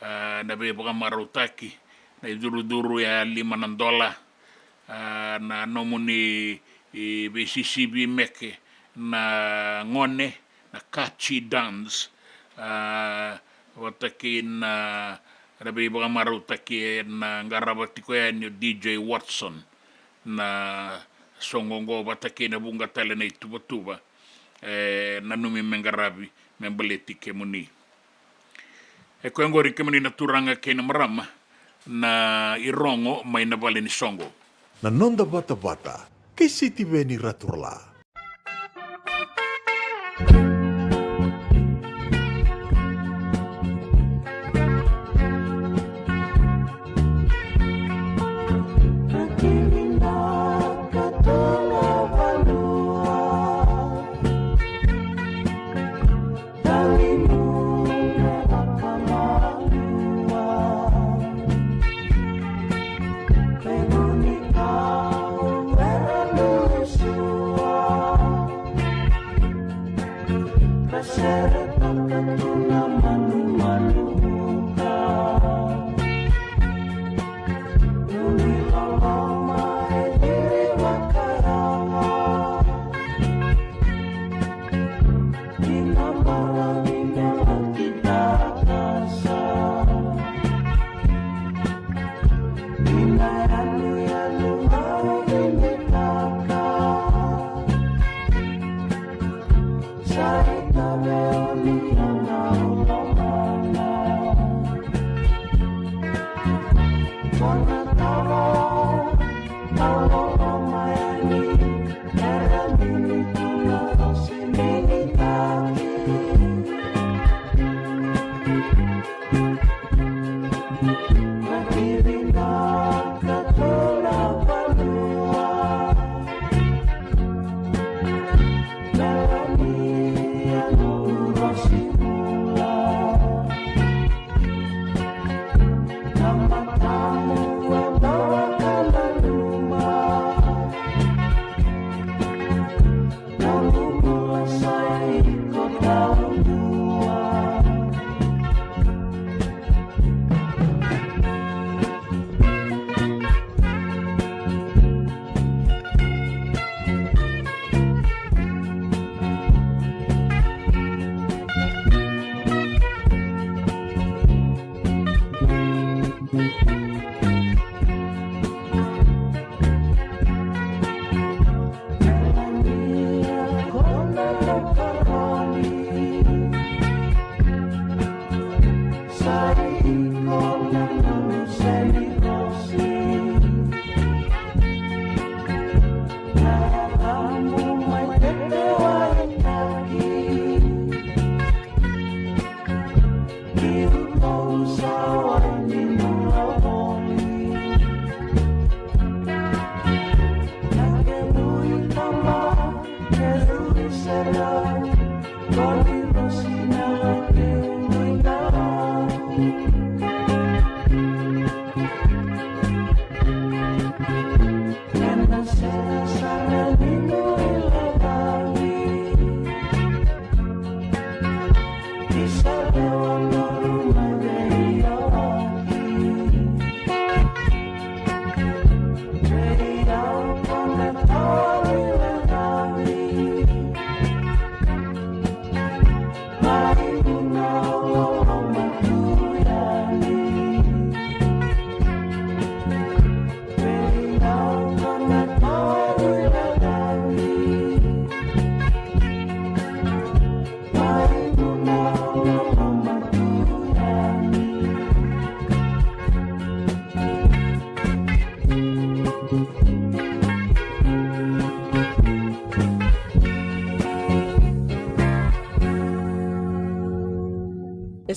A, na veivakamarautaki, na icurucuru ya lima na dola. A, na nomuni, i, veisisivi meke na gone, na catchy dance, a, vata kei na, na veivakamarautaki ena qarava tiko yani o D J Watson. Na soqo oqo vata kei na vuqa tale na ituvatuva, e, nanumi me qaravi me baleti kemuni. E koya oqori, kemuni na turaga kei na marama, na irogo mai na vale ni soqo. Na noda vatavata kei Sitiveni Raturala.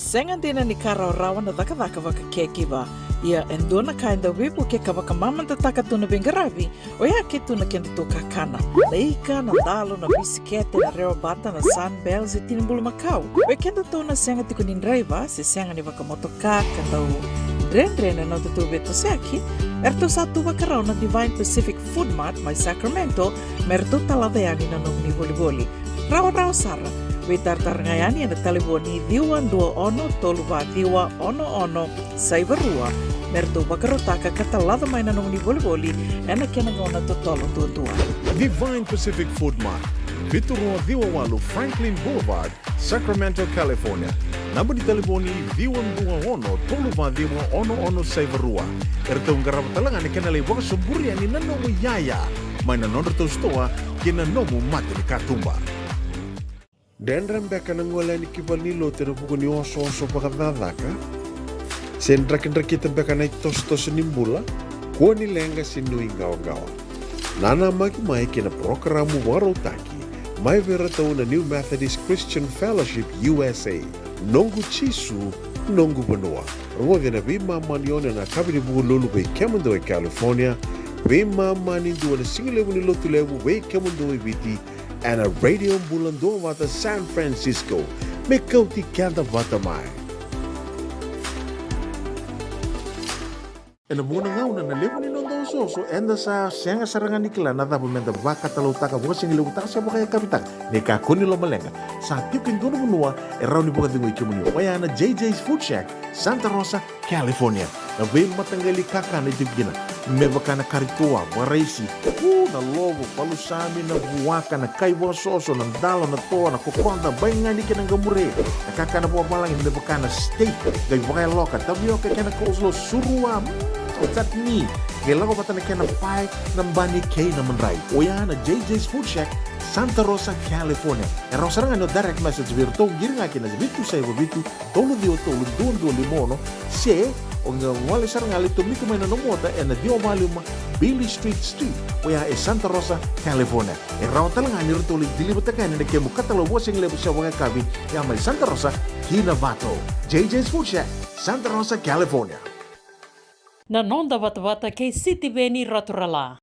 Sega dina ni ka rawarawa na cakacaka vaka caregiver. Ia e dua na ka e dau veivukei ka vakamamadataka tu na veiqaravi, oya ke tu na kedatou kakana. Na ika, na dalo, na bisikete, na rewa bata, na Sunbell, se tini bulumakau. Vei kedatou na sega tiko ni draiva, se sega ni vakamotoka, ka dau dredre na nodatou veitosoyaki, eratou sa tu vakarau na Divine Pacific Food Mart mai Sacramento, me ratou talaca yani na nomuni volivoli. Rawarawa sara, veitaratara ga yani ena talevoni ciwa dua ono tolu va ciwa ono ono saiva rua, me ratou vakarautaka ka talaca mai na nomuni volivoli ena kena gauna totolo duadua. Divine Pacific Food Mart, vitu rua ciwa walu Franklin Boulevard, Sacramento, California. Naba ni talevoni ciwa dua ono tolu va ciwa ono ono saiva rua. Eratou qarava tale ga na kena lai vakasoburi yani na nomu iyaya mai na nodratou sitoa kei na nomu mata ni katuba. Dredre beka na gole yani ki valenilotu ena vuku ni osooso vakacakacaka? Se drakidrakita beka na itosotoso ni bula? Kua ni leqa se nuiqawaqawa. Nanamaki mai kei na parokaramu vakarautaki mai vei iratou na New Methodist Christian Fellowship U S A. Noqu Jisu, noqu vanua. Rogoci ena veimama ni ono ena yakavi ni Vukelulu vei kemudou e California, veimama ni dua na sigalevu ni Lotulevu vei kemudou e Viti, ena Radio Bula Duavata San Francisco. Me kauti keda vata mai. Ena vuqa na gauna na levu ni noda osooso, eda sa sega sara ga ni kila na cava meda vakatalautaka, vakasigalevu taka se vakayakavi taka. Ni kakua ni lomaleqa, sa tiko e dua na vanua e rawa ni vakacegui kemuni. Oya na J J's Food Shack, Santa Rosa, California. Na veimataqali kakana e tiko kina, me vaka na kari toa, vakaraisi, u, na lovo, palusami, na vuaka, na kai vakasoso, na dalo, na toa, na kokoda, baigani kei na qamure. Na kakana vakavalagi me vaka na steak, qai vakayaloka, tavioka kei na coleslaw, surua, mm, chutney. Qai lako vata na kena pae, na bani kei na madrai. Oya na J J's Food Shack, Santa Rosa, California. E rawa sara ga ni o direct message vei iratou, qiri ga kina vitu saiva vitu, tolu ciwa tolu, dua dua lima ono, se o qai gole sara ga lai tomika mai na nomu ota ena ciwa va lima Beale Street Suite, oya e Santa Rosa, California. E rawa tale ga ni ratou lai deliver-taka yani na kemu katalau vakasigalevu se vakayakavi, ya mai Santa Rosa ki Novato. J J's Food Shack, Santa Rosa, California. Na noda vatavata kei Sitiveni Raturala.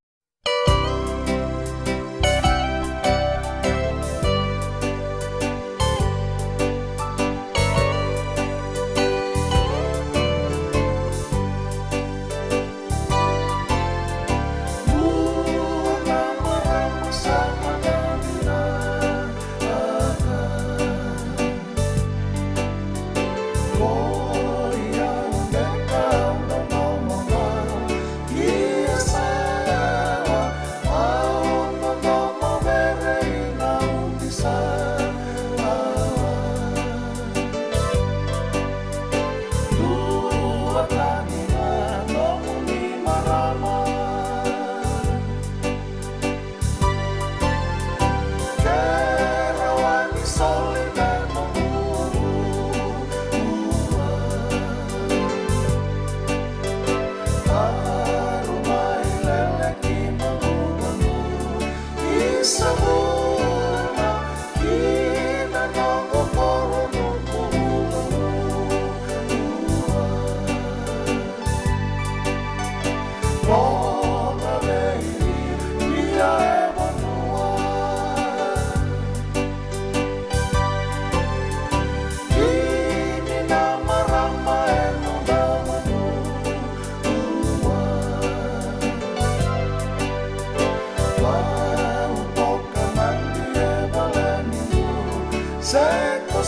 Sega,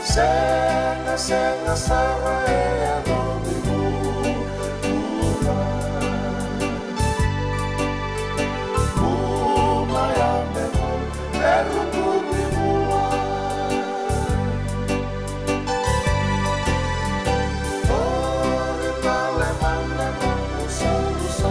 sega, sega sara e yaco ni bula. Bula ya me vo, e ruku ni bula. Ori tale mana na kusarusa.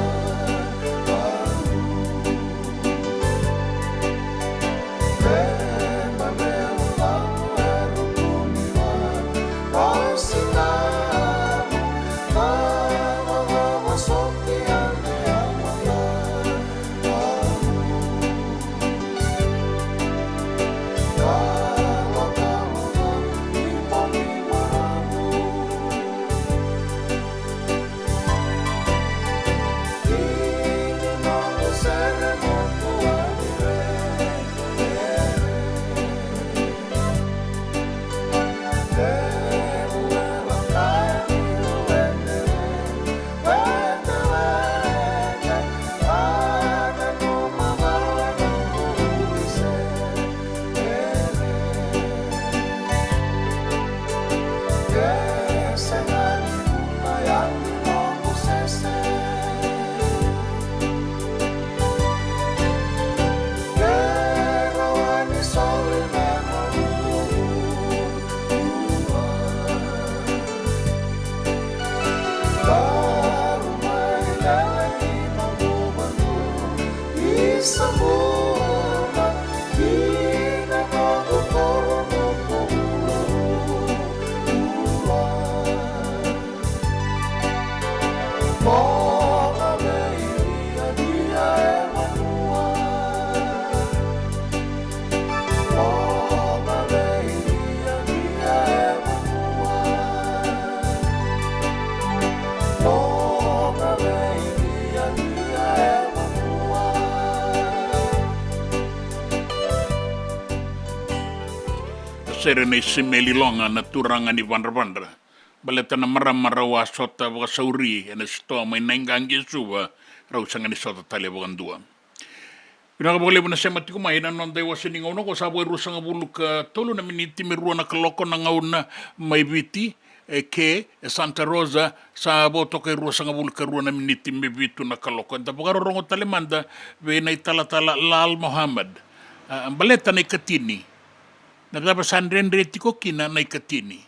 Sere nei Simeli Loga na turaga ni Vadravadra. Baleta na marama rau a sota vakasauri ena sitoa mai Naiqaqi e Suva, rau sega ni sota tale vakadua. Vinaka vakalevu na sema tiko mai ena noda iwase ni gauna oqo, sa vo e ruasagavulu ka tolu na miniti me rua na kaloko na gauna mai Viti, e ke, e Santa Rosa, sa vo toka e ruasagavulu ka rua na miniti me vitu na kaloko. Eda vakarorogo tale mada vei na italatala Lal Mohammed. A, baleta na ikatini. Na cava sa dredre tiko kina na ikatini?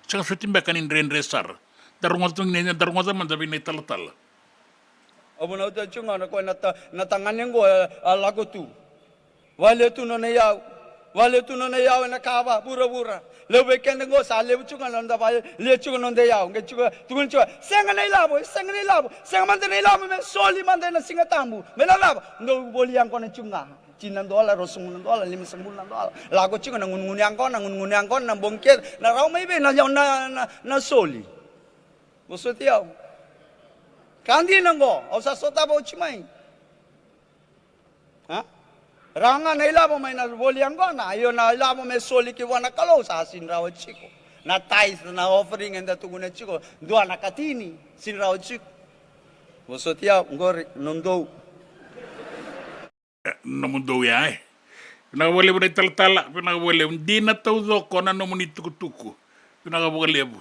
Sega soti beka ni dredre sara. Da rogoca tiko ni, da rogoca mada vei na italatala. Au vunauta tiko ga na koya na ta-, na tagane qo, e, a lako tu. Vale tu nona iyau. Vale tu nona iyau ena kava, vuravura. Levu vei keda qo sa levu tiko ga na noda vale, levu tiko noda iyau. Qai tiko, tukuna tiko, sega na ilavo, sega na ilavo. Sega mada na ilavo me soli mada ena Siga Tabu. Me na cava? Dou voli yaqona tiko ga. Tini na dola, ruasagavulu na dola, limasagavulu na dola. Lako tiko na gunugunu yaqona, gunugunu yaqona, na bogi kece, na rawa mai vei na, na, na, na soli. Vosoti au. Ka dina qo, au sa sotava oti mai. A? Rawa ga na ilavo mai na voli yaqona, io na ilavo me soli ki vua na Kalou sa sini rawa tiko. Na tithe, na offering eda tukuna tiko, dua na katini, sini rawa tiko. Vosoti au, qori, nodou. E, nomudou ya, e. Vinaka vakalevu na italatala, vinaka vakalevu. Dina taucoko na nomuni tukutuku. Vinaka vakalevu.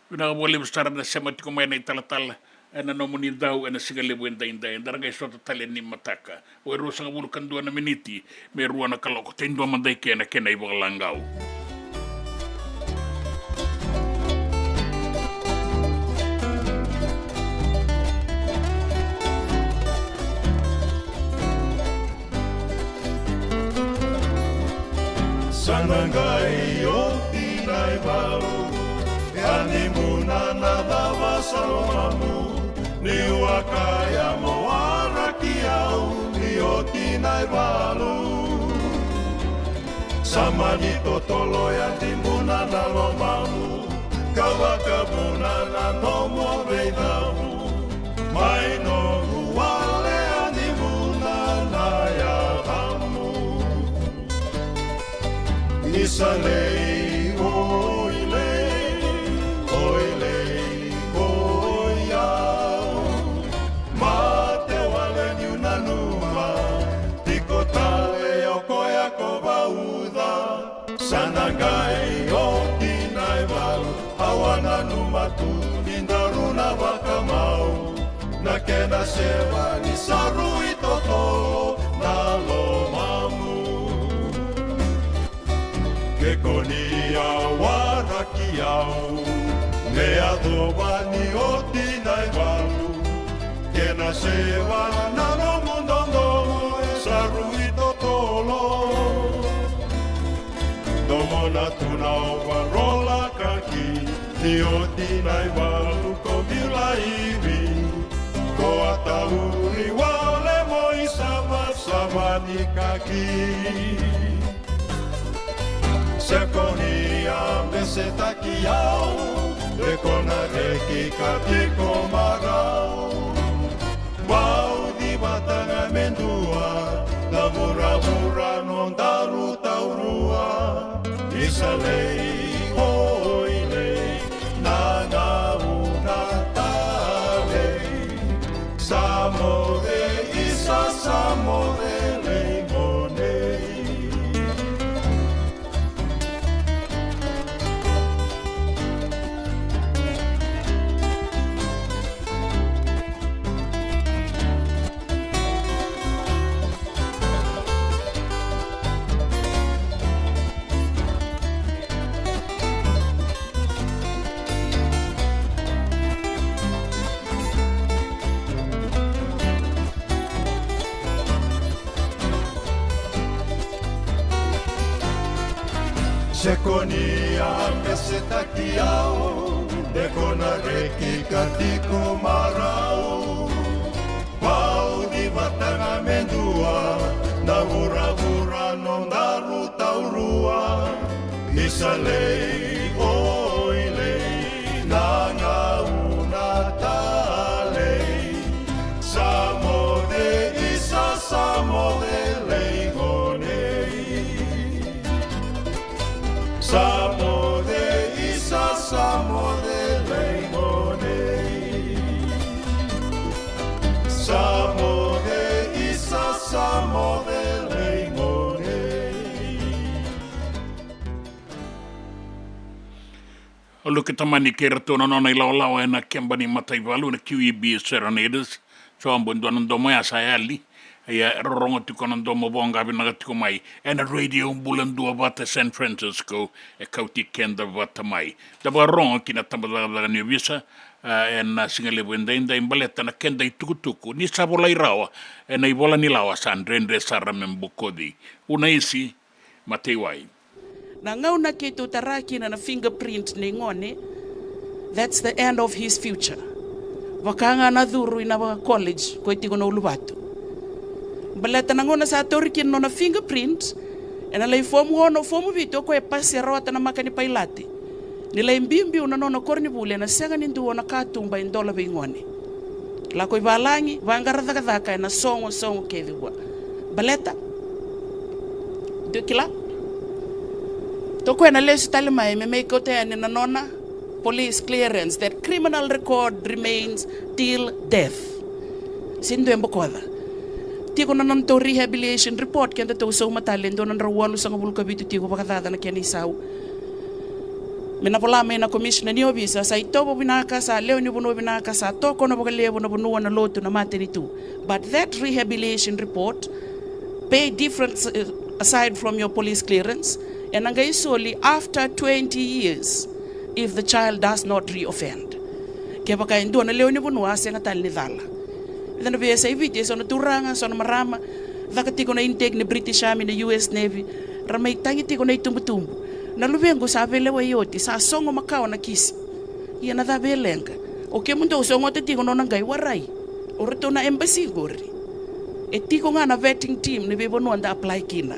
Vinaka vakalevu sara na sema tiko mai na italatala ena nomuni cau ena siga levu edaidai. Eda ra qai sota tale ni mataka. Vo e ruasagavulu ka dua na miniti me rua na kaloko. Tei dua mada i ke na kena ivakalagau. Sa na qai oti na ivalu, e a ni muna na cava sa lomamu, niu a kaya mo waraki au ni oti na ivalu. Sa mani totolo e a ni muna na lomamu, ka vakavuna na nomu veicavu. Mai nomu wale a ni muna na yacamu. Isa lei, oi lei, oi lei, oi au. Mate wale niu nanuma, tiko tale o koya ko vauca. Sa na qai oti na ivalu, au a nanuma tu ni daru na vakamau. Na kena seva ni sa rui totolo na lomamu. Ke ko ni a waraki au, me yacova ni oti na ivalu. Kena seva na nomu dodonu e sa rui totolo. Domona tu na overall a kaki, ni oti na ivalu ko vila ivi. Ko a tauri wale mo isavasava ni kaki. Se ko ni a mesetaki au, e ko na reki ka tiko marau. Vauci vata ga me dua, na vuravura nodaru taurua. Isa lei, oi lei, na gauna talei. Sa moce, isa sa moce, lei mo nei. Te ko ni a pesetaki au, de ko na reki ka tiko marau. Vauci vata ga me dua na vuravura nodaru taurua. Ni sa lei o ilei na gauna talei. Sa moce isa, sa moce lei gone. Sa moce isa, sa moce lei gone. Sa moce isa, sa moce lei gone. O Luke Tamani kei ratou na nona ilawalawa ena keba ni mataivalu na Q E B Serenaders. Sobo e dua na domo ya sa yali. Ia e rorogo tiko na domo voqa vinaka tiko mai ena Radio Bula Dua Vata San Francisco, e kauti keda vata mai. Da vakarorogo ki na tabacakacaka ni ovisa, a, ena siga levu edaidai baleta na keda itukutuku ni sa volai rawa ena ivola ni lawa sa dredre sara me bokoci. Unaisi Mataiwai. Na gauna keitou tara kina na fingerprint nei gone, that's the end of his future. Vaka ga na curu ina vaka college ko e tiko na uluvatu. Baleta na gauna sa tauri kina nona fingerprint, ena lai fomu ono, fomu vitu, o koya e pasi e rawata na maka ni pailate. Ni lai biubiu na nona koronivuli ena sega ni dua na katuba e dola vei gone. Lako i valagi, vaqara cakacaka ena sogo, sogo kece vua. Baleta. Dou kila? Tokoya na lesu tale mai me mai kauta yani na nona police clearance, that criminal record remains till death. Sega ni dua e bokoca. Tiko na nodatou rehabilitation report, kedatou sauma tale e dua na drau walusagavulu ka vitu tiko vakacaca na kena isau. Me na vola mai na commissioner ni ovisa, sa itovo vinaka, sa lewe ni vanua vinaka, sa tokona vakalevu na vanua, na lotu, na matanitu. But that rehabilitation report pay difference, uh, aside from your police clearance, ena qai soli after twenty years if the child does not reoffend. Kevaka e dua na lewe ni vanua a sega tale ni cala. Eda na veiyasai Viti, e so na turaga, so na marama, caka tiko na intake ni British Army, na U S Navy, ra mai tagi tiko na itubutubu. Na luvequ sa veilewai oti, sa sogo makawa na kisi. Ia na cava e leqa? O kemudou sogota tiko nona qai warai. O ratou na embassy qori. E tiko ga na vetting team ni veivanua da apply kina.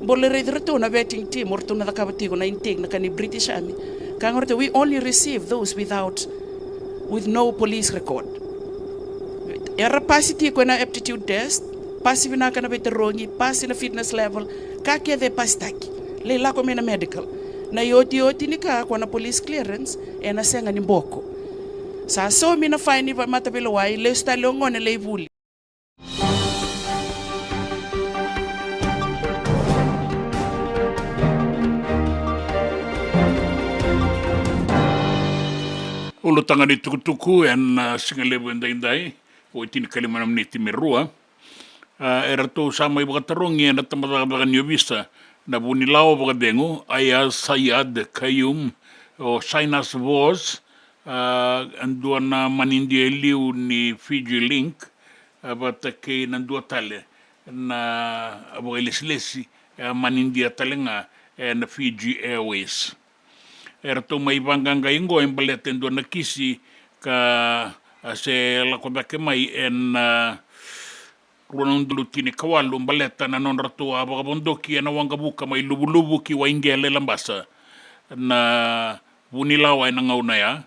Bole raici ratou na vetting team, o ratou na cakava tiko na intake na ka ni British Army. Ka ga ratou, we only receive those without, with no police record. Era pasi tiko ena aptitude test, pasi vinaka na veitarogi, pasi na fitness level, ka kece e pasitaki. Lai lako mai na medical. Na iotioti ni ka ko na police clearance, ena sega ni boko. Sa saumi na faini vakamataveilawa, lesu tale o gone lai vuli. Ulutaga ni tukutuku ena, a, siga levu edaidai, o tinikalima na miniti me rua. A, e ratou sa mai vakatarogi ena tabacakacaka ni ovisa na vunilawa vakacegu, Aiyaz Sayed-Khaiyum, o Shahnaz Bose, a, e dua na manidia e liu ni Fiji Link, a, vata kei na dua tale na vakailesilesi, e, manidia tale ga, e, na Fiji Airways. E ratou mai vaqaqai oqo e baleta e dua na kisi ka, a, se lako cake mai ena, a, rua na udolu tinikawalu baleta na nodratou a vakavodoki ena waqavuka mai Luvuluvu ki Waiqele, Labasa, na vunilawa ena gauna ya,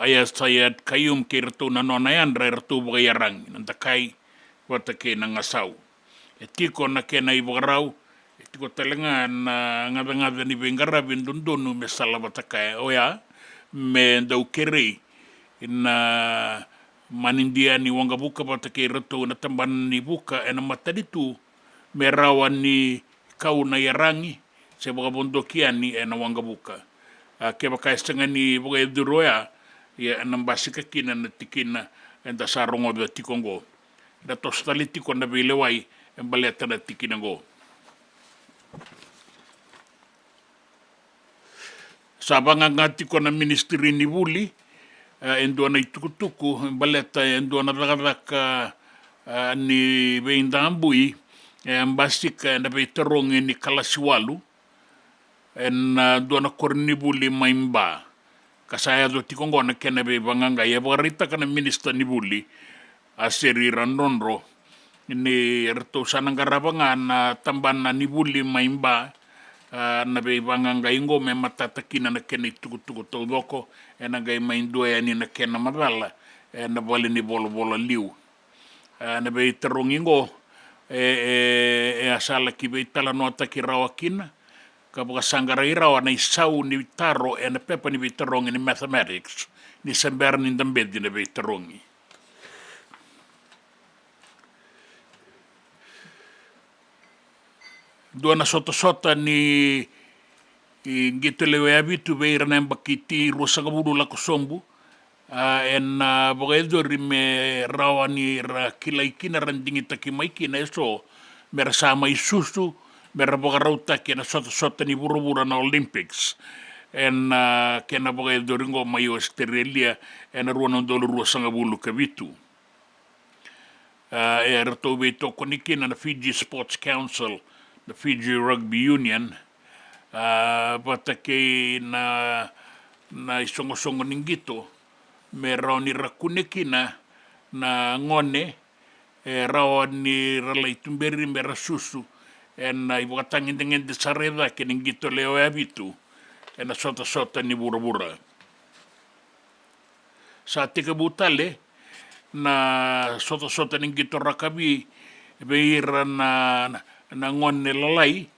Aiyaz Sayed-Khaiyum kei ratou na nona yadra, e ratou vakaiyaragi na dakai vata kei na gasau. E tiko na kena ivakarau, e tiko tale ga na gacagaca ni veiqaravi e dodonu me sala vata kaya, oya me dau kerei na manidia ni waqavuka vata kei ratou na tabana ni vuka ena matanitu me rawa ni kau na iyaragi se vakavodoki yani ena waqavuka. A, kevaka e sega ni vakayacori oya, ia ena basika kina na tikina eda sa rogoca tiko oqo. Eda toso tale tiko na veilewai e baleta na tikina oqo. Sa vaqaqa tiko na ministry ni vuli, e, e dua na itukutuku e baleta e dua na cakacaka, e, ni veidabui, e, basika ena veitarogi ni kalasi walu, ena, a, dua na koronivuli mai Ba. Ka sa yaco tiko oqo na kena veivaqaqai, e vakaraitaka na minisita ni vuli, a, Seri Radrodro, ni ratou sa na qarava ga na tabana ni vuli mai Ba, a, na veivaqaqai oqo me matata kina na kena itukutuku taucoko, ena qai mai dua yani na kena macala ena vale ni volavola liu. A, na veitarogi oqo, e, e, e a sa laki veitalanoataki rawa kina, ka vakasaqarai rawa na isau ni taro ena pepa ni veitarogi ni mathematics, ni se bera ni da beci na veitarogi. Dua na sotasota ni, i, qito lewe vitu vei ira na yabaki ti ruasagavulu lako sobu, a, ena, a, vakayacori me rawa ni ra kilai kina, ra digitaki mai kina eso, me ra sa mai susu, me ra vakarautaki ena sotasota ni vuravura na Olympics, ena, a, kena vakayacori oqo mai Australia, ena rua na udolu ruasagavulu ka vitu. A, e ratou veitokoni kina na Fiji Sports Council, na Fiji Rugby Union, a, vata kei na, na isoqosoqo ni qito, me rawa ni ra kune kina na gone e rawa ni ra lai tuberi me ra susu ena ivakatagedegede sara e cake ni qito lewe vitu ena sotasota ni vuravura. Sa tekivu tale na sotasota ni qito rakavi vei ira na, na, na gone lalai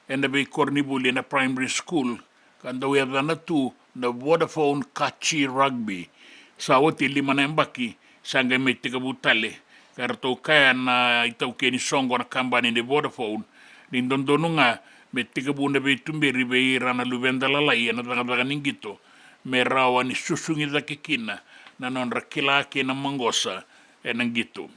ena veikoronivuli, ena primary school, ka dau yacana tu na Vodafone Kachi Rugby. Sa oti e lima na yabaki, sa qai mai tekivu tale. Ka ratou kaya na itaukei ni soqo na kabani ni Vodafone, ni dodonu ga me tekivu na veituberi vei ira na luveda lalai ena cakacaka ni qito, me rawa ni susugi cake kina na nodra kila kei na maqosa ena qito.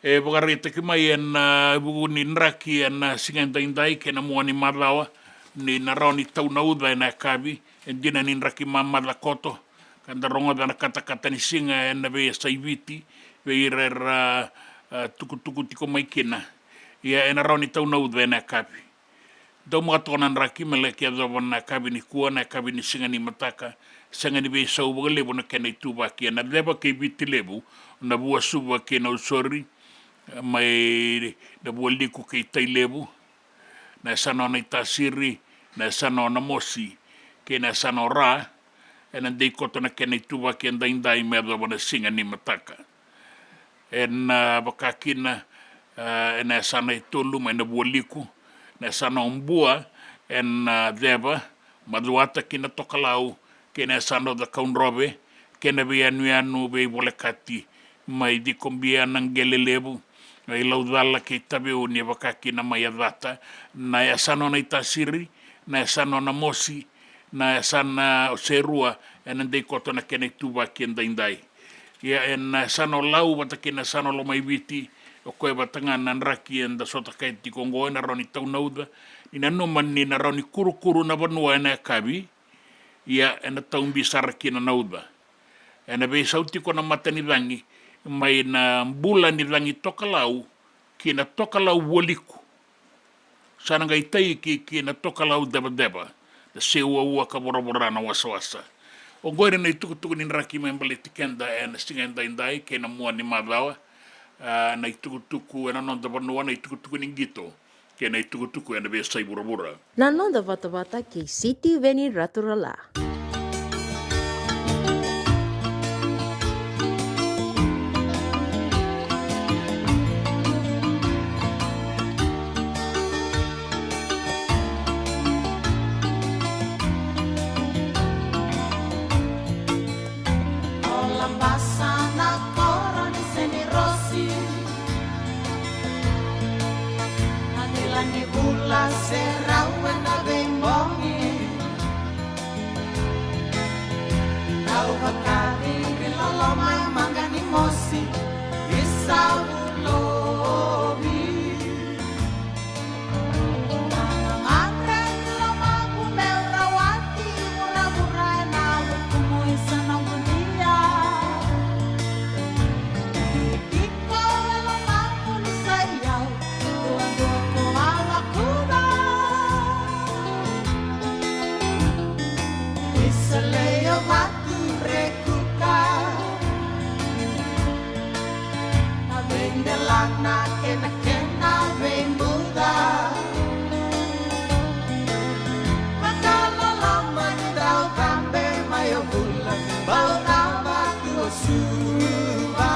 E vakaraitaki mai ena, a, vuku ni draki ena, a, siga edaidai kei na mua ni macawa, ni na rawa ni tau na uca ena yakavi. E dina ni draki mamaca koto, ka da rogoca na katakata ni siga ena veiyasai Viti, vei ira era, a, a, tukutuku tiko mai kina. Ia ena rawa ni tau na uca ena yakavi. Daumaka toka na draki me laki yacova na yakavi nikua, na yakavi ni siga ni mataka. Sega ni veisau vakalevu na kena ituvaki ena ceva kei Viti Levu, Navua, Suva kei Nausori, mai Navua Liku kei Tailevu, na yasana o Naitasiri, na yasana o Namosi kei na yasana o Ra. Ena dei koto na kena ituvaki edaidai me yacova na siga ni mataka. Ena, a, vaka kina, a, ena yasana e tolu mai Navua Liku, na yasana o Bua ena, a, ceva, Macuata kei Natokalau, kei na yasana o Cakaudrove, kei na veiyanuyanu veivolekati mai Cikobia, Naqele Levu, mai Laucala kei Taveuni, e vaka kina mai Yacata, na yasana o Naitasiri, na yasana o Namosi, na yasana o Serua. Ena dei koto na kena ituvaki edaidai. Ia ena yasana o Lau vata kei na yasana o Lomaiviti, o koya vata ga na draki eda sotakaya tiko oqo, ena rawa ni tau na uca. Ni nanuma ni na rawa ni kurukuru na vanua ena yakavi, ia ena tau bi sara kina na uca. Ena veisau tiko na matanicagi mai na bula ni cagi tokalau ki na tokalau vualiku. Sa na qai taiki ki na tokalau cevaceva, na seuaua ka voravora na wasawasa. Oqori na itukutuku ni draki me baleti keda ena siga edaidai kei na mua ni macawa. A, na itukutuku ena noda vanua, na itukutuku ni qito kei na itukutuku ena veiyasai vuravura. Na noda vatavata kei Sitiveni Raturala. O Labasa na koro ni Senirosi. Na kila ni vula se rau ena veibogi. Au vakacivi loloma e maqa ni mosi i Savulovi. Na gagadre ni lomamu meu rawati vuravura ena vukumu i Sanabudia. Tiko e lomamu ni sa i au, duadua ko a laku Na kena kena veibuca. Vakaloloma ni dau cabe mai o vula, bau cava tu o Suva.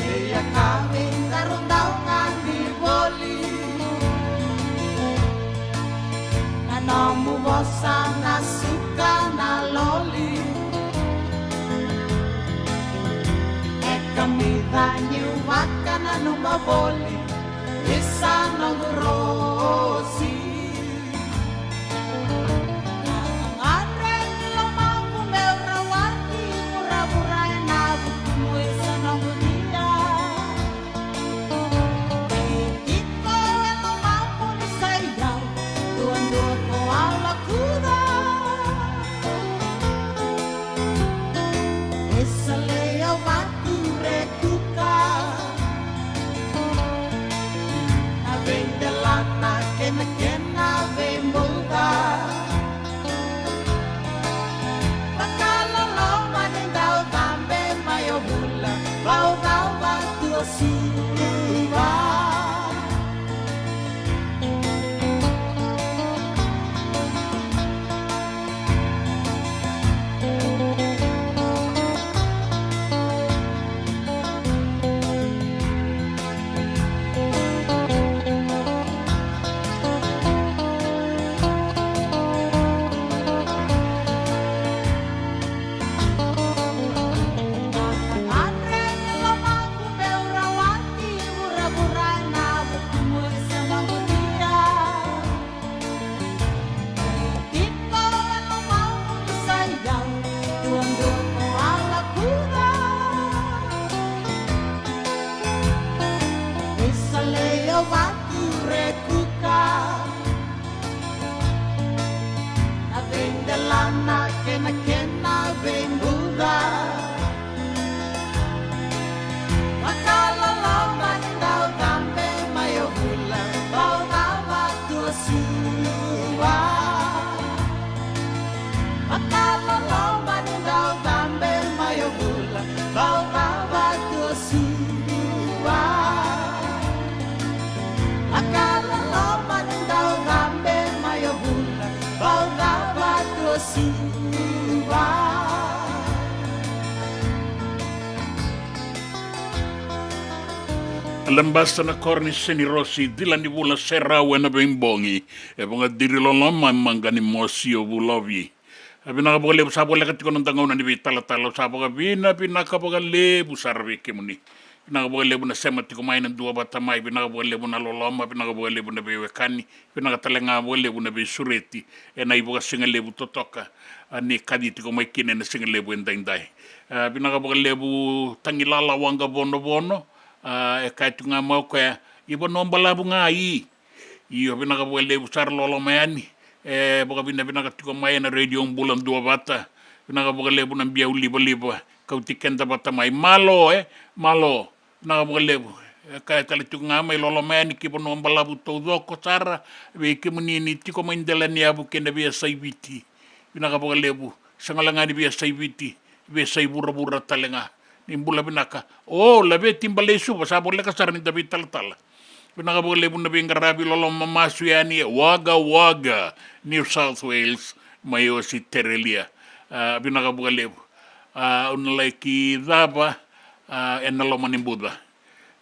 Ia ka vei daru dau gadi voli. Na nomu vosa na suka na loli. E kamica niu vakananuma voli. Isa noqu rosi. Gadre ni lomamu meu rawati vuravura ena vukumu isa noqu dia. Iko e lomamu ni sa i au, duadua ko a lakuca. E sa lei au vatu rekuka. Na veidelana kena kena veibuca. Vakaloloma ni dau cabe mai o vula, bau cava tu o Suva. Na veidelana kena kena veibuca. Vakaloloma ni dau cabe mai o vula, bau cava tu o Suva. Vakaloloma ni dau cabe mai o vula, bau cava tu o Suva. Vakaloloma ni dau cabe mai o vula, bau cava tu o Suva. Alabasta na koro ni Senirosi, Dila ni Vula Serau ena veibogi. E vakadiri loloma e maqa ni mosi o Vulovi. A vinaka vakalevu, sa voleka tiko na noda gauna ni veitalatala, au sa vakavinavinaka vakalevu sara vei kemuni. Vinaka vakalevu na sema tiko mai na dua vata mai, vinaka vakalevu na loloma, vinaka vakalevu na veiwekani, vinaka tale ga vakalevu na veisureti ena ivakasigalevu totoka, a, ni kaci tiko mai kina ena sigalevu edaidai. A, vinaka vakalevu Tagilala Waqa Vonovono, a, e kaya tiko ga mai o koya, i Vanua Balavu ga i. Io, vinaka vakalevu sara loloma yani. E vakavinavinaka tiko mai ena Radio Bula Duavata. Vinaka vakalevu na biau livaliva kauti keda vata mai. Malo, e, malo. Vinaka vakalevu. E kaya tale tiko ga mai loloma yani ki Vanua Balavu taucoko sara, vei kemuni ni tiko mai Delaniyavu kei na veiyasai Viti. Vinaka vakalevu. Sega wale ga ni veiyasai Viti, veiyasai vuravura tale ga. Ni bula vinaka. O, Laveti Baleisuva, sa voleka sara ni da veitalatala. Vinaka vakalevu na veiqaravi, loloma masu yani e Wagga Wagga, New South Wales, mai Ositerelia. A, vinaka vakalevu. A, au na lai ki cava, a, ena loma ni buca.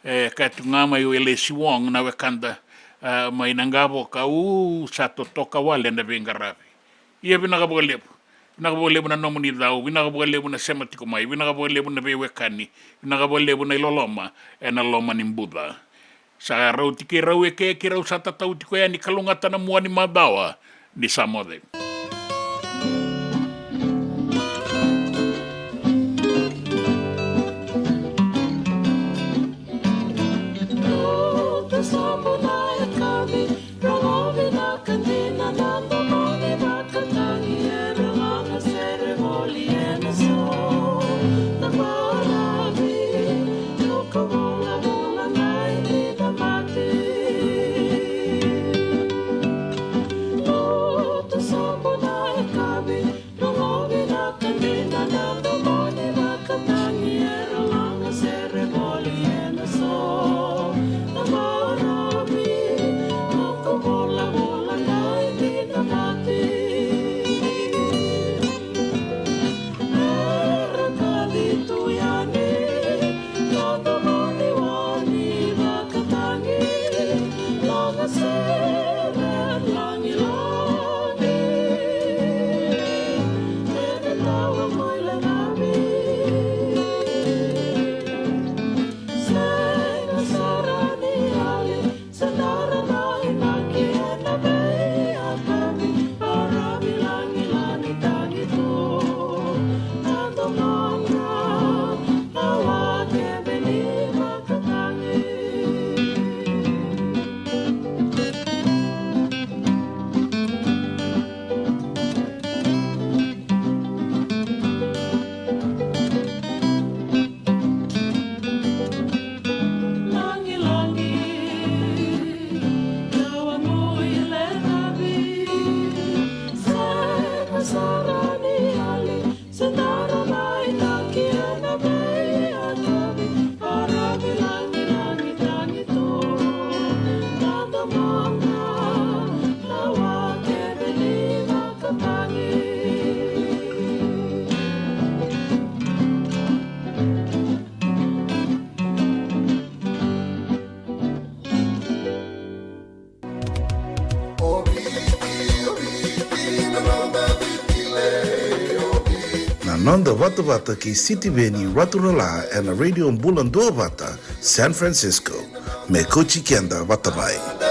E kaya tu ga mai o Elesi Wong na wekada, a, mai Naqavoka, u, sa totoka wale na veiqaravi. Ia vinaka vakalevu. Vinaka vakalevu na nomuni cau, vinaka vakalevu na sema tiko mai, vinaka vakalevu na veiwekani, vinaka vakalevu na iloloma ena loma ni buca. Sa rauti keirau eke, keirau sa tatau tiko yani, kalougata na mua ni macawa, ni sa moce. Noda vatavata kei Sitiveni Raturala ena Radio Bula Duavata, San Francisco. Me kauti keda vata mai.